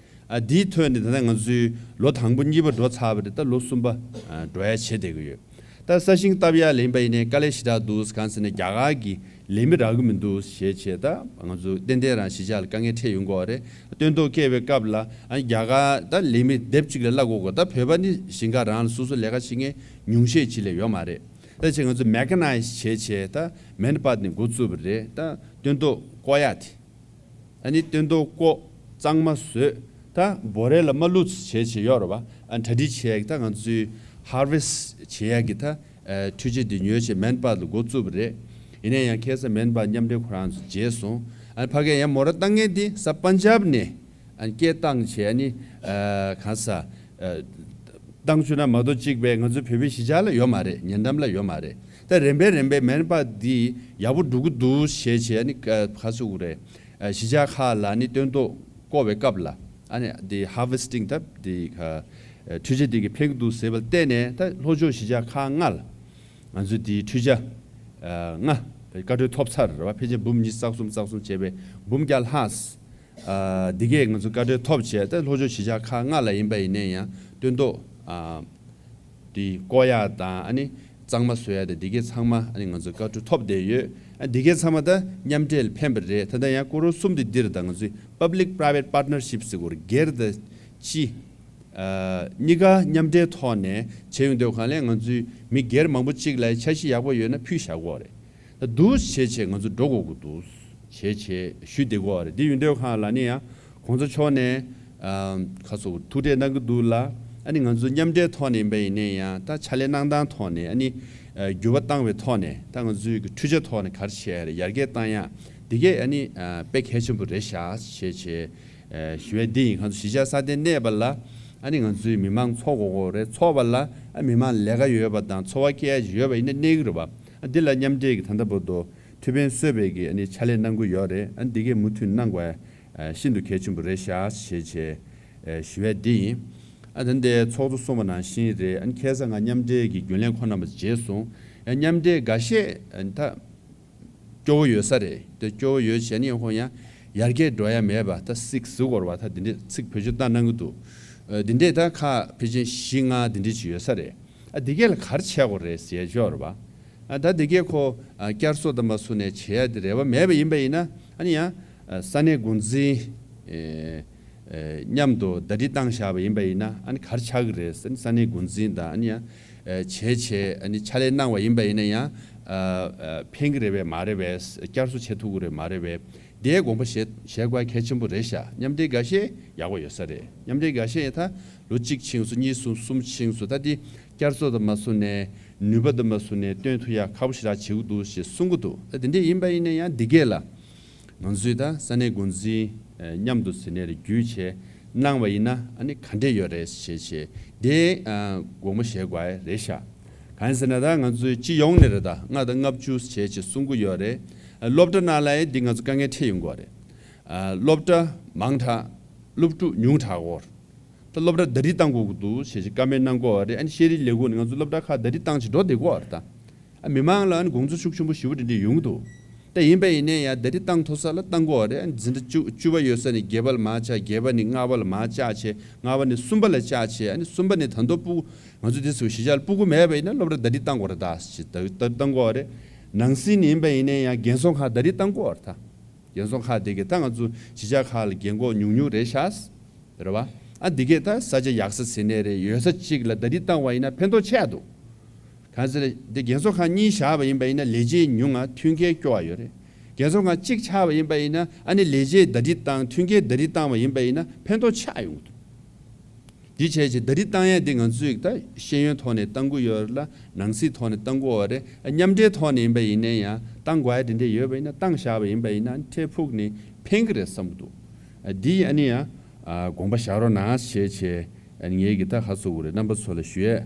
ཨ་འདིའི་ཐོག་ནས་ད་ལྟ་ང་ཚོའི་ལོ་དང་པོ་གཉིས་པ་འགྲོ་ཚར་བ་རེད། ད་ལོ་གསུམ་པ་ཨ་འགྲོ་ཡ་བྱེད་བསྡད་ཀྱི་ཡོད། ད་ས་ཞིང་བཏབ་ཡ་ལེན་པ་ཡིན་ནའི་དཀའ་ལས་ཞེ་དྲག་འདུག་གང་ཟེར་ན་རྒྱ་གར་གྱི་ལས་མི་རག་གི་མི་འདུག་ཞེས་བྱས། ད་ང་ཚོ་ཏན་ཏན་རང་གཞིས་ཆགས་ལ་དཀའ་ངལ་འཕྲད་ཡོང་གི་ཡོད་རེད། སྟོན་ཐོག་སྐྱེལ་བའི་སྐབས་ལ་ཨ་རྒྱ་གར་ད་ལས་མི་སྡེབ་གཅིག་ལ་གླ་དགོས་གོ། ད་བོད་པ་ནི་ཞིང་ཁ་རང་ལ་སོ་སོ་ལས་ཀ་བྱེད་མཁན་ཉུང་ཤས་ཅིག་ལས་ཡོད་མ་རེད། ད་ཆེ་ང་ཚོ་མེ་ཀ་ནའི་ཛི་བྱས་བྱས་ད་མན་པཱད་ནས་འགོ་བཙུགས་པ་རེད། ད་སྟོན་ཐོག་བརྐོ་ཡ་དེ། ཨ་ནི་སྟོན་ཐོག་བརྐོ། གཙང་མ་བཟོས། ད་བོ་རས་ལ་མ་བླུགས་བྱས་བྱས་ཡོད་རེད་བ། ཨ་གྲ་སྒྲིག་བྱས་ད་ང་ཚོའི་ཧར་ཝེ་སི་ཊི་བྱེད་ཡ་གི་ད་ཨ་འཕྲུལ་ཆས་འདི་ཉོས་བྱས་མན་པཱད་ལ་འགོ་བཙུགས་པ་རེད། ཡིན་ན་ཡང་ཁ་སང་མན་པཱད་མཉམ་འབྲེལ་ཁོ་རང་ཚོ་བརྗེད་སོང་། ཨ་ཕ་གིར་ཡང་མོ་ཊ་བཏང་མཁན་དེ་ས་པན་ཇབ་ནས་ཨ་སྐད་བཏང་བྱས། ཨ་ནི་ཨ་གང་ས་ཨ་བཏང་བཅུག་ན་མ་གཏོགས་གཅིག་པས་ང་ཚོའི་བོད་པའི་གཞིས་ཆགས་ལ་ཡོད་མ་རེད། ཉེ་འགྲམ་ལ་ཡོད་མ་རེད། ད་རིམ་པས་རིམ་པས་མན་པཱད་འདི་ཡག་པོ་འགྲོ་གི་འདུག་ཞེས་བྱས། ཨ་ནི་ཨ་ག་ཟེར་དགོས་རེད། ཨ་གཞིས་ཆགས་ཁག་ལ་ནི་སྟོན་ཐོག་བརྐོ་བའི་སྐབས་ལ་ཨ་ནི་འདི་ཧར་ཝེ་སི་ཊིང་ད་འདི་ཨ་འཕྲུལ་ཆས་འདི་གི་ཕན་གི་འདུག་ཟེར་བ་བལྟས་ནས། ད་ལྷོ་ཕྱོགས་གཞིས་ཆགས་ཁག་ལྔ་ལ་ང་ཚོས་འདི་འཕྲུལ་ཆས་ཨ་ལྔ་བཀའ་འཁྲོལ་ཐོབ་ཚར་རེད་བ། ཕལ་ཆེར་འབུམ་ཉི་ཤུ་རྩ་གསུམ་རྩ་གསུམ་བྱས་པའི་འབུམ་བརྒྱ་ལྷག་ཨ་འདི་གས་ང་ཚོ་བཀའ་འཁྲོལ་ཐོབ་བྱས། ད་ལྷོ་ཕྱོགས་གཞིས་ཆགས་ཁག་ལྔ་ལ་ཡིན་པ་ཡིན་ནའི་ཡང་སྟོན་ཐོག་ཨ་འདི་བརྐོ་ཡག་དང་། ཨ་ནི་ གཙང་མ་བཟོ་ཡ་དེ་འདི་གའི་ཚང་མ་ཨ་ནི་ང་ཚོ་བཀའ་འཁྲོལ་ཐོབ་བསྡད་ཡོད། ཨ་འདི་གའི་ཚང་མ་ད་མཉམ་འབྲེལ་ཕན་པ་རེད། ད་ལྟ་ཡང་སྐོར་རོ་གསུམ་དེ་འདིར་ད་ང་ཚོས་public private partnership ཟེར་གོ་རེད། སྒེར་དང་སྤྱི་ཨ་གཉིས་ཀ་མཉམ་འབྲེལ་ཐོག་ནས་བྱས་ཡོང་དུས་གང་ལས་ང་ཚོའི་མི་སྒེར་མང་པོ་གཅིག་ལ་འཆར་གཞི་ཡག་པོ་ཡོད་ན་ཕུལ་བཞག་གོ་རེད། ད་འདུག་བྱས་བྱས་ང་ཚོ་འགྲོ་དགོས་ཀྱི་འདུག་བྱས་བྱས་ཞུས་བསྡད་གོ་རེད། འདི་ཡོང་དུས་གང་ལ་ནི་ཡང་གོང་ས་མཆོག་ནས་ཨམ་ཁ་སོ་ཐུགས་ཁྲལ་གནང་གི་འདུག་ལ། ཨ་ནི་ང་ཚོ་མཉམ་འབྲེལ་ཐོག་ནས་ཡིན་པ་ཡིན་ནའི་ཡང་ད་ཕྱག་ལས་གནང་སྟངས་ཐོག་ནས་ཨ་ནི་ཨ་འགྱུར་བ་བཏང་བའི་ཐོག་ནས་ད་ང་ཚོའི་གི་འཕྲུལ་ཆ་ཐོག་ནས་ག་རེ་བྱས་རེད། ཡར་རྒྱས་བཏང་ཡ་འདི་གས་ཨ་ནི་ཨ་དཔེ་གལ་ཆེན་པོ་རེད་ཤག་བྱས་བྱས་ཨ་ཞུ་ཡ་འདི་ཡིན། ང་ཚོ་གཞིས་ཆགས་སྲ་བརྟན་གནས་པ་ལ་ཨ་ནི་ང་ཚོའི་མི་མང་ཚོགས་དགོས་དགོས་རེད། ཚོགས་པ་ལ་ཨ་མི་མང་ལས་ཀ་ཡོད་པ་དང་འཚོ་བ་སྐྱེལ་ཡ་ཡོད་པ་ཡིན་ན་གནས་ཀྱི་རེད་པ། ཨ་འདི་ལ་མཉམ་འབྲེལ་གྱི་ད་ལྟ་བར་དུ་ཐུགས་ཕན་གསོས་པའི་གི་ཨ་ནི་ཕྱག་ལས་གནང་གི་ཡོད་རེད། ཨ་འདི་གས་མུ་མཐུད་གནང་དགོས་ཨ་ཤིན་ཏུ་གལ་ཆེན་པོ་རེད་ཤག་ཞེས་བྱས་ཨ་ཞུ་ཡ་འདི་ཡིན། ཨ་ད་ལྟའི་ཚོགས་གཙོ་གསུངས་པ་ནང་བཞིན་རེད། ཨ་ནི་ཁ་སང་ང་མཉམ་འབྲེལ་གྱི་རྒྱུན་ལས་ཁོ་རྣམ་པ་རྗེས་སོང་། ཨ་མཉམ་འབྲེལ་འགའ་ཤས་ཨ་ད་སྐྱོ་བོ་ཡོད་ས་རེད། དེ་སྐྱོ་བོ་ཡོད་བྱས་ནས་ཁོ་ཡང་ཡར་རྒྱས་འགྲོ་ཡ་མེད་པ་ད་སིག་ཟུག་གོ་ར་བ་ད་འདི་འདྲའི་ཚིག་བེད་སྤྱོད་བཏང་གནང་གི་འདུག་ཨ་འདི་འདྲས་ད་ཁ་ཕལ་ཆེར་བཞི་ལྔ་འདི་འདྲས་ཅིག་ཡོད་ས་རེད། ཨ་འདི་གས་ལ་ག་རེ་བྱས་དགོས་རེད་ཟེར་ཡ་ཅིག་ཡོད་རེད་པ། ཨ་ད་འདི་གས་ཁོ་ཨ་བསྐྱར་གསོ་དང་མ་སུ་ནས་བྱེད་ཡ་དེ་རེ་བ་མེད་པ་ཡིན་པ་ཡིན་ན་ཨ་ནི་ཡང་ཨ་ས་གནས་འགོ་འཛིན་ཨེ་ཨེ་མཉམ་དུ་ཟླ་སྒྲིལ་བཏང་བཞག་པ་ཡིན་པ་ཡིན་ན་ཨ་ནི་ག་རེ་ཆགས་ཀྱི་རེད་ཟེར་ན། ས་གནས་འགོ་འཛིན་དང་ཨ་ནི་ཡང་ཨེ་བྱས་བྱས་ཨ་ནི་ཕྱག་ལས་གནང་བ་ཡིན་པ་ཡིན་ན་ཡང་ཨ་ཨ་ཕན་གྱི་རེད་པས་མ་རེད་པས། བསྐྱར་གསོ་བྱེད་ཐུབ་ཀྱི་རེད་མ་རེད་པས། དེའི་དགོངས་པ་བཞེས་བཞེས་དགོས་གལ་ཆེན་པོ་རེད་ཤག་མཉམ་འབྲེལ་འགའ་ཤས་ཡག་པོ་ཡོད་ས་རེད། མཉམ་འབྲེལ་འགའ་ཤས་ད་ལོ་གཅིག་ཕྱིན་སོང་། གཉིས་སོང་། གསུམ་ཕྱིན་སོང་། ད་དེ་བསྐྱར་གསོ་དང་མ་སོང་ནས་ནུས་པ་དང་མ་སོང་ནས་སྟོན་ཐུབ་ཡ་ཁག་པོ་ཞེ་དྲག་བྱེད་ཀྱི་འདུག་ཞེས་གསུང་གི་འདུག་ད་དེ་འདྲས་ཡིན་པ་ཡིན་ན་ཡང་འདི་གས་ལ་ང་ཚོས་ད་ས་གནས་འགོ་འཛིན་མཉམ་དུ་ཟིན་ནས་བརྒྱུད་བྱས་གནང་བ་ཡིན་ན་ཨ་ནི་ག་འདྲས་ཡོད་རེད་ཞེས་བྱས་དེ་དགོངས་པ་བཞེས་དགོས་རེད་ཤག་གང་ཡིན་ཟེར་ན་ད་ང་ཚོའི་སྤྱི་ཡོངས་ནས་རེད། ད་ལྔ་དང་ལྔ་བཅུ་བྱས་བྱས་གསུང་གི་ཡོད་རེད། སློབ་གྲྭ་ནང་ལ་འདི་ང་ཚོ་དཀའ་ངལ་འཕྲད་ཡོང་གི་ཡོད་རེད། སློབ་གྲྭ་མང་དྲགས་སློབ་ཕྲུག་ཉུང་དྲགས་གོ། ད་སློབ་གྲྭ་ཟླ་སྒྲིལ་བཏང་དགོས་ཀྱི་འདུག་ཞེས་ཞེས་བཀའ་མོལ་གནང་གི་ཡོད་རེད། ཨ་ནི་ཤེས་རིག་ལས་ཁུངས་ནས་ང་ཚོ་སློབ་གྲྭ་ཁག་ཟླ་སྒྲིལ་བཏང་བྱས་འགྲོ་བསྡད་ཀྱི་ཡོད་རེད་ད། ཨ་མི་མང་ལ་ཨ་ནི་དགོངས་ཚུལ་ཤུགས་ཆེན་པོ་ཞེ་པོ་འདི་འདྲ་ཡོང་གི་འདུག་ད་ཡིན་པ་ཡིན་ནའི་ཡང་ཟླ་སྒྲིལ་བཏང་ཐུབ་ས་ལ་བཏང་དགོས་རེད། ཨ་ནི་འཛིན་གྲྭ་བཅུ་བཅུ་པ་ཡོད་ས་ནས་བརྒྱད་པ་ལ་མར་བཅར། བརྒྱད་པ་ནས་ལྔ་པ་ལ་མར་བཅར་བྱས། ལྔ་པ་ནས་གསུམ་པ་ལ་བཅར་བྱས། ཨ་ནི་གསུམ་པ་ནས་ད་དུང་སྤུ་གུ་ང་ཚོ་འདི་ཚོ་གཞིས་ཆགས་ལ་སྤུ་གུ་མེད་པ་ཡིན་ན་སློབ་གྲྭ་ཟླ་སྒྲིལ་བཏང་དགོས་རེད་ད་ཞེས་ད་ད་བཏང་དགོས་རེད། ནང་སྲིད་ནས་ཡིན་པ་ཡིན་ནའི་ཡང་རྒན་གསོ་ཁང་ཟླ་སྒྲིལ་བཏང་དགོས་རེད་ད། རྒན་གསོ་ཁག་དེ་གས་ད་ང་ཚོ་གཞིས་ཆགས་ཁག་ལ་རྒན་འཁོགས་ཉུང་ཉུང་རེད་ཤག་རེད་བ། ཨ་འདི་གས་ད་ས་ཆ་ཡག་ས་ཟིན་ནས་རེད། ཡོད་ས་གཅིག་ལ་ཟླ་སྒྲིལ་བཏང་བ་ཡིན་ན་ཕན་ཐོགས་ཆེ་ཡ་འདུག་གང་ཟེར་འདི་རྒན་གསོ་ཁང་གཉིས་བཞག་པ་ཡིན་པ་ཡིན་ན་ལས་བྱེད་ཉུང་ང་མཐུན་རྐྱེན་སྐྱོ་བ་ཡོད་རེད། རྒན་གསོ་ཁང་གཅིག་ཆགས་པ་ཡིན་པ་ཡིན་ན་ཨ་ནི་ལས་བྱེད་ཟླ་སྒྲིལ་བཏང་མཐུན་རྐྱེན་ཟླ་སྒྲིལ་བཏང་བ་ཡིན་པ་ཡིན་ན་ཕན་ཐོགས་ཆགས་ཡོང་གི་འདུག་འདི་བྱས་བྱས་ཟླ་སྒྲིལ་བཏང་ཡས་འདི་ང་ཚོས་ད་ཤེས་ཡོན་ཐོག་ནས་བཏང་གི་ཡོད་ལ་ནང་སྲིད་ཐོག་ནས་བཏང་གི་ཡོད་རེད། མཉམ་འབྲེལ་ཐོག་ནས་ཡིན་པ་ཡིན་ནའི་ཡང་བཏང་དགོས་ཡ་དེ་འདྲས་ཡོད་པ་ཡིན་ན་བཏང་བཞག་པ་ཡིན་པ་ཡིན་ན་འཕྲལ་ཕུགས་ནས་ཕན་གི་རེད་བསམ་གི་འདུག་འདི་ཨ་ནི་ཡང་དགོངས་པ་བཞག་རོགས་གནང་ཞེས་བྱས་ངས་ཀྱི་ད་ཁ་གསོ་གི་རེད། རྣམ་པ་ཚོ་ལ་ཞུ་ཡས་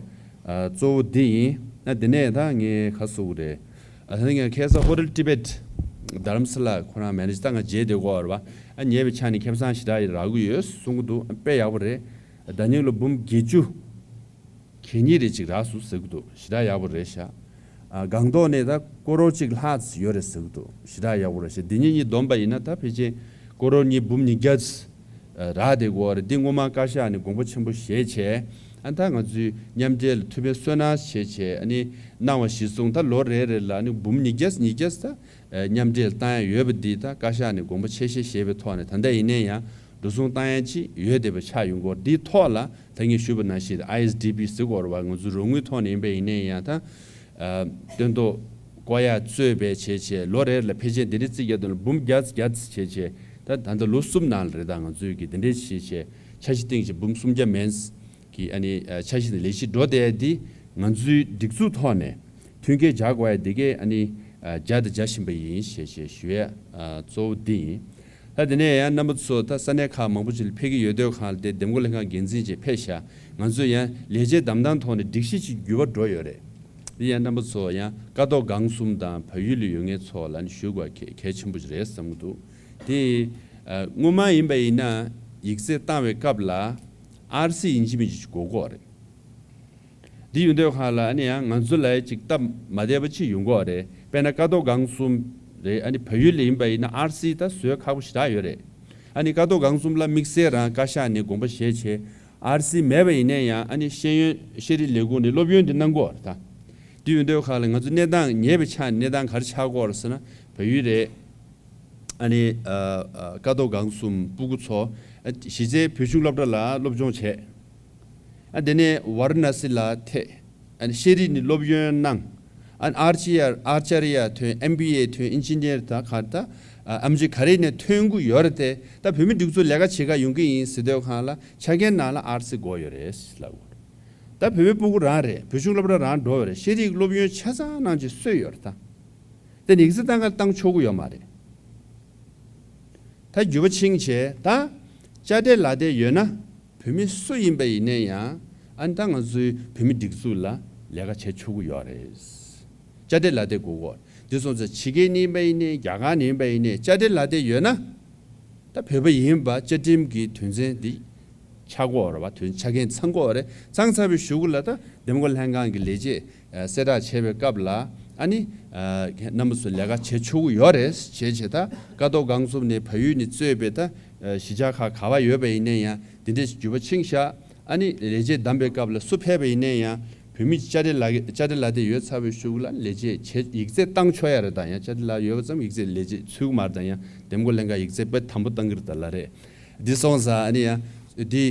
གཙོ་བོ་འདི་ཡིན། ཨ་དེ་ནས་ད་ངས་ཁ་གསོ་གི་རེད། ཨ་ད་ངས་ཁ་སང་ཧོ་ཊེལ་ཊི་བེཊ་རྡ་རམ་ས་ལ་ཁོ་རང་མེ་ནེ་ཇར་ད་ང་མཇལ་བསྡད་ཀྱི་ཡོད་རེད་བ། ཨ་ཉེ་བའི་ཆ་ནས་ཁེ་བཟང་ཞེ་དྲག་རག་གི་ཡོད་གསུང་གི་འདུག་དཔེ་ཡག་པོ་རེད། ཟླ་ཉིན་ལ་འབུམ་བརྒྱད་ཅུ་གྱ་གཉིས་རེ་ཅིག་རག་སོང་ཟེར་གི་འདུག་ཞེ་དྲག་ཡག་པོ་རེད་ཤག་ཨ་སྒང་ཏོག་ནས་ད་ཀོ་རོར་གཅིག་ལྷག་ཙམ་ཡོད་རེད་ཟེར་གི་འདུག་ཞེ་དྲག་ཡག་པོ་རེད་ཤག་འདི་གཉིས་གཉིས་བསྡོམས་པ་ཡིན་ན་ད་ཕལ་ཆེར་ཀོ་རོར་གཉིས་འབུམ་ཉིས་བརྒྱ་ཙམ་རག་བསྡད་ཀྱི་ཡོད་རེད། འདི་སྔོན་མ་བཀའ་ཤག་ནས་དགོངས་པ་ཆེན་པོ་བཞེས་བྱས་ཨ་ད་ང་ཚོའི་མཉམ་འབྲེལ་ལ་ཐུགས་ཕན་གསོས་གནང་བྱས་བྱས་ཨ་ནི་གནང་བ་གཞིར་བཟུང་ད་ལོ་རེ་རེ་ལ་ཨ་ནི་འབུམ་ཉིས་བརྒྱ་ཉིས་བརྒྱ་ད་མཉམ་འབྲེལ་བཏང་ཡ་ཡོད་པ་འདི་ད་བཀའ་ཤག་ནས་དགོངས་པ་ཆེ་བཞེས་བཞེས་པའི་ཐོག་ནས་ད་ལྟ་ཡིན་ནའི་ཡང་འགྲོ་སོང་བཏང་ཡ་ཅིག་ཡོད་བསྡད་པ་ཆགས་ཡོང་གི་ཡོད་རེད། འདིའི་ཐོག་ལ་ད་ངས་ཞུས་པ་ནང་བཞིན་ཨའི་ཨེས་ཌི་པི་ཟེར་གྱི་ཡོད་རེད་བ། ང་ཚོ་རོགས་དངུལ་ཐོག་ནས་ཡིན་པ་ཡིན་ནའི་ཡང་ད་ཨ་སྟོན་ཐོག་བསྐོ་ཡ་གཙོས་པའི་བྱས་བྱས་ལོ་རེ་ལ་ཕལ་ཆེར་འདི་འདྲའི་རྩིས་རྒྱག་དུས་ལ་འབུམ་བརྒྱ་བརྒྱ་བྱས་བྱས་ད་ད་ལྟ་ལོ་གསུམ་ནང་ལ་རེད། ད་ང་ཚོས་ཀྱི་འདི་འདྲའི་བྱས་བྱས་འཆར་གཞི་བཏིང་བྱས་འབུམ་སུམ་བརྒྱ་མན་གྱི་ཨ་ནི་ཨ་འཆར་གཞི་དང་ལས་གཞི་འགྲོ་བསྡད་ཡ་འདི་ང་ཚོའི་སྒྲིག་འཛུགས་ཐོག་ནས་མཐུན་རྐྱེན་སྦྱར་དགོས་ཡ་འདི་གས་ཨ་ནི་ཨ་སྦྱར་དང་སྦྱར་བཞིན་པ་ཡིན་ཞེས་ཞེས་ཞུ་ཡ་ཨ་གཙོ་བོ་འདི་ཡིན། ད་དེ་ནས་ཡང་རྣམ་པ་ཚོ་ད་ས་གནས་ཁག་མང་པོ་ཅིག་ལ་ཕེབས་ཀྱི་ཡོད་དུས་གང་ལ་དེ་འདེམས་བསྐོ་ལྷན་ཁང་འགན་འཛིན་ཅིག་ཕེབས་ཤག་ང་ཚོས་ཡང་ལས་བྱེད་བདམས་སྟངས་ཐོག་ནས་སྒྲིག་གཞི་ཅིག་འགྱུར་བ་འགྲོ་ཡོད་རེད། འདི་ཡང་རྣམ་པ་ཚོ་ཡང་ཀ་ཐོག་སྒང་གསུམ་དང་བལ་ཡུལ་ལ་ཡོད་མཁན་ཚོ་ལ་ནི་ཞུ་དགོས་གལ་གལ་ཆེན་པོ་ཞིག་རེད་བསམ་གྱི་འདུག་དེ་ཨ་སྔོན་མ་ཡིན་པ་ཡིན་ན་ཡིག་ཚད་བཏང་བའི་སྐབས་ལ་ཨར་སི་ཡིན་གཅིག་མིན་གཅིག་དགོས་ཀྱི་ཡོད་རེད། འདི་ཡོང་དུས་གང་ལ་ཨ་ནི་ཡང་ང་ཚོ་ལ་ཅིག་སྟབས་མ་བདེ་བ་ཅིག་ཡོང་གི་ཡོད་རེད། དཔེར་ན་ཀ་ཐོག་སྒང་གསུམ་རེད། ཨ་ནི་བལ་ཡུལ་ལ་ཡིན་པ་ཡིན་ན་ཨར་སི་ད་བཟོ་ཁག་པོ་ཞེ་དྲག་ཡོད་རེད། ཨ་ནི་ཀ་ཐོག་སྒང་གསུམ་ལ་དམིགས་བསལ་རང་བཀའ་ཤག་ནས་དགོངས་པ་བཞེས་བྱས་ཨར་སི་མེད་པ་ཡིན་ན་ཡང་ཨ་ནི་ཤེས་ཡོན་ཤེས་རིག་ལས་ཁུངས་ནས་སློབ་ཡོན་འདི་གནང་གི་ཡོད་རེད་ད། དེ་ཡོད་དུས་ཁ་ལ་ང་ཚོ་གནས་སྟངས་ཉེ་བའི་ཆ་ནས་གནས་སྟངས་ག་རེ་ཆགས་ཀྱི་ཡོད་རེད་ཟེར་ན། བལ་ཡུལ་རེད། ཨ་ནི་ཨ་ཨ་ཀ་རྡོ་སྒང་གསུམ་སྤུ་གུ་ཚོ་ཨ་གཞིས་རྩེའི་བོད་གཞུང་སློབ་གྲྭ་ལ་སློབ་སྦྱོང་བྱས། ཨ་དེ་ནས་ཝཱ་ར་ཎ་སི་ལ་ཐད། ཨ་ནི་ཤེས་རིག་ནས་སློབ་ཡོན་གནང་། ཨ་ནི་ཨར་ཅི་ཡ་ཨར་ཅ་རི་ཡ་ཐོན། ཨེམ་བི་ཨེ་ཐོན། ཨིན་ཇི་ནི་ཡར་དང་ག་རེ་ད་ཨ་ཨེམ་ཆི་ག་རེ་ནས་ཐོན་གྱི་ཡོད་རེད་དེ། ད་བོད་མིའི་སྒྲིག་འཛུགས་ལས་ཀ་བྱེད་ག་ཡོང་གི་ཡིན་ཟེར་དུས་ཁ་ལ་ཆ་རྐྱེན་ནང་ལ་ཨར་སི་དགོས་ཡོད་རེད་ལབ་དགོས། ད་བོད་པའི་སྤུ་གུ་རང་རེད། བོད་གཞུང་སློབ་གྲྭ་རང་འགྲོ་བ་རེད། ཤེས་རིག་སློབ་ཡོན་ཆ་ཚང་གནང་བྱས་གསོས་ཡོད་རེད་ད། དེ་ནི་ཡིག་ཚད་བཏང་ག་བཏང་ཆོག་གི་ཡོད་མ་རེད། ད་འགྱུར་བ་ཕྱིན་བྱས་ད་དཔྱ་ཁྲལ་ལག་དེབ་ཡོད་ན་བོད་མི་སུ་ཡིན་པ་ཡིན་ནའི་ཡང་ཨ་ནི་ད་ང་ཚོའི་བོད་མི་སྒྲིག་འཛུགས་ལ་ལས་ཀ་བྱེད་ཆོག་གི་ཡོད་རེད། དཔྱ་ཁྲལ་ལག་དེབ་དགོས་གོ། འདི་སོང་ཙང་ཕྱི་རྒྱལ་ནས་ཡིན་པ་ཡིན་ནའི་རྒྱ་གར་ནས་ཡིན་པ་ཡིན་ནའི་དཔྱ་ཁྲལ་ལག་དེབ་ཡོད་ན། ད་བོད་པ་ཡིན་པ་བཅའ་ཁྲིམས་ཀྱི་དོན་ཚན་འདི་ཆགས་ཀྱི་ཡོད་རེད་བ། དོན་ཆ་རྐྱེན་ཚང་གི་ཡོད་རེད། ཚང་ཚར་བའི་གཞུག་གུ་ལ་ད་འདེམས་བསྐོ་ལྷན་ཁང་གི་ལས་བྱེད་ཨ་གསལ་བསྒྲགས་བྱས་པའི་སྐབས་ལ་ཨ་ནི་ཨ་རྣམ་པ་ཚོ་ལས་ཀ་བྱེད་ཆོག་གི་ཡོད་རེད་ཞེས་བྱས། ད་ཀ་རྡོ་སྒང་གསུམ་ནས་བལ་ཡུལ་ནས་གཙོས་པའི་ད་ཨ་གཞིས་ཆགས་ཁག་ག་བ་ཡོད་པ་ཡིན་ན་ཡང་དེ་འདྲའི་འགྱུར་བ་ཕྱིན་ཤག་ཨ་ནི་ལས་བྱེད་བདམས་པའི་སྐབས་ལ་སུ་ཕེབས་པ་ཡིན་ན་ཡང་བོད་མི་དཔྱ་ཁྲལ་ལག་དཔྱ་ཁྲལ་ལག་དེབ་ཡོད་ཚར་བའི་གཞུག་ལ་ལས་བྱེད་བྱེད་ཡིག་ཚད་བཏང་ཆོག་ཡ་རེད། ད་ཡང་དཔྱ་ཁྲལ་ལག་ཡོད་པ་ཙམ་ཡིག་ཚད་ལས་བྱེད་ཚུད་ཀྱི་མ་རེད། ད་ཡང་འདེམས་བསྐོ་ལྷན་ཁང་ཡིག་ཚད་དཔེ་དམ་པོ་བཏང་གི་རེད་ད་ལབ་རེད། འདི་སོང་ཙང་ཨ་ནི་ཡང་འདི་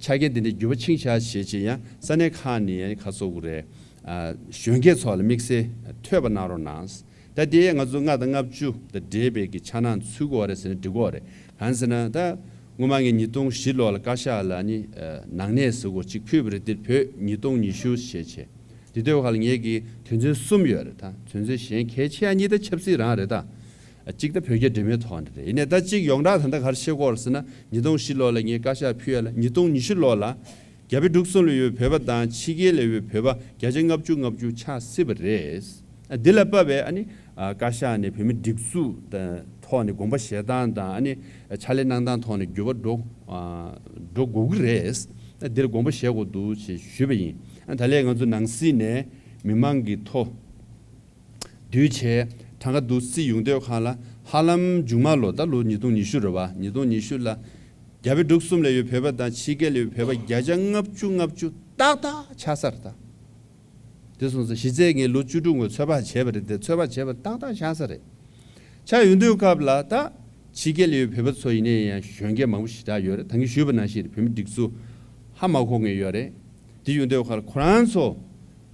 ཆ་རྐྱེན་དེ་འདྲའི་འགྱུར་བ་ཕྱིན་ཤག་ཞེས་བྱས་ཡང་ས་གནས་ཁག་ནས་ཡང་ཁ་གསོ་དགོས་རེད། ཨ་གཞོན་སྐྱེས་ཚོ་ལ་དམིགས་བསལ་ཐོས་པ་གནང་རོགས་གནང་། ད་དེ་ང་ཚོ་ལྔ་དང་ལྔ་བཅུ་དང་འབྲེལ་བའི་གི་འཆར་སྣང་ཚུད་དགོས་རེད་ཟེར་ན་འགྲིག་གི་རེད། གང་ཟེར་ན་ད་སྔོན་མ་ངས་ཉིས་སྟོང་བཞི་ལོ་ལ་བཀའ་ཤག་ལ་ནི་ནང་གནས་ཟེར་དགོས་གཅིག་ཕུལ་བ་རེད། དེ་བོད་ཉིས་སྟོང་ཉི་ཤུ་ཞེས་བྱས། དེ་དུས་ཁ་ལ་ངས་ཀྱི་དོན་ཚན་གསུམ་ཡོད་རེད། ད་དོན་ཚན་གཞན་གལ་ཆེ་ཡ་གཉིས་ད་ཆབ་སྲིད་རང་རེད་ད། གཅིག་ད་བོད་རྒྱ་འབྲེལ་མོལ་ཐོག་ནས་རེད། ཡིན་ནའི་ད་གཅིག་ཡོངས་གྲགས་ད་ལྟ་ག་རེ་བཤད་ཀྱི་ཡོད་རེད་ཟེར་ན་ཉིས་སྟོང་བཞི་ལོ་ལ་ངས་བཀའ་ཤག་ཕུལ་ཡ་ལ་ཉིས་སྟོང་ཉི་ཤུ་ལོ་ལ་རྒྱ་བལ་འབྲུག་གསུམ་ལ་ཡོད་བོད་པ་དང་ཕྱི་རྒྱལ་ལ་ཡོད་བོད་པ་བརྒྱ་ཆ་ལྔ་བཅུ་ལྔ་བཅུ་ཆགས་སྲིད་པ་རེད། འདི་ལ་དཔག་པའི་ཨ་ནི་བཀའ་ཤག་ནས་བོད་མི་སྒྲིག་འཛུགས་ཐོག་ནས་དགོངས་པ་བཞེས་སྟངས་དང་ཨ་ནི་ཕྱག་ལས་གནང་སྟངས་ཐོག་ནས་འགྱུར་བ་འགྲོ་འགྲོ་དགོས་ཀྱི་རེད། འདིར་དགོངས་པ་བཞེས་དགོས་འདུག་ཅེས་ཞུས་པ་ཡིན། ད་ལས་ང་ཚོ་ནང་སྲིད་ནས་མི་མང་གི་ཐོག་དུས་བྱས་གྲངས་ཀ་འདུག་སྲིད་ཡོང་དུས་ཁ་ལ་ཧ་ལམ་མཇུག་མ་ལོ་ད་ལོ་ཉིས་སྟོང་ཉི་ཤུ་རེད་བ། ཉིས་སྟོང་ཉི་ཤུ་ལ་རྒྱ་བལ་འབྲུག་གསུམ་ལ་ཡོད་བོད་པ་དང་ཕྱི་རྒྱལ་ལ་ཡོད་བོད་པ་བརྒྱ་ཆ་ལྔ་བཅུ་ལྔ་བཅུ་ཏག་ཏག་ཆགས་ས་རེད་ད། དེ་སོང་ཙང་གཞི་རྩའི་ངས་ལོ་བཅུ་དྲུག་ངོས་ཚོད་དཔག་བྱས་པ་རེད་དེ། ཚོད་དཔག་བྱས་པ་ཏག་ཏག་ཆགས་ས་རེད། ཆགས་ཡོང་དུས་སྐབས་ལ་ད་ཕྱི་རྒྱལ་ལ་ཡོད་བོད་པ་ཚོ་ཡིན་ནའི་ཡང་གཞོན་སྐྱེས་མང་པོ་ཞེ་དྲག་ཡོད་རེད། ད་གིན་ཞུས་པ་ནང་བཞིན་རེད། བོད་མི་སྒྲིག་འཛུགས་ཧ་མ་གོ་མཁན་ཡོད་རེད། དེ་ཡོང་དུས་ཁར་ཁོ་རང་ཚོ་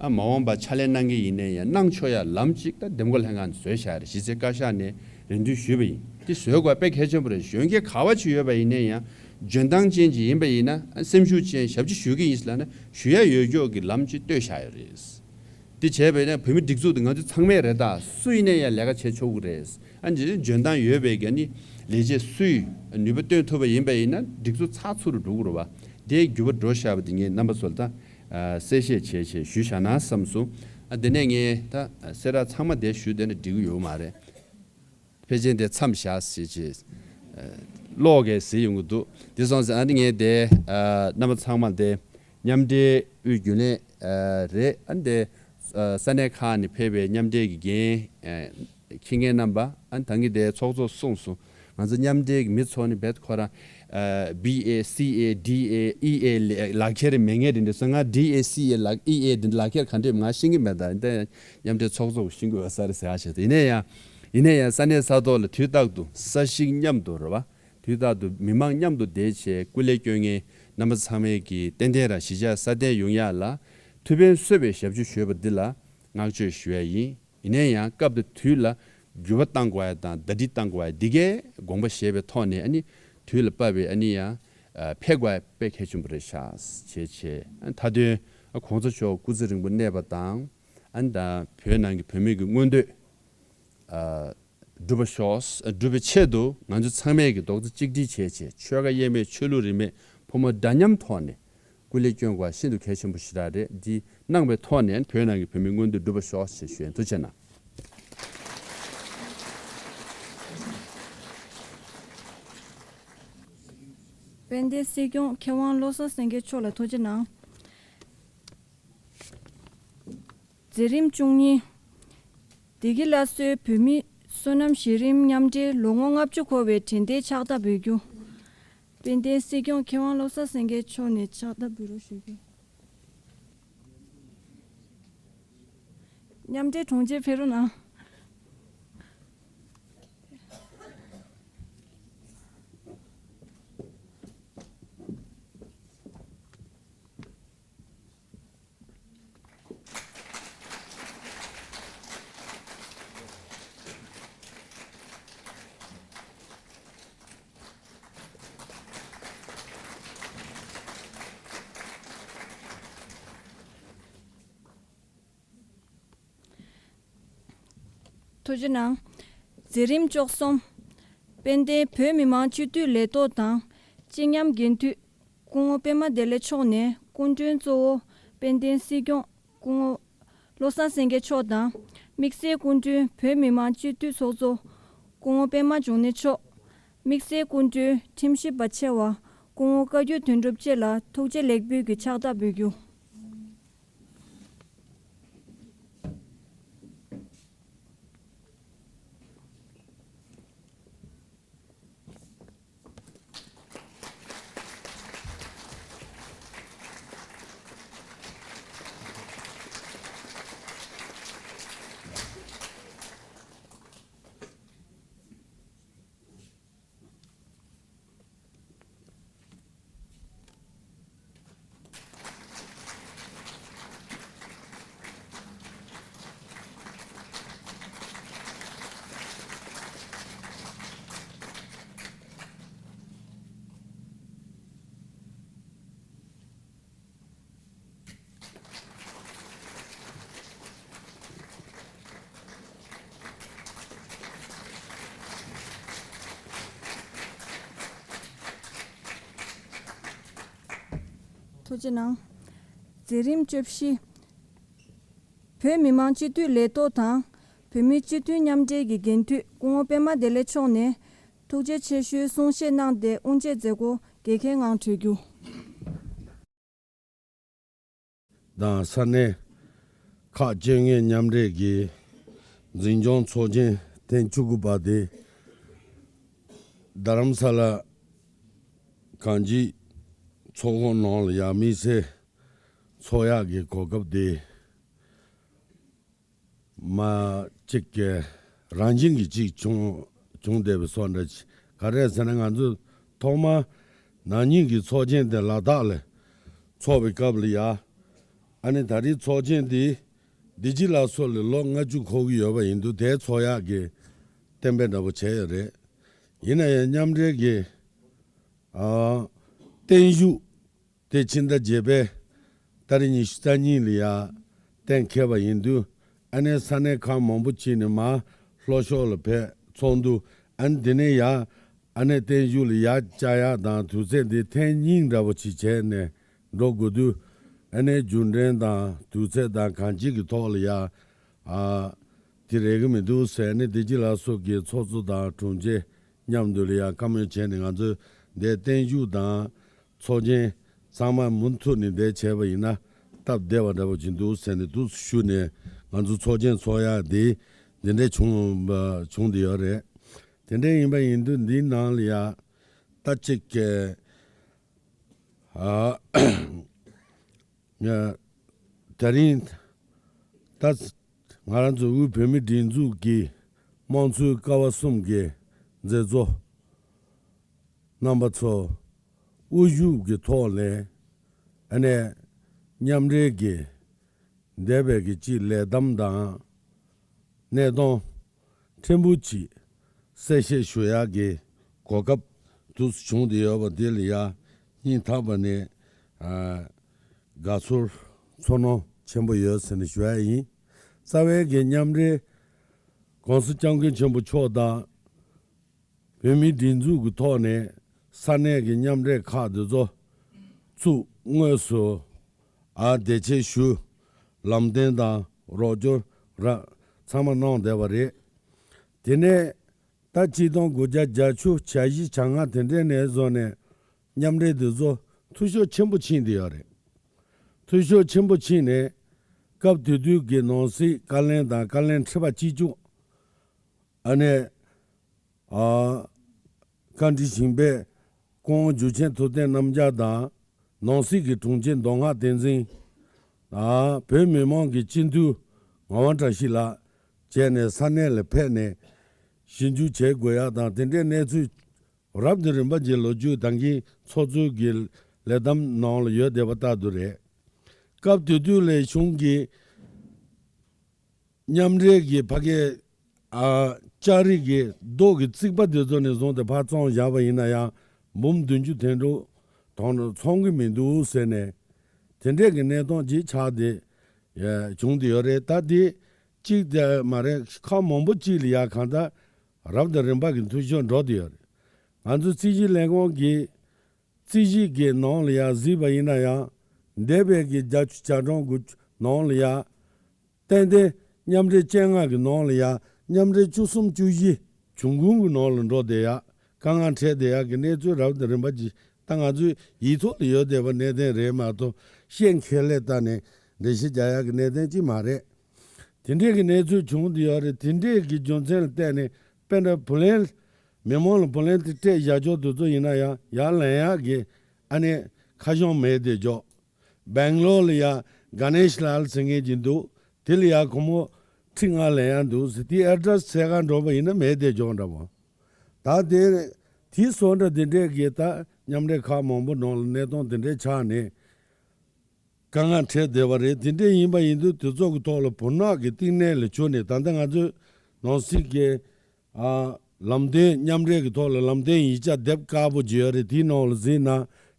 ཨ་མ་འོངས་པ་ཕྱག་ལས་གནང་མཁན་ཡིན་ནའི་ཡང་གནང་ཆོག་ཡ་ལམ་ཅིག་ད་འདེམས་བསྐོ་ལྷན་ཁང་ནས་བཟོས་བཞག་རེད། གཞི་རྩའི་བཀའ་ཤག་ནས་རེ་འདུན་ཞུས་པ་ཡིན། དེ་བཟོས་དགོས་དཔེ་གལ་ཆེན་པོ་རེད། གཞོན་སྐྱེས་ག་བ་ཅིག་ཡོད་པ་ཡིན་ནའི་ཡང་འཇོན་ཐང་ཅན་ཅིག་ཡིན་པ་ཡིན་ན་ཨ་སེམས་ཤུགས་ཅན་ཞབས་ཕྱི་ཞུ་གི་ཡིན་ལབ་ན་ཞུ་ཡ་ཡོད་ཀྱོག་གི་ལམ་ཅིག་བཏོད་བཞག་ཡོད་རེད། དེ་བྱས་པས་ན་བོད་མི་སྒྲིག་འཛུགས་དེ་ང་ཚོ་ཚང་མས་རེད་ད། སུ་ཡིན་ན་ཡང་ལས་ཀ་བྱེད་ཆོག་གི་རེད། ཨ་ནི་འཇོན་ཐང་ཡོད་པའི་གི་ཨ་ནི་ལས་བྱེད་སུས་ནུས་པ་བཏོན་ཐུབ་པ་ཡིན་པ་ཡིན་ན་སྒྲིག་འཛུགས་ཚགས་ཚུད་རུ་འགྲོ་གི་རེད་བ། དེ་འགྱུར་བ་འགྲོ་བཞག་པ་དེ་ངས་རྣམ་པ་ཚོ་ལ་ད་གསལ་བཤད་བྱས་བྱས་ཞུས་བཞག་ན་བསམ་སོང་། ཨ་དེ་ནས་ངས་ད་གསལ་བསྒྲགས་ཚང་མ་དེ་ཞུས་བསྡད་ན་འགྲིག་གི་ཡོད་མ་རེད། ཕལ་ཆེར་དེ་མཚམས་བཞག་ཟེར་བྱས་ཀློག་གས་ཟེར་ཡོང་གི་འདུག་དེ་སོང་ཙང་ཨ་ནི་ངས་དེ་རྣམ་པ་ཚང་མ་དེ་མཉམ་འབྲེལ་དབུས་རྒྱུན་ལས་རེད། ཨ་ནི་དེ་ས་གནས་ཁག་ནས་ཕེབས་པའི་མཉམ་འབྲེལ་གྱི་འགན་འཁྱེར་མཁན་རྣམ་པ་ཨ་ནི་ད་གིན་དེ་ཚོགས་གཙོ་གསུངས་སོང་། ང་ཚོ་མཉམ་འབྲེལ་གྱི་མི་ཚོ་ནི་རྦད་ཁོ་རང་B A C A D A E A ལག་ཁྱེར་མེད་མཁན་དེ་འདྲ་སོང་། ང་D A C A ལག་E A དེ་ལག་ཁྱེར་ག་འདྲས་ང་ཤེས་ཀྱི་མེད། ད་ཡིན་ད་མཉམ་འབྲེལ་ཚོགས་གཙོ་ཤེས་དགོས་པ་ས་རེད་ཟེར་ཡ་བྱས་ཏེ། ཡིན་ན་ཡང་ཡིན་ན་ཡང་ས་གནས་ས་ཐོག་ལ་དུས་རྟག་ཏུ་ས་ཞིང་མཉམ་དུ་རེད་བ། དུས་རྟག་ཏུ་མི་མང་མཉམ་དུ་བསྡད་བྱས་སྐུ་ལས་སྐྱོན་མཁན་རྣམ་པ་ཚང་མས་ཀྱི་ཏན་ཏན་རང་གཞིས་ཆགས་སྲ་བརྟན་ཡོང་ཡག་ལ་ཐུགས་ཕན་གསོས་པའི་ཞབས་ཕྱི་ཞུས་པ་འདི་ལ་བསྔགས་བརྗོད་ཞུ་ཡ་ཡིན། ཡིན་ན་ཡང་སྐབས་དང་དུས་ལ་འགྱུར་བ་གཏང་དགོས་ཡ་དང་ཟླ་སྒྲིལ་གཏང་དགོས་ཡ་འདི་གའི་དགོངས་པ་བཞེས་པའི་ཐོག་ནས་ཨ་ནི་དུས་ལ་བབས་པའི་ཨ་ནི་ཡང་ཕེབས་དགོས་ཡ་དཔེ་གལ་ཆེན་པོ་རེད་ཤག་བྱས་བྱས། མཐའ་དོན་༸གོང་ས་མཆོག་སྐུ་ཚེ་རིང་པོ་གནས་པ་དང་ཨ་ནི་ད་བོད་ནང་གི་བོད་མི་གི་མངོན་འདོད་སྒྲུབ་པ་ཤོག་སྒྲུབ་པའི་ཆེད་དུ་ང་ཚོ་ཚང་མས་ཀྱི་རྡོག་རྩ་གཅིག་སྒྲིལ་བྱས་བྱས་ཆོལ་ཁ་དབྱེར་མེད་ཆོས་ལུགས་རིས་མེད་ཕོ་མོ་འདྲ་མཉམ་ཐོག་ནས་སྐུ་ལས་སྐྱོན་དགོས་ཤིན་ཏུ་གལ་ཆེན་པོ་ཞེ་དྲག་རེད། འདི་གནང་བའི་ཐོག་ནས་བོད་ནང་གི་བོད་མིའི་མངོན་འདོད་འགྲུབ་པ་ཤོག་ཞེས་ཞུ་ཡིན། ཐུགས་རྗེ་གནང་། དཔལ་ལྡན་སྲིད་སྐྱོང་མཁས་དབང་བློ་བཟང་སེང་གེ་མཆོག་ལ་ཐུགས་རྗེ་གནང་། མཛད་རིམ་བཅུ་གཉིས། བདེ་སྐྱིད་སླར་གསོའི་བོད་མིའི་སོ་ནམ་གཞི་རིམ་མཉམ་འབྲེལ་ལོ་ངོ་ལྔ་བཅུ་འཁོར་བའི་དྲན་རྟེན་ཕྱག་རྟགས་འབུལ་རྒྱུ། དཔལ་ལྡན་སྲིད་སྐྱོང་མཁས་དབང་བློ་བཟང་སེང་གེ་མཆོག་ནས་ཕྱག་རྟགས་འབུལ་རོགས་ཞུ་རྒྱུ། མཉམ་འབྲེལ་དྲུང་ཆེ་ཕེབས་རོགས་གནང་། ཐུགས་རྗེ་གནང་། མཛད་རིམ་བཅུ་གསུམ། དཔལ་ལྡན་བོད་མི་མང་སྤྱི་འཐུས་ལས་ཐོག་དང་། སྤྱི་མཉམ་འགན་འཐུས། སྐུ་ངོ་པདྨ་བདེ་ལེགས་མཆོག་ནས་སྐུ་མགྲོན་གཙོ་བོ་དཔལ་ལྡན་སྲིད་སྐྱོང་སྐུ་ངོ་བློ་བཟང་སེང་གེ་མཆོག་དང་། དམིགས་བསལ་སྐུ་མགྲོན་བོད་མི་མང་སྤྱི་འཐུས་ཚོགས་གཙོ་སྐུ་ངོ་པདྨ་འབྱུང་གནས་མཆོག་དམིགས་བསལ་སྐུ་མགྲོན་ཁྲིམས་ཞིབ་པ་ཆེ་བ་སྐུ་ངོ་བཀའ་བརྒྱུད་དོན་གྲུབ་བཅས་ལ་ཐུགས་རྗེ་ལེགས་འབུལ་གྱི་ཕྱག་རྟགས་འབུལ་རྒྱུ། ཐུགས་རྗེ་གནང་། མཛད་རིམ་བཅུ་བཞི། བོད་མི་མང་སྤྱི་འཐུས་ལས་ཐོག་དང་། བོད་མིའི་སྤྱི་འཐུས་མཉམ་འབྲེལ་གྱི་འགན་འཐུས་སྐུ་ངོ་པདྨ་བདེ་ལེགས་མཆོག་ནས་ཐུགས་རྗེ་ཆེ་ཞུའི་གསུང་བཤད་གནང་སྟེ་དབུ་འབྱེད་མཛད་སྒོ་རྒྱལ་ཁའི་ངང་གྲོལ་རྒྱུ། དང་ས་གནས་ཁག་བཅོ་ལྔའི་མཉམ་འབྲེལ་གྱི་འཛིན་སྐྱོང་ཚོགས་ཆེན་ཐེངས་བཅུ་དགུ་པ་དེ་རྡ་རམ་ས་ལ་གངས་སྐྱིད་ཚོགས་ཁང་ནང་ལ་ཡང་དམིགས་བསལ་ཚོགས་ཡག་གི་གོ་སྐབས་དེ། མ་གཅིག་གི་རང་བཞིན་གྱི་གཅིག་བྱུང་བྱུང་བསྡད་པའི་བཟོ་འདྲ་ཅིག་ག་རེ་ཟེར་ན། ང་ཚོ་ཐོག་མ་ན་ནིང་གི་ཚོགས་ཆེན་དེ་ལ་དྭགས་ལ་ཚོགས་པའི་སྐབས་ལ་ཡ། ཨ་ནི་ད་རེས་ཚོགས་ཆེན་དེ་བདེ་སྐྱིད་ལགས་སོགས་ལ་ལོ་ལྔ་བཅུ་འཁོར་གྱི་ཡོད་པ་ཡིན་དུས་དེའི་ཚོགས་ཡག་གི་གཏན་འབེབས་འདྲ་པོ་བྱས་ཡོད་རེད། ཡིན་ན་ཡང་མཉམ་འབྲེལ་གྱི་ཨ་བརྟན་བཞུགས་དེ་ཕྱི་ཟླ་བརྒྱད་པའི་ཏ་རིག་ཉི་ཤུ་རྩ་གཉིས་ལ་ཡ་གཏན་འཁེལ་བ་ཡིན་དུས། ཨ་ནེ་ས་གནས་ཁག་མང་པོ་ཅིག་ནས་མར་ལྷོ་ཕྱོགས་ལ་ཕེབས་ཚོགས་འདུ། ཨ་ནེ་དེ་ནས་ཡ་ཨ་ནེ་བརྟན་བཞུགས་ལ་ཡ་བཅར་ཡག་དང་དུས་ཚོད་འདི་ཐེངས་གཉིས་འདྲ་པོ་ཅིག་བྱས་ནས་འགྲོ་དགོས་དུས། ཨ་ནེ་རྒྱུན་འབྲེལ་དང་དུས་ཚོད་དང་གང་ཅིའི་ཐོག་ལ་ཡ་ཨ་དེ་རེག་གི་མི་འདུག་ཟེར་ནས། བདེ་སྐྱིད་ལགས་སོགས་ཀྱི་ཚོགས་གཙོ་དང་དྲུང་ཆེ་མཉམ་དུ་ལ་ཡང་བཀའ་མོལ་བྱས་ནས། ང་ཚོས་འདིར་བརྟན་བཞུགས་དང་ཚོགས་ཆེན་ཚང་མ་མུ་མཐུད་ནས་འདིར་བྱས་པ་ཡིན་ན་སྟབས་བདེ་བ་འདྲ་པོ་ཅིག་འདུག་ཟེར་ནས་འདུག་ཞུས་ནས། ང་ཚོ་ཚོགས་ཆེན་ཚོགས་ཡག་འདི་འདི་འདྲ་བྱུང་བྱུང་བསྡད་ཡོད་རེད། དེ་འདྲ་ཡིན་པ་ཡིན་དུས་འདིའི་ནང་ལ་ཡང་ད་ཅིག་གི་ཨ་ང་དེ་རིང་ད་ང་རང་ཚོ་དབུས་བོད་མིའི་སྒྲིག་འཛུགས་ཀྱི་དམངས་གཙོའི་ཀ་བ་གསུམ་གྱི་མཛད་གཙོ་རྣམ་པ་ཚོ་དབུ་བཞུགས་ཀྱི་ཐོག་ནས། ཨ་ནེ་མཉམ་འབྲེལ་གྱི་འདས་པའི་གི་ཅིག་ལས་གཏམ་དང་གནས་སྟངས་ཕྲན་བུ་ཅིག་གསལ་བཤད་ཞུ་ཡག་གི་གོ་སྐབས་དུ་བྱུང་བསྡད་ཡོད་པ་དེ་ལ་ཡ་སྙིང་ཐག་པ་ནས་ཨ་དགའ་ཚོར་ཚོར་སྣང་ཆེན་པོ་ཡོད་ཟེར་ནས་ཞུ་ཡག་ཡིན། རྩ་བའི་གི་མཉམ་འབྲེལ་༸གོང་ས་༸སྐྱབས་མགོན་ཆེན་པོ་མཆོག་དང་བོད་མིའི་སྒྲིག་འཛུགས་ཀྱི་ཐོག་ནས་ས་གནས་ཀྱི་མཉམ་འབྲེལ་ཁག་དེ་ཚོ་བཙུགས་དངོས་སུ་ཨ་བདེ་ཆེད་ཞུ། ལམ་སྟོན་དང་རོགས་སྐྱོར་ར་ཚང་མ་གནང་བསྡད་པ་རེད། དེ་ནས་ད་ཆིག་སྟོང་དགུ་བརྒྱ་བརྒྱད་ཅུ་གྱ་བཞི་གྱ་ལྔ་དེ་འདྲའི་ནས་བཟུང་ནས་མཉམ་འབྲེལ་དེ་ཚོ་འཐུས་ཤོར་ཆེན་པོ་ཕྱིན་བསྡད་ཡོད་རེད། འཐུས་ཤོར་ཆེན་པོ་ཕྱིན་ནས་སྐབས་དེ་དུས་ཀྱི་ནང་སྲིད་བཀའ་བློན་དང་བཀའ་བློན་ཁྲི་པ་གཅིག་མཆོག་ཨ་ནེ་ཨ་བཀའ་དྲིན་ཆེན་པོ་སྐུ་ངོ་འཇུ་ཆེན་ཐུབ་བསྟན་རྣམ་རྒྱལ་དང་། ནང་སྲིད་ཀྱི་དྲུང་ཆེ་མདོ་སྔགས་བསྟན་འཛིན། ཨ་བོད་མི་མང་གི་སྤྱི་འཐུས་ ངག་དབང་བཀྲ་ཤིས་ལགས་བཅས་ནས་ས་གནས་ལ་ཕེབས་ནས་ཞིབ་འཇུག་བྱེད་དགོས་ཡག་དང་། དེ་འདྲའི་གནས་ཚུལ་རབ་དང་རིམ་པ་ཅིག་ལོ་རྒྱུས་ད་གིན་ཚོགས་གཙོའི་གི་ལས་བསྡོམས་ནང་ལ་ཡོད་བསྡད་པ་ལྟར་དུ་རེད། སྐབས་དེ་དུས་ལ་གཞུང་གི་མཉམ་འབྲེལ་གྱི་ཕ་གའི་ཨ་ལྕགས་རི་གི་རྡོ་གི་རྩིག་པ་དེ་ཚོ་ནས་བཟུང་སྟེ་ཕར་བཙོང་བཞག་པ་ཡིན་ན་ཡང་འབུམ་བདུན་ཅུ་དོན་དྲུག་དོན་དྲུག་ཚང་གི་མི་འདུག་ཟེར་ནས་དེ་འདྲས་ཀྱི་གནས་སྟངས་ཅིག་ཆགས་ཏེ་ཨ་བྱུང་བསྡད་ཡོད་རེད། ད་དེ་གཅིག་དེ་མ་རེད། ཁག་མང་པོ་གཅིག་ལ་ཡང་གང་ལྟར་རབ་དང་རིམ་པ་གི་འཐུས་ཤོར་འགྲོ་བསྡད་ཡོད་རེད། ང་ཚོ་རྩིས་ཞིབ་ལས་ཁུངས་ཀྱི་རྩིས་ཞིབ་ཀྱི་ནང་ལ་ཡང་གཟིགས་པ་ཡིན་ན་ཡང་འདས་པའི་གི་བརྒྱ་ཆ་བརྒྱ་གྲངས་དགུ་ནང་ལ་ཡང་ཏན་ཏན་མཉམ་འབྲེལ་བཅོ་ལྔ་གི་ནང་ལ་ཡང་མཉམ་འབྲེལ་བཅུ་གསུམ་བཅུ་བཞི་བྱུང་ཁུངས་ཀྱི་ནང་ལ་འགྲོ་བསྡད་ཡག་དཀའ་ངལ་འཕྲད་བསྡད་ཡག་གི་གནས་ཚུལ་རབ་དང་རིམ་པ་ཅིག་ད་ང་ཚོའི་ཡིག་ཐོག་ལ་ཡོད་བསྡད་པ་གནད་དོན་རེད་མ་གཏོགས་ཤད་ཁས་ལེན་བཏང་ནས་འགྲེལ་བཤད་རྒྱག་ཡག་གི་གནད་དོན་ཅིག་མ་རེད། དེ་འདྲས་ཀྱི་གནས་ཚུལ་བྱུང་བསྡད་ཡོད་རེད། དེ་འདྲས་ཀྱི་རྒྱུ་མཚན་ལ་བརྟེན་ནས་དཔེར་ན་བུ་ལོན་མི་མང་ལ་བུ་ལོན་དེ་སྤྲད་བཞག་ཆོག་དེ་ཚོ་ཡིན་ན་ཡང་ཡར་ལེན་ཡག་གི་ཨ་ནི་ཁ་བྱང་མེད་བསྡད་ཆོག་སྦེང་ལོར་ལ་ཡང་ག་ནེཤ་ལཱལ་ཟེར་མཁན་ཅིག་འདུག་དེ་ལ་ཡང་སྒོར་མོ་ཁྲི་ལྔ་ལེན་ཡག་འདུག་ཟེར། དེའི་ཨེ་ཌི་རེ་སི་འཚོལ་གར་འགྲོ་བ་ཡིན་ན་མེད་བསྡད་ཆོག་འདྲ་པོ། ད་དེ་དེའི་བཟོ་འདྲ་དེ་འདྲས་ཀྱི་ད་མཉམ་འབྲེལ་ཁག་མང་པོ་ནང་ལ་གནས་སྟངས་དེ་འདྲས་ཆགས་ནས་དཀའ་ངལ་འཕྲད་བསྡད་པ་རེད། དེ་འདྲས་ཡིན་པ་ཡིན་དུས་དེ་ཚོ་གི་ཐོག་ལ་བུ་ནག་གི་བསྟི་གནས་ལ་བྱོན་ནས། ད་ལྟ་ང་ཚོའི་ནང་སྲིད་ཀྱི་ཨ་ལམ་སྟོན་མཉམ་འབྲེལ་གྱི་ཐོག་ལ་ལམ་སྟོན་ཡིག་ཆ་དེབ་དཀར་པོ་ཅིག་ཡོད་རེད། དེའི་ནང་ལ་གཟིགས་ན་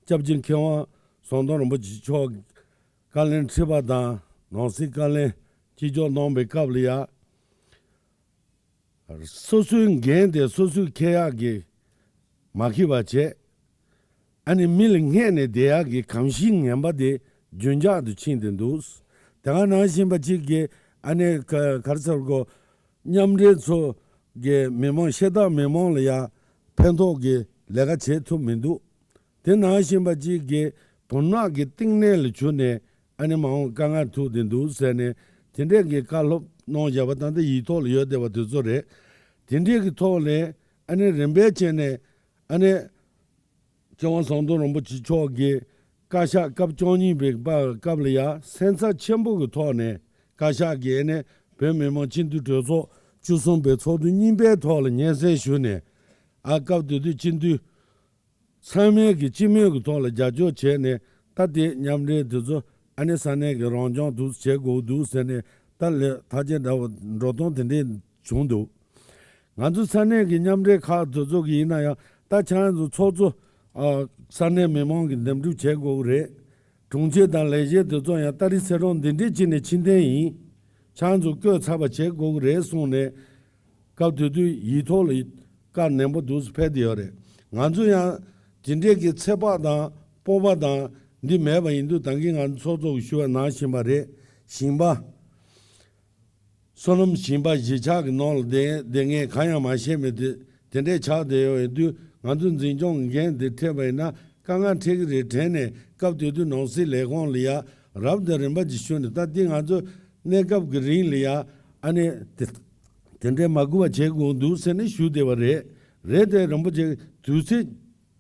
སྐྱབས་རྗེ་མཁས་དབང་ཟམ་གདོང་རིན་པོ་ཆེ་མཆོག་བཀའ་བློན་ཁྲི་པ་དང་ནང་སྲིད་བཀའ་བློན་གཅིག་ལྕོགས་གནང་བའི་སྐབས་ལ་ཡ། སོ་སོའི་འགན་དེ་སོ་སོས་འཁྱེར་ཡག་གི་མ་འཁྱེར་བ་བྱས། ཨ་ནི་མི་ལ་སྔས་ནས་བསྡད་ཡག་གི་གོམས་གཤིས་ངན་པ་དེ་རྒྱུན་འཇགས་སུ་ཕྱིན་ཏེ་འདུག་དེ་ག་ནང་བཞིན་པ་གཅིག་གིས་ཨ་ནི་ག་ག་རེ་ཟེར་དགོས། མཉམ་འབྲེལ་ཚོ་གི་མི་མང་ཤ་སྟག་མི་མང་ལ་ཡང་ཕན་ཐོགས་ཀྱི་ལས་ཀ་བྱེད་ཐུབ་མི་འདུག་དེ་ནང་བཞིན་པ་གཅིག་གིས་བུ་ནག་གི་བསྟི་གནས་ལ་བྱོན་ནས་ཨ་ནི་མ་འོངས་དཀའ་ངལ་ཐུག་བསྡད་འདུག་ཟེར་ནས་དེ་འདྲས་ཀྱི་བཀའ་སློབ་གནང་བཞག་པ་ད་ལྟ་ཡིག་ཐོག་ལ་ཡོད་བསྡད་པ་དེ་ཚོ་རེད། དེ་འདྲས་ཀྱི་ཐོག་ནས་ཨ་ནི་རིམ་པས་བྱས་ནས་ཨ་ནི་མཁས་དབང་ཟམ་གདོང་རིན་པོ་ཆེ་མཆོག་གིས་བཀའ་ཤག་སྐབས་བཅུ་གཉིས་པའི་སྐབས་ལ་ཡང་སེམས་འཚབ་ཆེན་པོ་གི་ཐོག་ནས་བཀའ་ཤག་གིས་ཨ་ནི་བོད་མི་མང་སྤྱི་འཐུས་གྲོས་ཚོགས་བཅུ་གསུམ་པའི་ཚོགས་དུས་གཉིས་པའི་ཐོག་ལ་སྙན་སེང་ཞུས་ནས། ཨ་སྐབས་དེ་དུས་སྤྱི་འཐུས་ཚང་མས་ཀྱི་སྤྱི་མོས་ཀྱི་ཐོག་ལ་རྒྱབ་སྐྱོར་བྱས་ནས། ད་དེ་མཉམ་འབྲེལ་དེ་ཚོ་ཨ་ནི་ས་གནས་ཀྱི་རང་སྐྱོང་དུ་བྱེད་དགོས་འདུག་ཟེར་ནས་ད་ལས་ཐག་བཅད་འདྲ་བོ་འགྲོ་སྟངས་དེ་འདྲས་བྱུང་འདུག་ང་ཚོ་ས་གནས་ཀྱི་མཉམ་འབྲེལ་ཁག་དེ་ཚོ་གི་ཡིན་ན་ཡང་ད་ཁྱེད་རང་ཚོ་ཚོགས་གཙོ་ཨ་ས་གནས་མི་མང་གི་འདེམས་སྒྲུག་བྱེད་དགོས་ཀྱི་རེད། དྲུང་ཆེ་དང་ལས་བྱེད་དེ་ཚོ་ཡང་ཏ་རིག་ཚེས་གྲངས་འདི་འདྲས་ཅིག་ནས་ཕྱིར་འཐེན་ཡིན། ཁྱེད་རང་ཚོ་བསྐོས་ཚར་བ་བྱེད་དགོས་ཀྱི་རེད་གསུངས་ནས། སྐབས་དེ་དུས་ཡིག་ཐོག་ལ་བཀའ་ནན་པོ་འདུག་སེ་ཕེབས་བསྡད་ཡོད་རེད། ང་ཚོ་ཡང་དེ་འདྲས་ཀྱི་ཚོད་དཔག་དང་སྤོབས་པ་དང་འདི་མེད་པ་ཡིན་དུས་ད་གིན་ང་ཚོ་ཚོགས་གཙོ་གིས་ཞུ་བ་ནང་བཞིན་པ་རེད། ཞིང་པ། སོ་ནམ་ཞིང་པ་གཞིས་ཆགས་ཀྱི་ནང་ལ་བསྡད་བསྡད་མཁན་གང་ཡང་མ་ཤེས་མི་དེ་དེ་འདྲས་ཆགས་བསྡད་ཡོད་ཡིན་དུས། ང་ཚོ་འཛིན་སྐྱོང་གི་འགན་དེ་འཕྲད་པ་ཡིན་ན་དཀའ་ངལ་འཕྲད་ཀྱི་རེད་དྲན་ནས། སྐབས་དེ་དུས་ནང་སྲིད་ལས་ཁུངས་ལ་ཡ་རབ་དང་རིམ་པ་ཅིག་ཞུས་ནས། ད་འདི་ང་ཚོ་གནས་སྐབས་ཀྱི་རིང་ལ་ཡ་ཨ་ནི་དེ་དེ་འདྲས་མ་དགོས་པ་བྱེད་དགོས་འདུག་ཟེར་ནས་ཞུས་བསྡད་པ་རེད། རེད་དེ་རིན་པོ་ཆེ་དུས་ཚོད་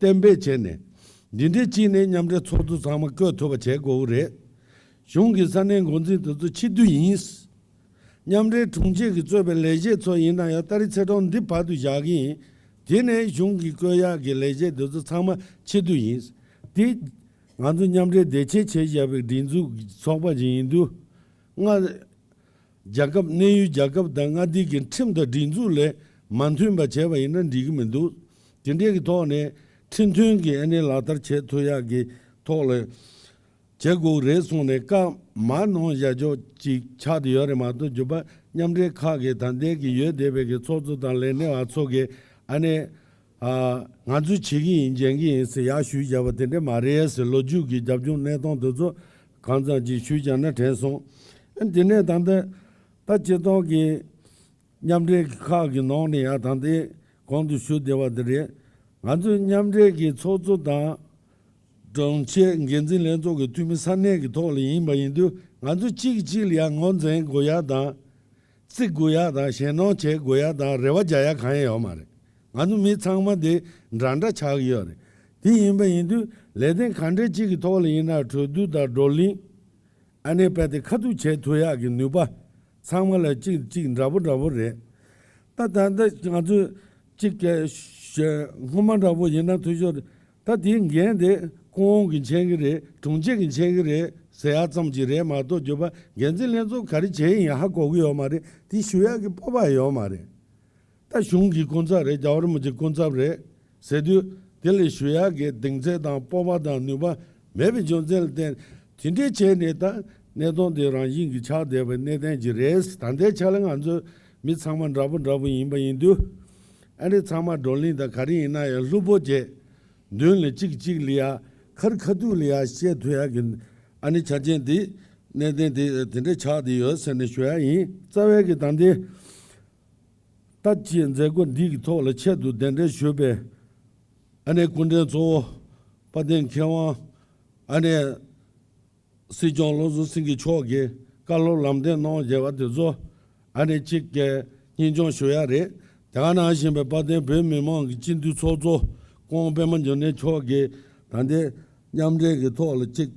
གཏན་འབེབས་བྱས་ནས་འདི་འདྲས་གཅིག་ནས་མཉམ་འབྲེལ་ཚོགས་གཙོ་ཚང་མ་བསྐོ་ཐུབ་པ་བྱེད་དགོས་ཀྱི་རེད། གཞུང་གི་ས་གནས་འགོ་འཛིན་དེ་ཚོ་ཕྱིར་བསྡུ་ཡིན། མཉམ་འབྲེལ་དྲུང་ཆེ་གིས་གཙོས་པའི་ལས་བྱེད་ཚོ་ཡིན་ན་ཡང་ཏ་རིག་ཚེས་གྲངས་འདི་བར་དུ་བཞག་གི་ཡིན། དེ་ནས་གཞུང་གིས་བསྐོ་ཡག་གི་ལས་བྱེད་དེ་ཚོ་ཚང་མ་ཕྱིར་བསྡུ་ཡིན། དེ་ང་ཚོ་མཉམ་འབྲེལ་བདེ་སྐྱིད་བྱེད་བཞག་པའི་སྒྲིག་འཛུགས་ཚོགས་པ་ཞིག་ཡིན་དུས། ང་རྒྱལ་ཁབ་གནས་ཡུལ་རྒྱལ་ཁབ་དང་མངའ་སྡེ་གི་ཁྲིམས་དང་སྒྲིག་འཛུགས་ལས་མ་མཐུན་པ་བྱས་པ་ཡིན་ན་འགྲིག་གི་མི་འདུག་དེ་འདྲའི་གི་ཐོག་ནས་ཁྲིམས་མཐུན་གྱི་ཨ་ནི་ལག་བསྟར་བྱེད་ཐུབ་ཡག་གི་ཐོག་ལ་བྱེད་དགོས་རེད་གསུངས་ནས་བཀའ་མར་གནང་བཞག་ཆོག་ཅིག་ཆགས་བསྡད་ཡོད་རེད་མ་གཏོགས། བརྒྱུད་པ་མཉམ་འབྲེལ་ཁག་གི་ད་ལྟའི་གི་ཡོད་བསྡད་པའི་གི་ཚོགས་གཙོ་དང་ལས་སྣེ་བ་ཚོ་གི་ཨ་ནི་ཨ་ང་ཚོས་བྱེད་ཀྱི་ཡིན་འཇོན་གྱི་ཡིན་ཟེར་ཡར་ཞུས་བཞག་པ་དེ་འདྲ་མ་རེད་ཟེར། ལོ་རྒྱུས་ཀྱི་རྒྱབ་ལྗོངས་གནས་སྟངས་དེ་ཚོ་གང་ཙམ་ཅིག་ཞུས་བཞག་ན་དྲན་སོང་། ཨ་དེ་ནས་ད་ལྟ་ད་སྤྱིར་བཏང་གི་མཉམ་འབྲེལ་ཁག་གི་ནང་ནས་ཡང་ད་ལྟའི་གོང་དུ་ཞུ་བསྡད་པ་དེ་རེད། ང་ཚོའི་མཉམ་འབྲེལ་གྱི་ཚོགས་གཙོ་དང་དྲུང་ཆེ་འགན་འཛིན་ལྷན་ཚོགས་ཀྱི་འཐུས་མི་ས་གནས་ཀྱི་ཐོག་ལ་ཡིན་པ་ཡིན་དུས། ང་ཚོ་གཅིག་གིས་གཅིག་ལ་ཡང་ངོས་འཛིན་དགོས་ཡ་དང་། བརྩི་དགོས་ཡ་དང་། ཞེད་སྣང་བྱེད་དགོས་ཡ་དང་། རེ་བ་རྒྱག་ཡ་གང་ཡང་ཡོད་མ་རེད། ང་ཚོ་མི་ཚང་མ་དེ་འདྲ་འདྲ་ཆགས་ཀྱི་ཡོད་རེད། དེ་ཡིན་པ་ཡིན་དུས་ལས་དོན་ག་འདྲ་གཅིག་གི་ཐོག་ལ་ཡིན་ན་གྲོས་བསྡུར་དང་བགྲོ་གླེང་ཨ་ནེ་དཔེ་དེ་ཁ་ཐུག་བྱེད་ཐུབ་ཡག་གི་ནུས་པ་ ཚང་མ་ལ་གཅིག་གཅིག་འདྲ་པོ་འདྲ་པོ་རེད། ད་ད་ལྟ་ང་ཚོས་གཅིག་གི་ཞེ་སྔོན་མ་འདྲ་པོ་ཡིན་ན་འཐུས་ཤོར། ད་དེའི་འགན་དེ་སྐུ་ངོ་གིས་མཁྱེན་གྱི་རེད། དྲུང་ཆེ་གིས་མཁྱེན་གྱི་རེད་ཟེར་ཡག་ཙམ་ཅིག་རེད་མ་གཏོགས། གྱོད་པ་འགན་འཛིན་ལྷན་ཚོགས་ག་རེ་བྱས་ཡིན་ཧ་གོ་གི་ཡོད་མ་རེད། དེ་ཞུ་ཡག་གི་སྤོབས་པ་ཡོད་མ་རེད། ད་གཞུང་གི་སྐུ་ཚབ་རེད། རྒྱལ་བ་རིན་པོ་ཆེ་སྐུ་ཚབ་རེད་ཟེར་དུས། དེ་ལས་ཞུ་ཡག་གི་གདེང་ཚོད་དང་སྤོབས་པ་དང་ནུས་པ་མེད་པའི་རྒྱུ་མཚན་ལ་བརྟེན། དེ་འདྲའི་བྱས་ནས་ད་གནད་དོན་དེ་རང་བཞིན་གྱིས་ཆགས་བསྡད་པའི་གནད་དོན་ཅིག་རེད། ད་ལྟའི་ཆ་ལ་ང་ཚོ་མི་ཚང་མ་འདྲ་པོ་འདྲ་པོ་ཡིན་པ་ཡིན་དུས། ཨ་ནི་ཚང་མ་བགྲོ་གླེང་དང་ག་རེ་ཡིན་ན་ཡང་ལྷུག་པོ་བྱས། མདུན་ལ་གཅིག་གཅིག་ལ་ཡ་ཁ་རི་ཁ་ཐུག་ལ་ཡ་བཤད་ཐུབ་ཡག་གི་ཨ་ནི་ཆ་རྐྱེན་དེ། གནད་དོན་དེ་དེ་འདྲ་ཆགས་བསྡད་ཡོད་ཟེར་ནས་ཞུ་ཡག་ཡིན། རྩ་བའི་གི་ད་ལྟའི་ད་ཅིག་མཛད་སྒོ་འདི་གི་ཐོག་ལ་ཆེད་དུ་གདན་འདྲེན་ཞུས་པའི་ཨ་ནི་སྐུ་མགྲོན་གཙོ་བོ་དཔལ་ལྡན་མཁས་དབང་ཨ་ནི་སྲིད་སྐྱོང་བློ་བཟང་སེང་གེ་མཆོག་གིས་བཀའ་སློབ་ལམ་སྟོན་གནང་བྱས་པ་དེ་ཚོ་ཨ་ནི་གཅིག་གི་སྙིང་བཅངས་ཞུ་ཡག་རེད། དེ་ག་ནང་བཞིན་པའི་དཔལ་ལྡན་བོད་མི་མང་གི་སྤྱི་འཐུས་ཚོགས་གཙོ་སྐུ་ངོ་པད་མ་འབྱུང་གནས་མཆོག་གིས་ད་ལྟའི་མཉམ་འབྲེལ་གྱི་ཐོག་ལ་གཅིག་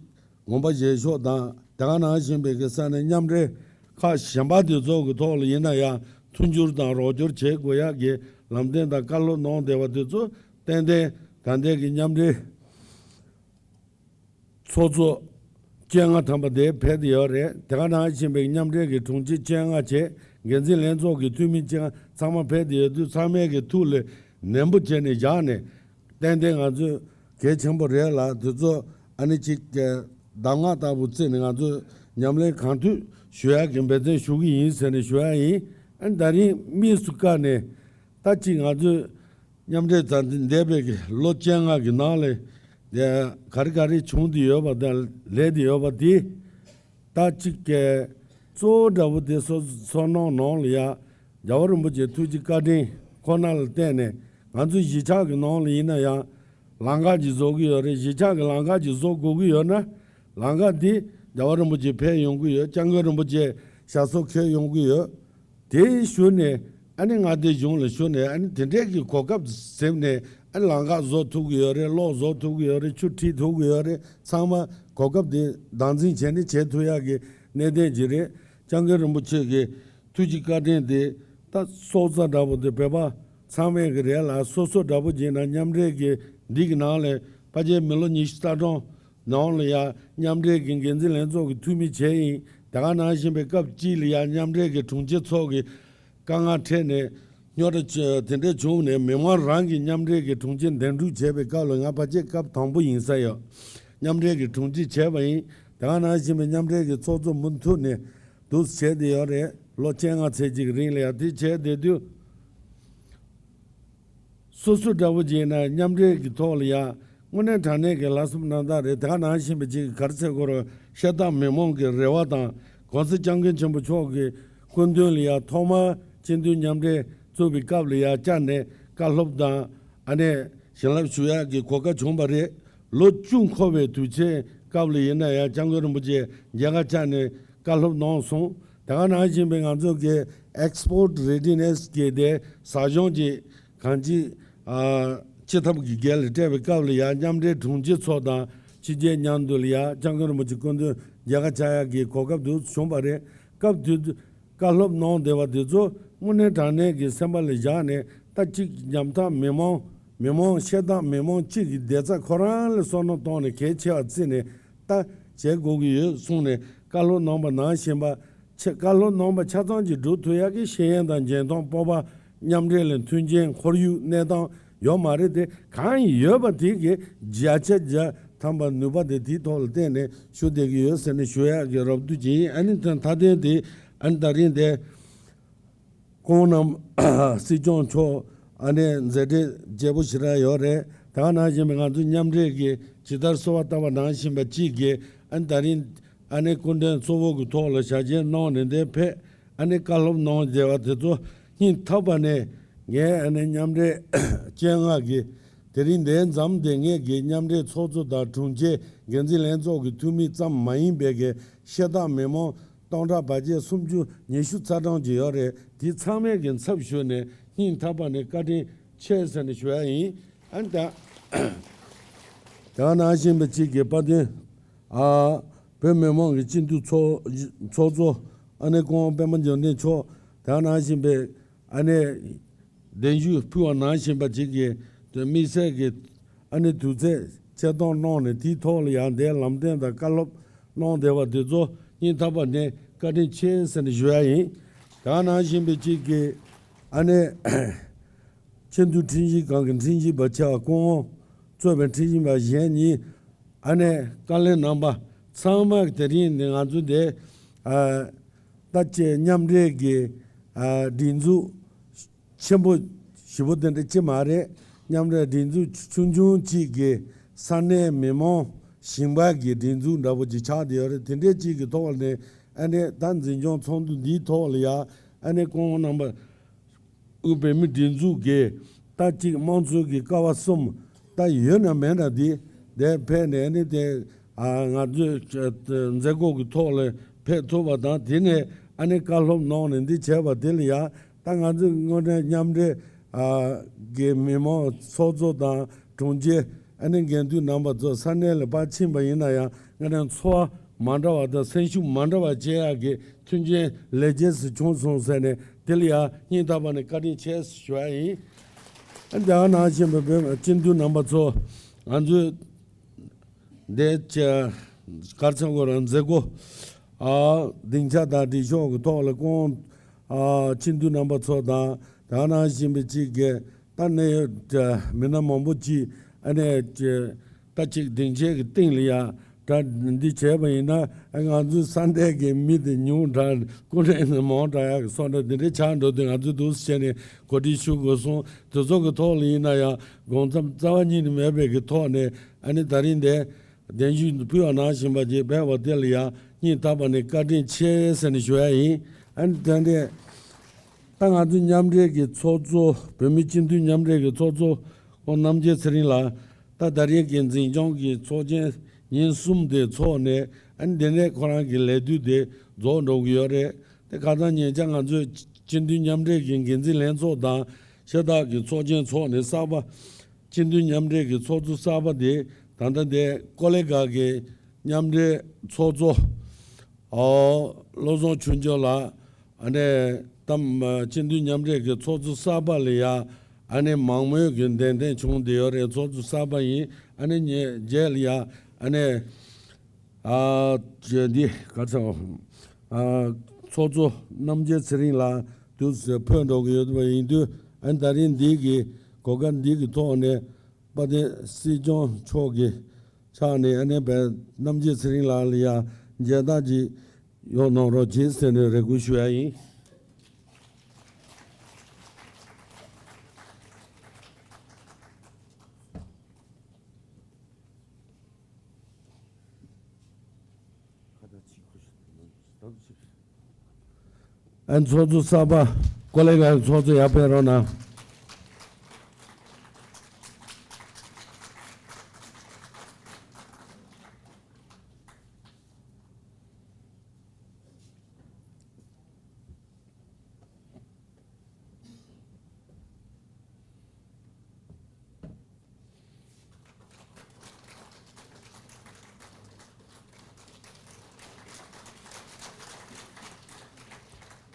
དགོངས་པ་བཞེས་ཕྱོགས་དང་། དེ་ག་ནང་བཞིན་པའི་གི་ས་གནས་མཉམ་འབྲེལ་ཁག་གཞན་པ་དེ་ཚོ་གི་ཐོག་ལ་ཡིན་ན་ཡང་མཐུན་འགྱུར་དང་རོགས་སྐྱོར་བྱེད་དགོས་ཡག་གི་ལམ་སྟོན་དང་བཀའ་སློབ་གནང་བསྡད་པ་དེ་ཚོ་ཏན་ཏན་ད་ལྟའི་གི་མཉམ་འབྲེལ་ཚོགས་གཙོ་བཅོ་ལྔ་ཐམ་པ་དེ་ཕེབས་བསྡད་ཡོད་རེད། དེ་ག་ནང་བཞིན་པའི་མཉམ་འབྲེལ་གྱི་དྲུང་ཆེ་བཅོ་ལྔ་བྱས། འགན་འཛིན་ལྷན་ཚོགས་ཀྱི་འཐུས་མི་བཅོ་ལྔ་ཚང་མ་ཕེབས་བསྡད་ཡོད་དུས། ཚང་མས་ཀྱི་ཐུགས་ལ་ནན་པོ་བྱས་ནས་བཞག་ནས། ཏན་ཏན་ང་ཚོས་གལ་ཆེན་པོ་རེད་ལ། དེ་ཚོ་ཨ་ནི་གཅིག་གདམས་ངག་ལྟ་བུ་བརྩིས་ནས་ང་ཚོས་ཉམས་ལེན་གང་ཐུབ་ཞུ་ཡག་གི་འབད་བརྩོན་ཞུ་གི་ཡིན་ཟེར་ནས་ཞུ་ཡག་ཡིན། ཨ་ནི་ད་རིང་དམིགས་སུ་བཀར་ནས་ད་ཅིག་ང་ཚོས་མཉམ་འབྲེལ་དང་འདས་པའི་གི་ལོ་བཅོ་ལྔ་གི་ནང་ལ་དེ་ག་རེ་ག་རེ་བྱུང་བསྡད་ཡོད་པ་དང་ལས་བསྡད་ཡོད་པ་དེ། ད་གཅིག་གི་གཙོ་བོ་འདྲ་བོ་དེ་སོ་སོ་ནང་ནང་ལ་ཡ་རྒྱལ་བ་རིན་པོ་ཆེ་ཐུགས་ཀྱི་བཀའ་དྲིན་ཁོ་ན་ལ་བརྟེན་ནས། ང་ཚོ་གཞིས་ཆགས་ཀྱི་ནང་ལ་ཡིན་ན་ཡང་ལམ་ཁ་ཅིག་བཟོ་གི་ཡོད་རེད། གཞིས་ཆགས་ཀྱི་ལམ་ཁ་ཅིག་བཟོ་དགོས་ཀྱི་ཡོད་ན། ལམ་ཁ་འདི་རྒྱལ་བ་རིན་པོ་ཆེ་ཕེབས་ཡོང་གི་ཡོད། སྐྱབས་མགོན་རིན་པོ་ཆེ་ཞབས་སོར་འཁོད་ཡོང་གི་ཡོད། དེ་ཞུ་ནས་ཨ་ནི་མངའ་སྡེ་གཞུང་ལ་ཞུ་ནས། ཨ་ནི་དེ་འདྲའི་གི་གོ་སྐབས་ཟིན་ནས། ཨ་ནི་ལམ་ཁ་བཟོ་ཐུབ་ཀྱི་ཡོད་རེད། གློག་བཟོ་ཐུབ་ཀྱི་ཡོད་རེད། ཆུ་ཁྲིད་ཐུབ་ཀྱི་ཡོད་རེད། ཚང་མ་གོ་སྐབས་དེ་བདག་འཛིན་བྱས་ནས་བྱེད་ཐུབ་ཡག་གི་གནད་དོན་ཅིག་རེད། སྐྱབས་མགོན་རིན་པོ་ཆེ་གི་ཐུགས་ཀྱི་བཀའ་དྲིན་དེ་ད་སྲོག་རྩ་འདྲ་པོ་དེ་བོད་པ་ཚང་མས་གི་རེད་ལ། སོ་སོ་འདྲ་པོ་བྱས་ན་མཉམ་འབྲེལ་གི་འདི་གི་ནང་ལ་ཕལ་ཆེར་མི་ལོ་ཉི་ཤུ་རྩ་གྲངས་ནང་ལ་ཡང་མཉམ་འབྲེལ་གྱི་འགན་འཛིན་ལྷན་ཚོགས་ཀྱི་འཐུས་མི་བྱས་ཡིན། དེ་ག་ནང་བཞིན་པའི་སྐབས་གཅིག་ལ་ཡང་མཉམ་འབྲེལ་གྱི་དྲུང་ཆེ་ཚོགས་ཀྱི་དཀའ་ངལ་འཕྲད་ནས་རྙོག་དྲ་ཆེ་དེ་འདྲ་བྱུང་ནས། མི་མང་རང་གི་མཉམ་འབྲེལ་གྱི་དྲུང་ཆེ་འདེམས་སྒྲུག་བྱས་པའི་སྐབས་ལ་ང་ཕལ་ཆེར་སྐབས་དང་པོ་ཡིན་ས་ཡོད། མཉམ་འབྲེལ་གྱི་དྲུང་ཆེ་བྱས་པ་ཡིན། དེ་ག་ནང་བཞིན་པའི་མཉམ་འབྲེལ་གྱི་ཚོགས་གཙོ་མུ་མཐུད་ནས་འདུག་བྱས་བསྡད་ཡོད་རེད། ལོ་བཅོ་ལྔ་ཚད་ཅིག་རིང་ལ་ཡང་དེ་བྱས་བསྡད་དུས། སོ་སོ་འདྲ་བོ་བྱས་ན་མཉམ་འབྲེལ་གྱི་ཐོག་ལ་ཡང་དངོས་གནས་དྲང་གནས་ཀྱི་ལྷག་བསམ་རྣམ་དག་རེད། དེ་ག་ནང་བཞིན་པ་ཅིག་ག་རེ་ཟེར་དགོས་རེད། ཤ་སྟག་མི་མང་གི་རེ་བ་དང་། ༸གོང་ས་༸སྐྱབས་མགོན་ཆེན་པོ་མཆོག་གི་སྐུ་མདུན་ལ་ཡང་ཐོག་མར་སྤྱི་འཐུས་མཉམ་འབྲེལ་བཙུགས་པའི་སྐབས་ལ་ཡང་བཅར་ནས་བཀའ་སློབ་དང་། ཨ་ནི་བྱིན་རླབས་ཞུ་ཡག་གི་གོ་སྐབས་བྱུང་བ་རེད། ལོ་བཅུ་འཁོར་བའི་དུས་ཆེན་སྐབས་ལ་ཡིན་ན་ཡང་སྐྱབས་མགོན་རིན་པོ་ཆེ་མཇལ་ཁ་བཅར་ནས་བཀའ་སློབ་གནང་སོང་། དེ་ག་ནང་བཞིན་པའི་ང་ཚོ་གི་Export Readiness་གི་དེ་ཟབ་སྦྱོང་གི་གང་ཅི་ཨ་སྤྱི་ཐབ་ཀྱི་སྒེར་ལ་སྤྲད་པའི་སྐབས་ལ་ཡང་མཉམ་འབྲེལ་དྲུང་ཆེ་ཚོ་དང་ཕྱི་རྒྱལ་མཉམ་དུ་ལ་ཡང་སྐྱབས་མགོན་རིན་པོ་ཆེ་སྐུ་མདུན་མཇལ་ཁ་བཅར་ཡག་གི་གོ་སྐབས་དེ་བྱུང་བ་རེད། སྐབས་དེ་དུས་བཀའ་སློབ་གནང་བསྡད་པ་དེ་ཚོ་དངོས་གནས་དྲང་གནས་ཀྱི་སེམས་པ་ལ་བཞག་ནས། ད་གཅིག་ཉམ་ཐག་མི་མང་མི་མང་ཤ་སྟག་མི་མང་གཅིག་གི་བདེ་རྩ་ཁོ་རང་ལ་བསམ་བློ་བཏང་ནས་གལ་ཆེ་བ་བརྩིས་ནས་ད་བྱེད་དགོས་ཀྱི་ཡོད་གསུངས་ནས་བཀའ་སློབ་གནང་བ་ནང་བཞིན་པ། ཆེ་བཀའ་སློབ་གནང་བ་ཆ་ཚང་གཅིག་སྒྲུབ་ཐུབ་ཡག་གི་ཤེས་ཡོན་དང་འཇོན་ཐང་སྤོབས་པ་མཉམ་འབྲེལ་ལ་མཐུན་རྐྱེན་ཁོར་ཡུག་གནས་སྟངས་ཡོད་མ་རེད་དེ། གང་ཡོད་པ་དེ་གི་བརྒྱ་ཆ་བརྒྱ་ཐམ་པ་ནུས་པ་དེ་དེའི་ཐོག་ལ་བརྟེན་ནས་ཞུ་བསྡད་ཀྱི་ཡོད་ཟེར་ནས་ཞུ་ཡག་གི་རོབ་བསྡུས་ཀྱི་ཡིན། ཨ་ནི་ད་མཐའ་དོན་དེ་ཨ་ནི་ད་རིང་དེ་ཁོང་རྣམས་སྲིད་སྐྱོང་མཆོག་ཨ་ནི་མཛད་བྲེལ་རྒྱས་པོ་ཞེ་དྲག་ཡོད་རེད། ད་ག་ནང་བཞིན་པའི་ང་ཚོ་མཉམ་འབྲེལ་གྱི་ཇི་ལྟར་གསོལ་བ་བཏབ་པ་ནང་བཞིན་པ་གཅིག་གི་ཨ་ནི་ད་རིང་ཨ་ནི་སྐུ་མགྲོན་གཙོ་བོ་གི་ཐོག་ལ་ཞལ་མཇལ་གནང་ནས་འདིར་ཕེབས། ཨ་ནི་བཀའ་སློབ་གནང་བསྡད་པ་དེ་ཚོ་སྙིང་ཐག་པ་ནས་ངས་ཨ་ནི་མཉམ་འབྲེལ་བཅོ་ལྔ་གི་དེ་རིང་འདིར་འཛོམས་བསྡད་མཁན་གྱི་མཉམ་འབྲེལ་ཚོགས་གཙོ་དང་དྲུང་ཆེ་འགན་འཛིན་ལྷན་ཚོགས་ཀྱི་འཐུས་མི་ཙམ་མ་ཡིན་པའི་གི་ཤ་སྟག་མི་མང་སྟོང་ཕྲག་བར་ཆད་སུམ་ཅུ་ཉི་ཤུ་རྩ་གྲངས་ཅིག་ཡོད་རེད། དེ་ཚང་མས་ཀྱི་ཚབ་ཞུས་ནས་སྙིང་ཐག་པ་ནས་བཀའ་དྲིན་ཆེ་ཟེར་ནས་ཞུ་ཡ་ཡིན། ཨ་ནི་ད་དེ་ག་ནང་བཞིན་པ་གཅིག་གི་དཔལ་ལྡན་ཨ་བོད་མི་མང་གི་སྤྱི་འཐུས་ཚོགས་ཚོགས་གཙོ་ ཨ་ནེ་སྐུ་ངོ་སྤེན་པ་འབྱུང་ལྡན་མཆོག་དེ་ནང་བཞིན་པའི་ཨ་ནེ་གདན་ཞུ་ཕུལ་བ་ནང་བཞིན་པ་ཅིག་གི་དམིགས་བསལ་གྱི་ཨ་ནེ་དུས་ཚོད་ཆེད་གཏོང་གནང་ནས་དེའི་ཐོག་ལ་ཡང་དེའི་ལམ་སྟོན་དང་བཀའ་སློབ་གནང་བསྡད་པ་དེ་ཚོ་སྙིང་ཐག་པ་ནས་བཀའ་དྲིན་ཆེ་ཟེར་ནས་ཞུ་ཡ་ཡིན། དེ་ནང་བཞིན་པའི་ཅིག་གི་ཨ་ནེ་ཆེས་མཐོའི་ཁྲིམས་ཞིབ་ཁང་གི་ཁྲིམས་ཞིབ་པ་ཆེ་བ་སྐུ་ངོ་གཙོས་པའི་ཁྲིམས་ཞིབ་པ་གཞན་གཉིས་ཨ་ནེ་བཀའ་བློན་རྣམ་པ་ཚང་མ་གི་དེ་རིང་ནི་ང་ཚོ་འདི་ཨ་ད་ཅི་མཉམ་འབྲེལ་གྱི་ཨ་སྒྲིག་འཛུགས་ཆེན་པོ་ཞེ་པོ་དེ་འདྲ་ཅི་མ་རེད། མཉམ་འབྲེལ་སྒྲིག་འཛུགས་ཆུང་ཆུང་གཅིག་གི་ས་གནས་མི་མང་ཞིང་པ་གི་སྒྲིག་འཛུགས་འདྲ་པོ་ཅིག་ཆགས་བསྡད་ཡོད་རེད། དེ་འདྲའི་གཅིག་གི་ཐོག་ནས་ཨ་ནེ་ད་འཛིན་སྐྱོང་ཚོགས་འདུ་འདིའི་ཐོག་ལ་ཡ་ཨ་ནེ་སྐུ་ངོ་རྣམ་པ་དབུས་བོད་མིའི་སྒྲིག་འཛུགས་ཀྱི་ད་གཅིག་དམངས་གཙོའི་གི་ཀ་བ་གསུམ་ད་ཡོད་ན་མེད་ན་འདི་དེ་ཕེབས་ནས་ནི་དེ་ཨ་ང་ཚོའི་མཛད་སྒོ་གི་ཐོག་ལ་ཕེབས་ཐུབ་པ་དང་དེ་ནས་ཨ་ནི་བཀའ་སློབ་གནང་ནས་འདི་བྱས་པ་དེ་ལ་ཡང་ད་ང་ཚོའི་དངོས་གནས་མཉམ་འབྲེལ་ཨ་གི་མི་མང་ཚོགས་གཙོ་དང་དྲུང་ཆེ་ཨ་ནི་འགན་འཛིན་རྣམ་པ་ཚོ་ས་གནས་ལ་ཕར་ཕྱིན་པ་ཡིན་ན་ཡང་དངོས་གནས་འཚོ་བ་མ་འདྲ་བ་དང་སེམས་ཤུགས་མ་འདྲ་བ་བྱེད་ཡག་གི་མཐུན་རྐྱེན་ལེགས་སྐྱེས་སུ་བྱུང་སོང་ཟེར་ནས་དེ་ལ་ཡང་སྙིང་ཐག་པ་ནས་བཀའ་དྲིན་ཆེ་ཞུ་ཡ་ཡིན། ཨ་ནི་དེ་ནང་བཞིན་པའི་བོད་སྤྱི་འཐུས་རྣམ་པ་ཚོ་ང་ཚོའི་འདས་ཀྱི་གར་ཚང་གོ་རང་མཛད་སྒོ་ཨ་སྡིངས་ཆ་དང་སྒྲིག་ཤོག་གི་ཐོག་ལ་སྐུ་ངོ་ཨ་སྤྱི་འཐུས་རྣམ་པ་ཚོ་དང་དེ་ནང་བཞིན་པའི་གཅིག་གི་ད་ནས་མི་སྣ་མང་པོ་ཅིག་ཨ་ནི་ད་ཅིག་སྡིངས་ཆའི་གི་སྟེང་ལ་ཡ་ད་འདི་བྱས་པ་ཡིན་ན་ང་ཚོའི་ས་གནས་ཀྱི་མི་དེ་ཉུང་དྲགས་སྐུ་ཕྲེང་ནས་མང་དྲགས་ཡག་གི་སོང་འདྲ་འདི་འདྲའི་ཆགས་འགྲོ་དུས་ང་ཚོས་འདུག་སེ་བྱས་ནས་གོ་སྒྲིག་ཞུ་དགོས་སོང་། དེ་ཚོ་གི་ཐོག་ལ་ཡིན་ན་ཡང་དགོངས་ཚུལ་རྩ་བ་ཉིད་ནས་མེད་པའི་གི་ཐོག་ནས་ཨ་ནི་ད་རིང་འདི་གདན་ཞུ་ཕུལ་བ་ནང་བཞིན་པ་ཅིག་ཕེབས་པ་དེ་ལ་ཡང་སྙིང་ཐག་པ་ནས་བཀའ་དྲིན་ཆེ་ཟེར་ནས་ཞུ་ཡ་ཡིན། ཨ་ནི་དེ་འདྲས། ད་ང་ཚོ་མཉམ་འབྲེལ་གྱི་ཚོགས་གཙོ་བོད་མི་སྤྱི་འཐུས་མཉམ་འབྲེལ་གྱི་ཚོགས་གཙོ་ཁོང་རྣམ་རྒྱལ་ཚེ་རིང་ལགས་ད་ད་རེས་ཀྱི་འཛིན་སྐྱོང་གི་ཚོགས་ཆེན་ཉིན་གསུམ་དེ་ཚོགས་ནས་ཨ་ནི་དེ་ནས་ཁོ་རང་གི་ལས་དུས་དེ་རྫོགས་འགྲོ་གི་ཡོད་རེད། དེ་ཁ་སང་ཉེ་ཆར་ང་ཚོས་སྤྱི་འཐུས་མཉམ་འབྲེལ་གྱི་འགན་འཛིན་ལྷན་ཚོགས་དང་ཤ་སྟག་གི་ཚོགས་ཆེན་ཚོགས་ནས་གསར་པ་སྤྱི་འཐུས་མཉམ་འབྲེལ་གྱི་ཚོགས་གཙོ་གསར་པ་དེ་ད་ལྟ་དེ་ཀོ་ལི་གྷལ་གྱི་མཉམ་འབྲེལ་ཚོགས་གཙོ་ཨོ། བློ་བཟང་ཆོས་འབྱོར་ལགས་ཨ་ནེ་ཏམ་སྤྱི་འཐུས་མཉམ་འབྲེལ་གྱི་ཚོགས་གཙོ་གསར་པ་ལ་ཡ་ཨ་ནེ་མང་མོས་ཀྱི་གདན་འདྲེན་བྱུང་བསྡད་ཡོད་རེད། ཚོགས་གཙོ་གསར་པ་ཡིན། ཨ་ནེ་ཉེ་རྗེས་ལ་ཡ་ཨ་ནེ་ཨ་ཅེ་འདི་ག་ཚོད་ཨ་ཚོགས་གཙོ་རྣམ་རྒྱལ་ཚེ་རིང་ལགས་དུས་སུ་ཕེབས་འགྲོ་གི་ཡོད་པ་ཡིན་དུས་ཨ་ནེ་ད་རིང་འདི་གི་གོ་སྐབས་འདི་གི་ཐོག་ནས་དཔལ་ལྡན་སྲིད་སྐྱོང་མཆོག་གི་ཕྱག་ནས་ཨ་ནེ་བས་རྣམ་རྒྱལ་ཚེ་རིང་ལགས་ལ་ཡང་མཇལ་དར་ཅིག་ཡོང་གནང་རོགས་གྱིས་ཟེར་ནས་རེ་སྐུལ་ཞུ་ཡ་ཡིན། ཨན་ཚོགས་གཙོ་གསར་པ་ཀོ་ལི་གྷལ་ཚོགས་གཙོ་ཡར་ཕེབས་རོགས་གནང་།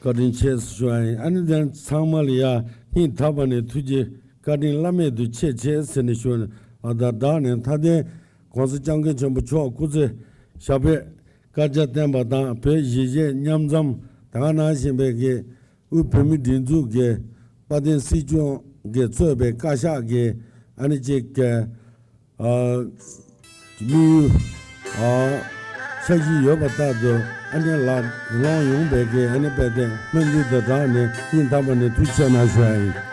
བཀའ་དྲིན་ཆེ་ཞུ་བ་ཡིན། ཨ་ནི་དེ་ཚང་མ་ལ་ཡ་སྙིང་ཐག་པ་ནས་ཐུགས་རྗེ་བཀའ་དྲིན་བླ་མེད་དུ་ཆེ་ཆེ་ཟེར་ནས་ཞུ་བ་ཡིན། ཨ་ད་བདག་ནས་མཐའ་དོན་༸གོང་ས་༸སྐྱབས་མགོན་ཆེན་པོ་མཆོག་སྐུ་ཚེ་ཞབས་པད་བསྐལ་བརྒྱར་བརྟན་པ་དང་བོད་གཞིས་བྱེས་མཉམ་འཛོམས་དེ་ག་ནང་བཞིན་པའི་གི་དབུས་བོད་མིའི་སྒྲིག་འཛུགས་ཀྱི་དཔལ་ལྡན་སྲིད་སྐྱོང་གིས་གཙོས་པའི་བཀའ་ཤག་གི་ཨ་ནི་ཅིག་གི་ཨ་དམིགས་ཡུལ་ཨ་འཆར་གཞི་ཡོད་པ་ལྟར་དུ་ཨ་ནི་ལག་ལེན་ཡོང་བའི་གི་ཨ་ནི་དཔལ་ལྡན་སྨོན་འདུན་དང་སྦྲགས་ནས་སྙིང་ཐག་པ་ནས་ཐུགས་རྗེ་ཆེ་གནང་ཞུ་ཡ་ཡིན།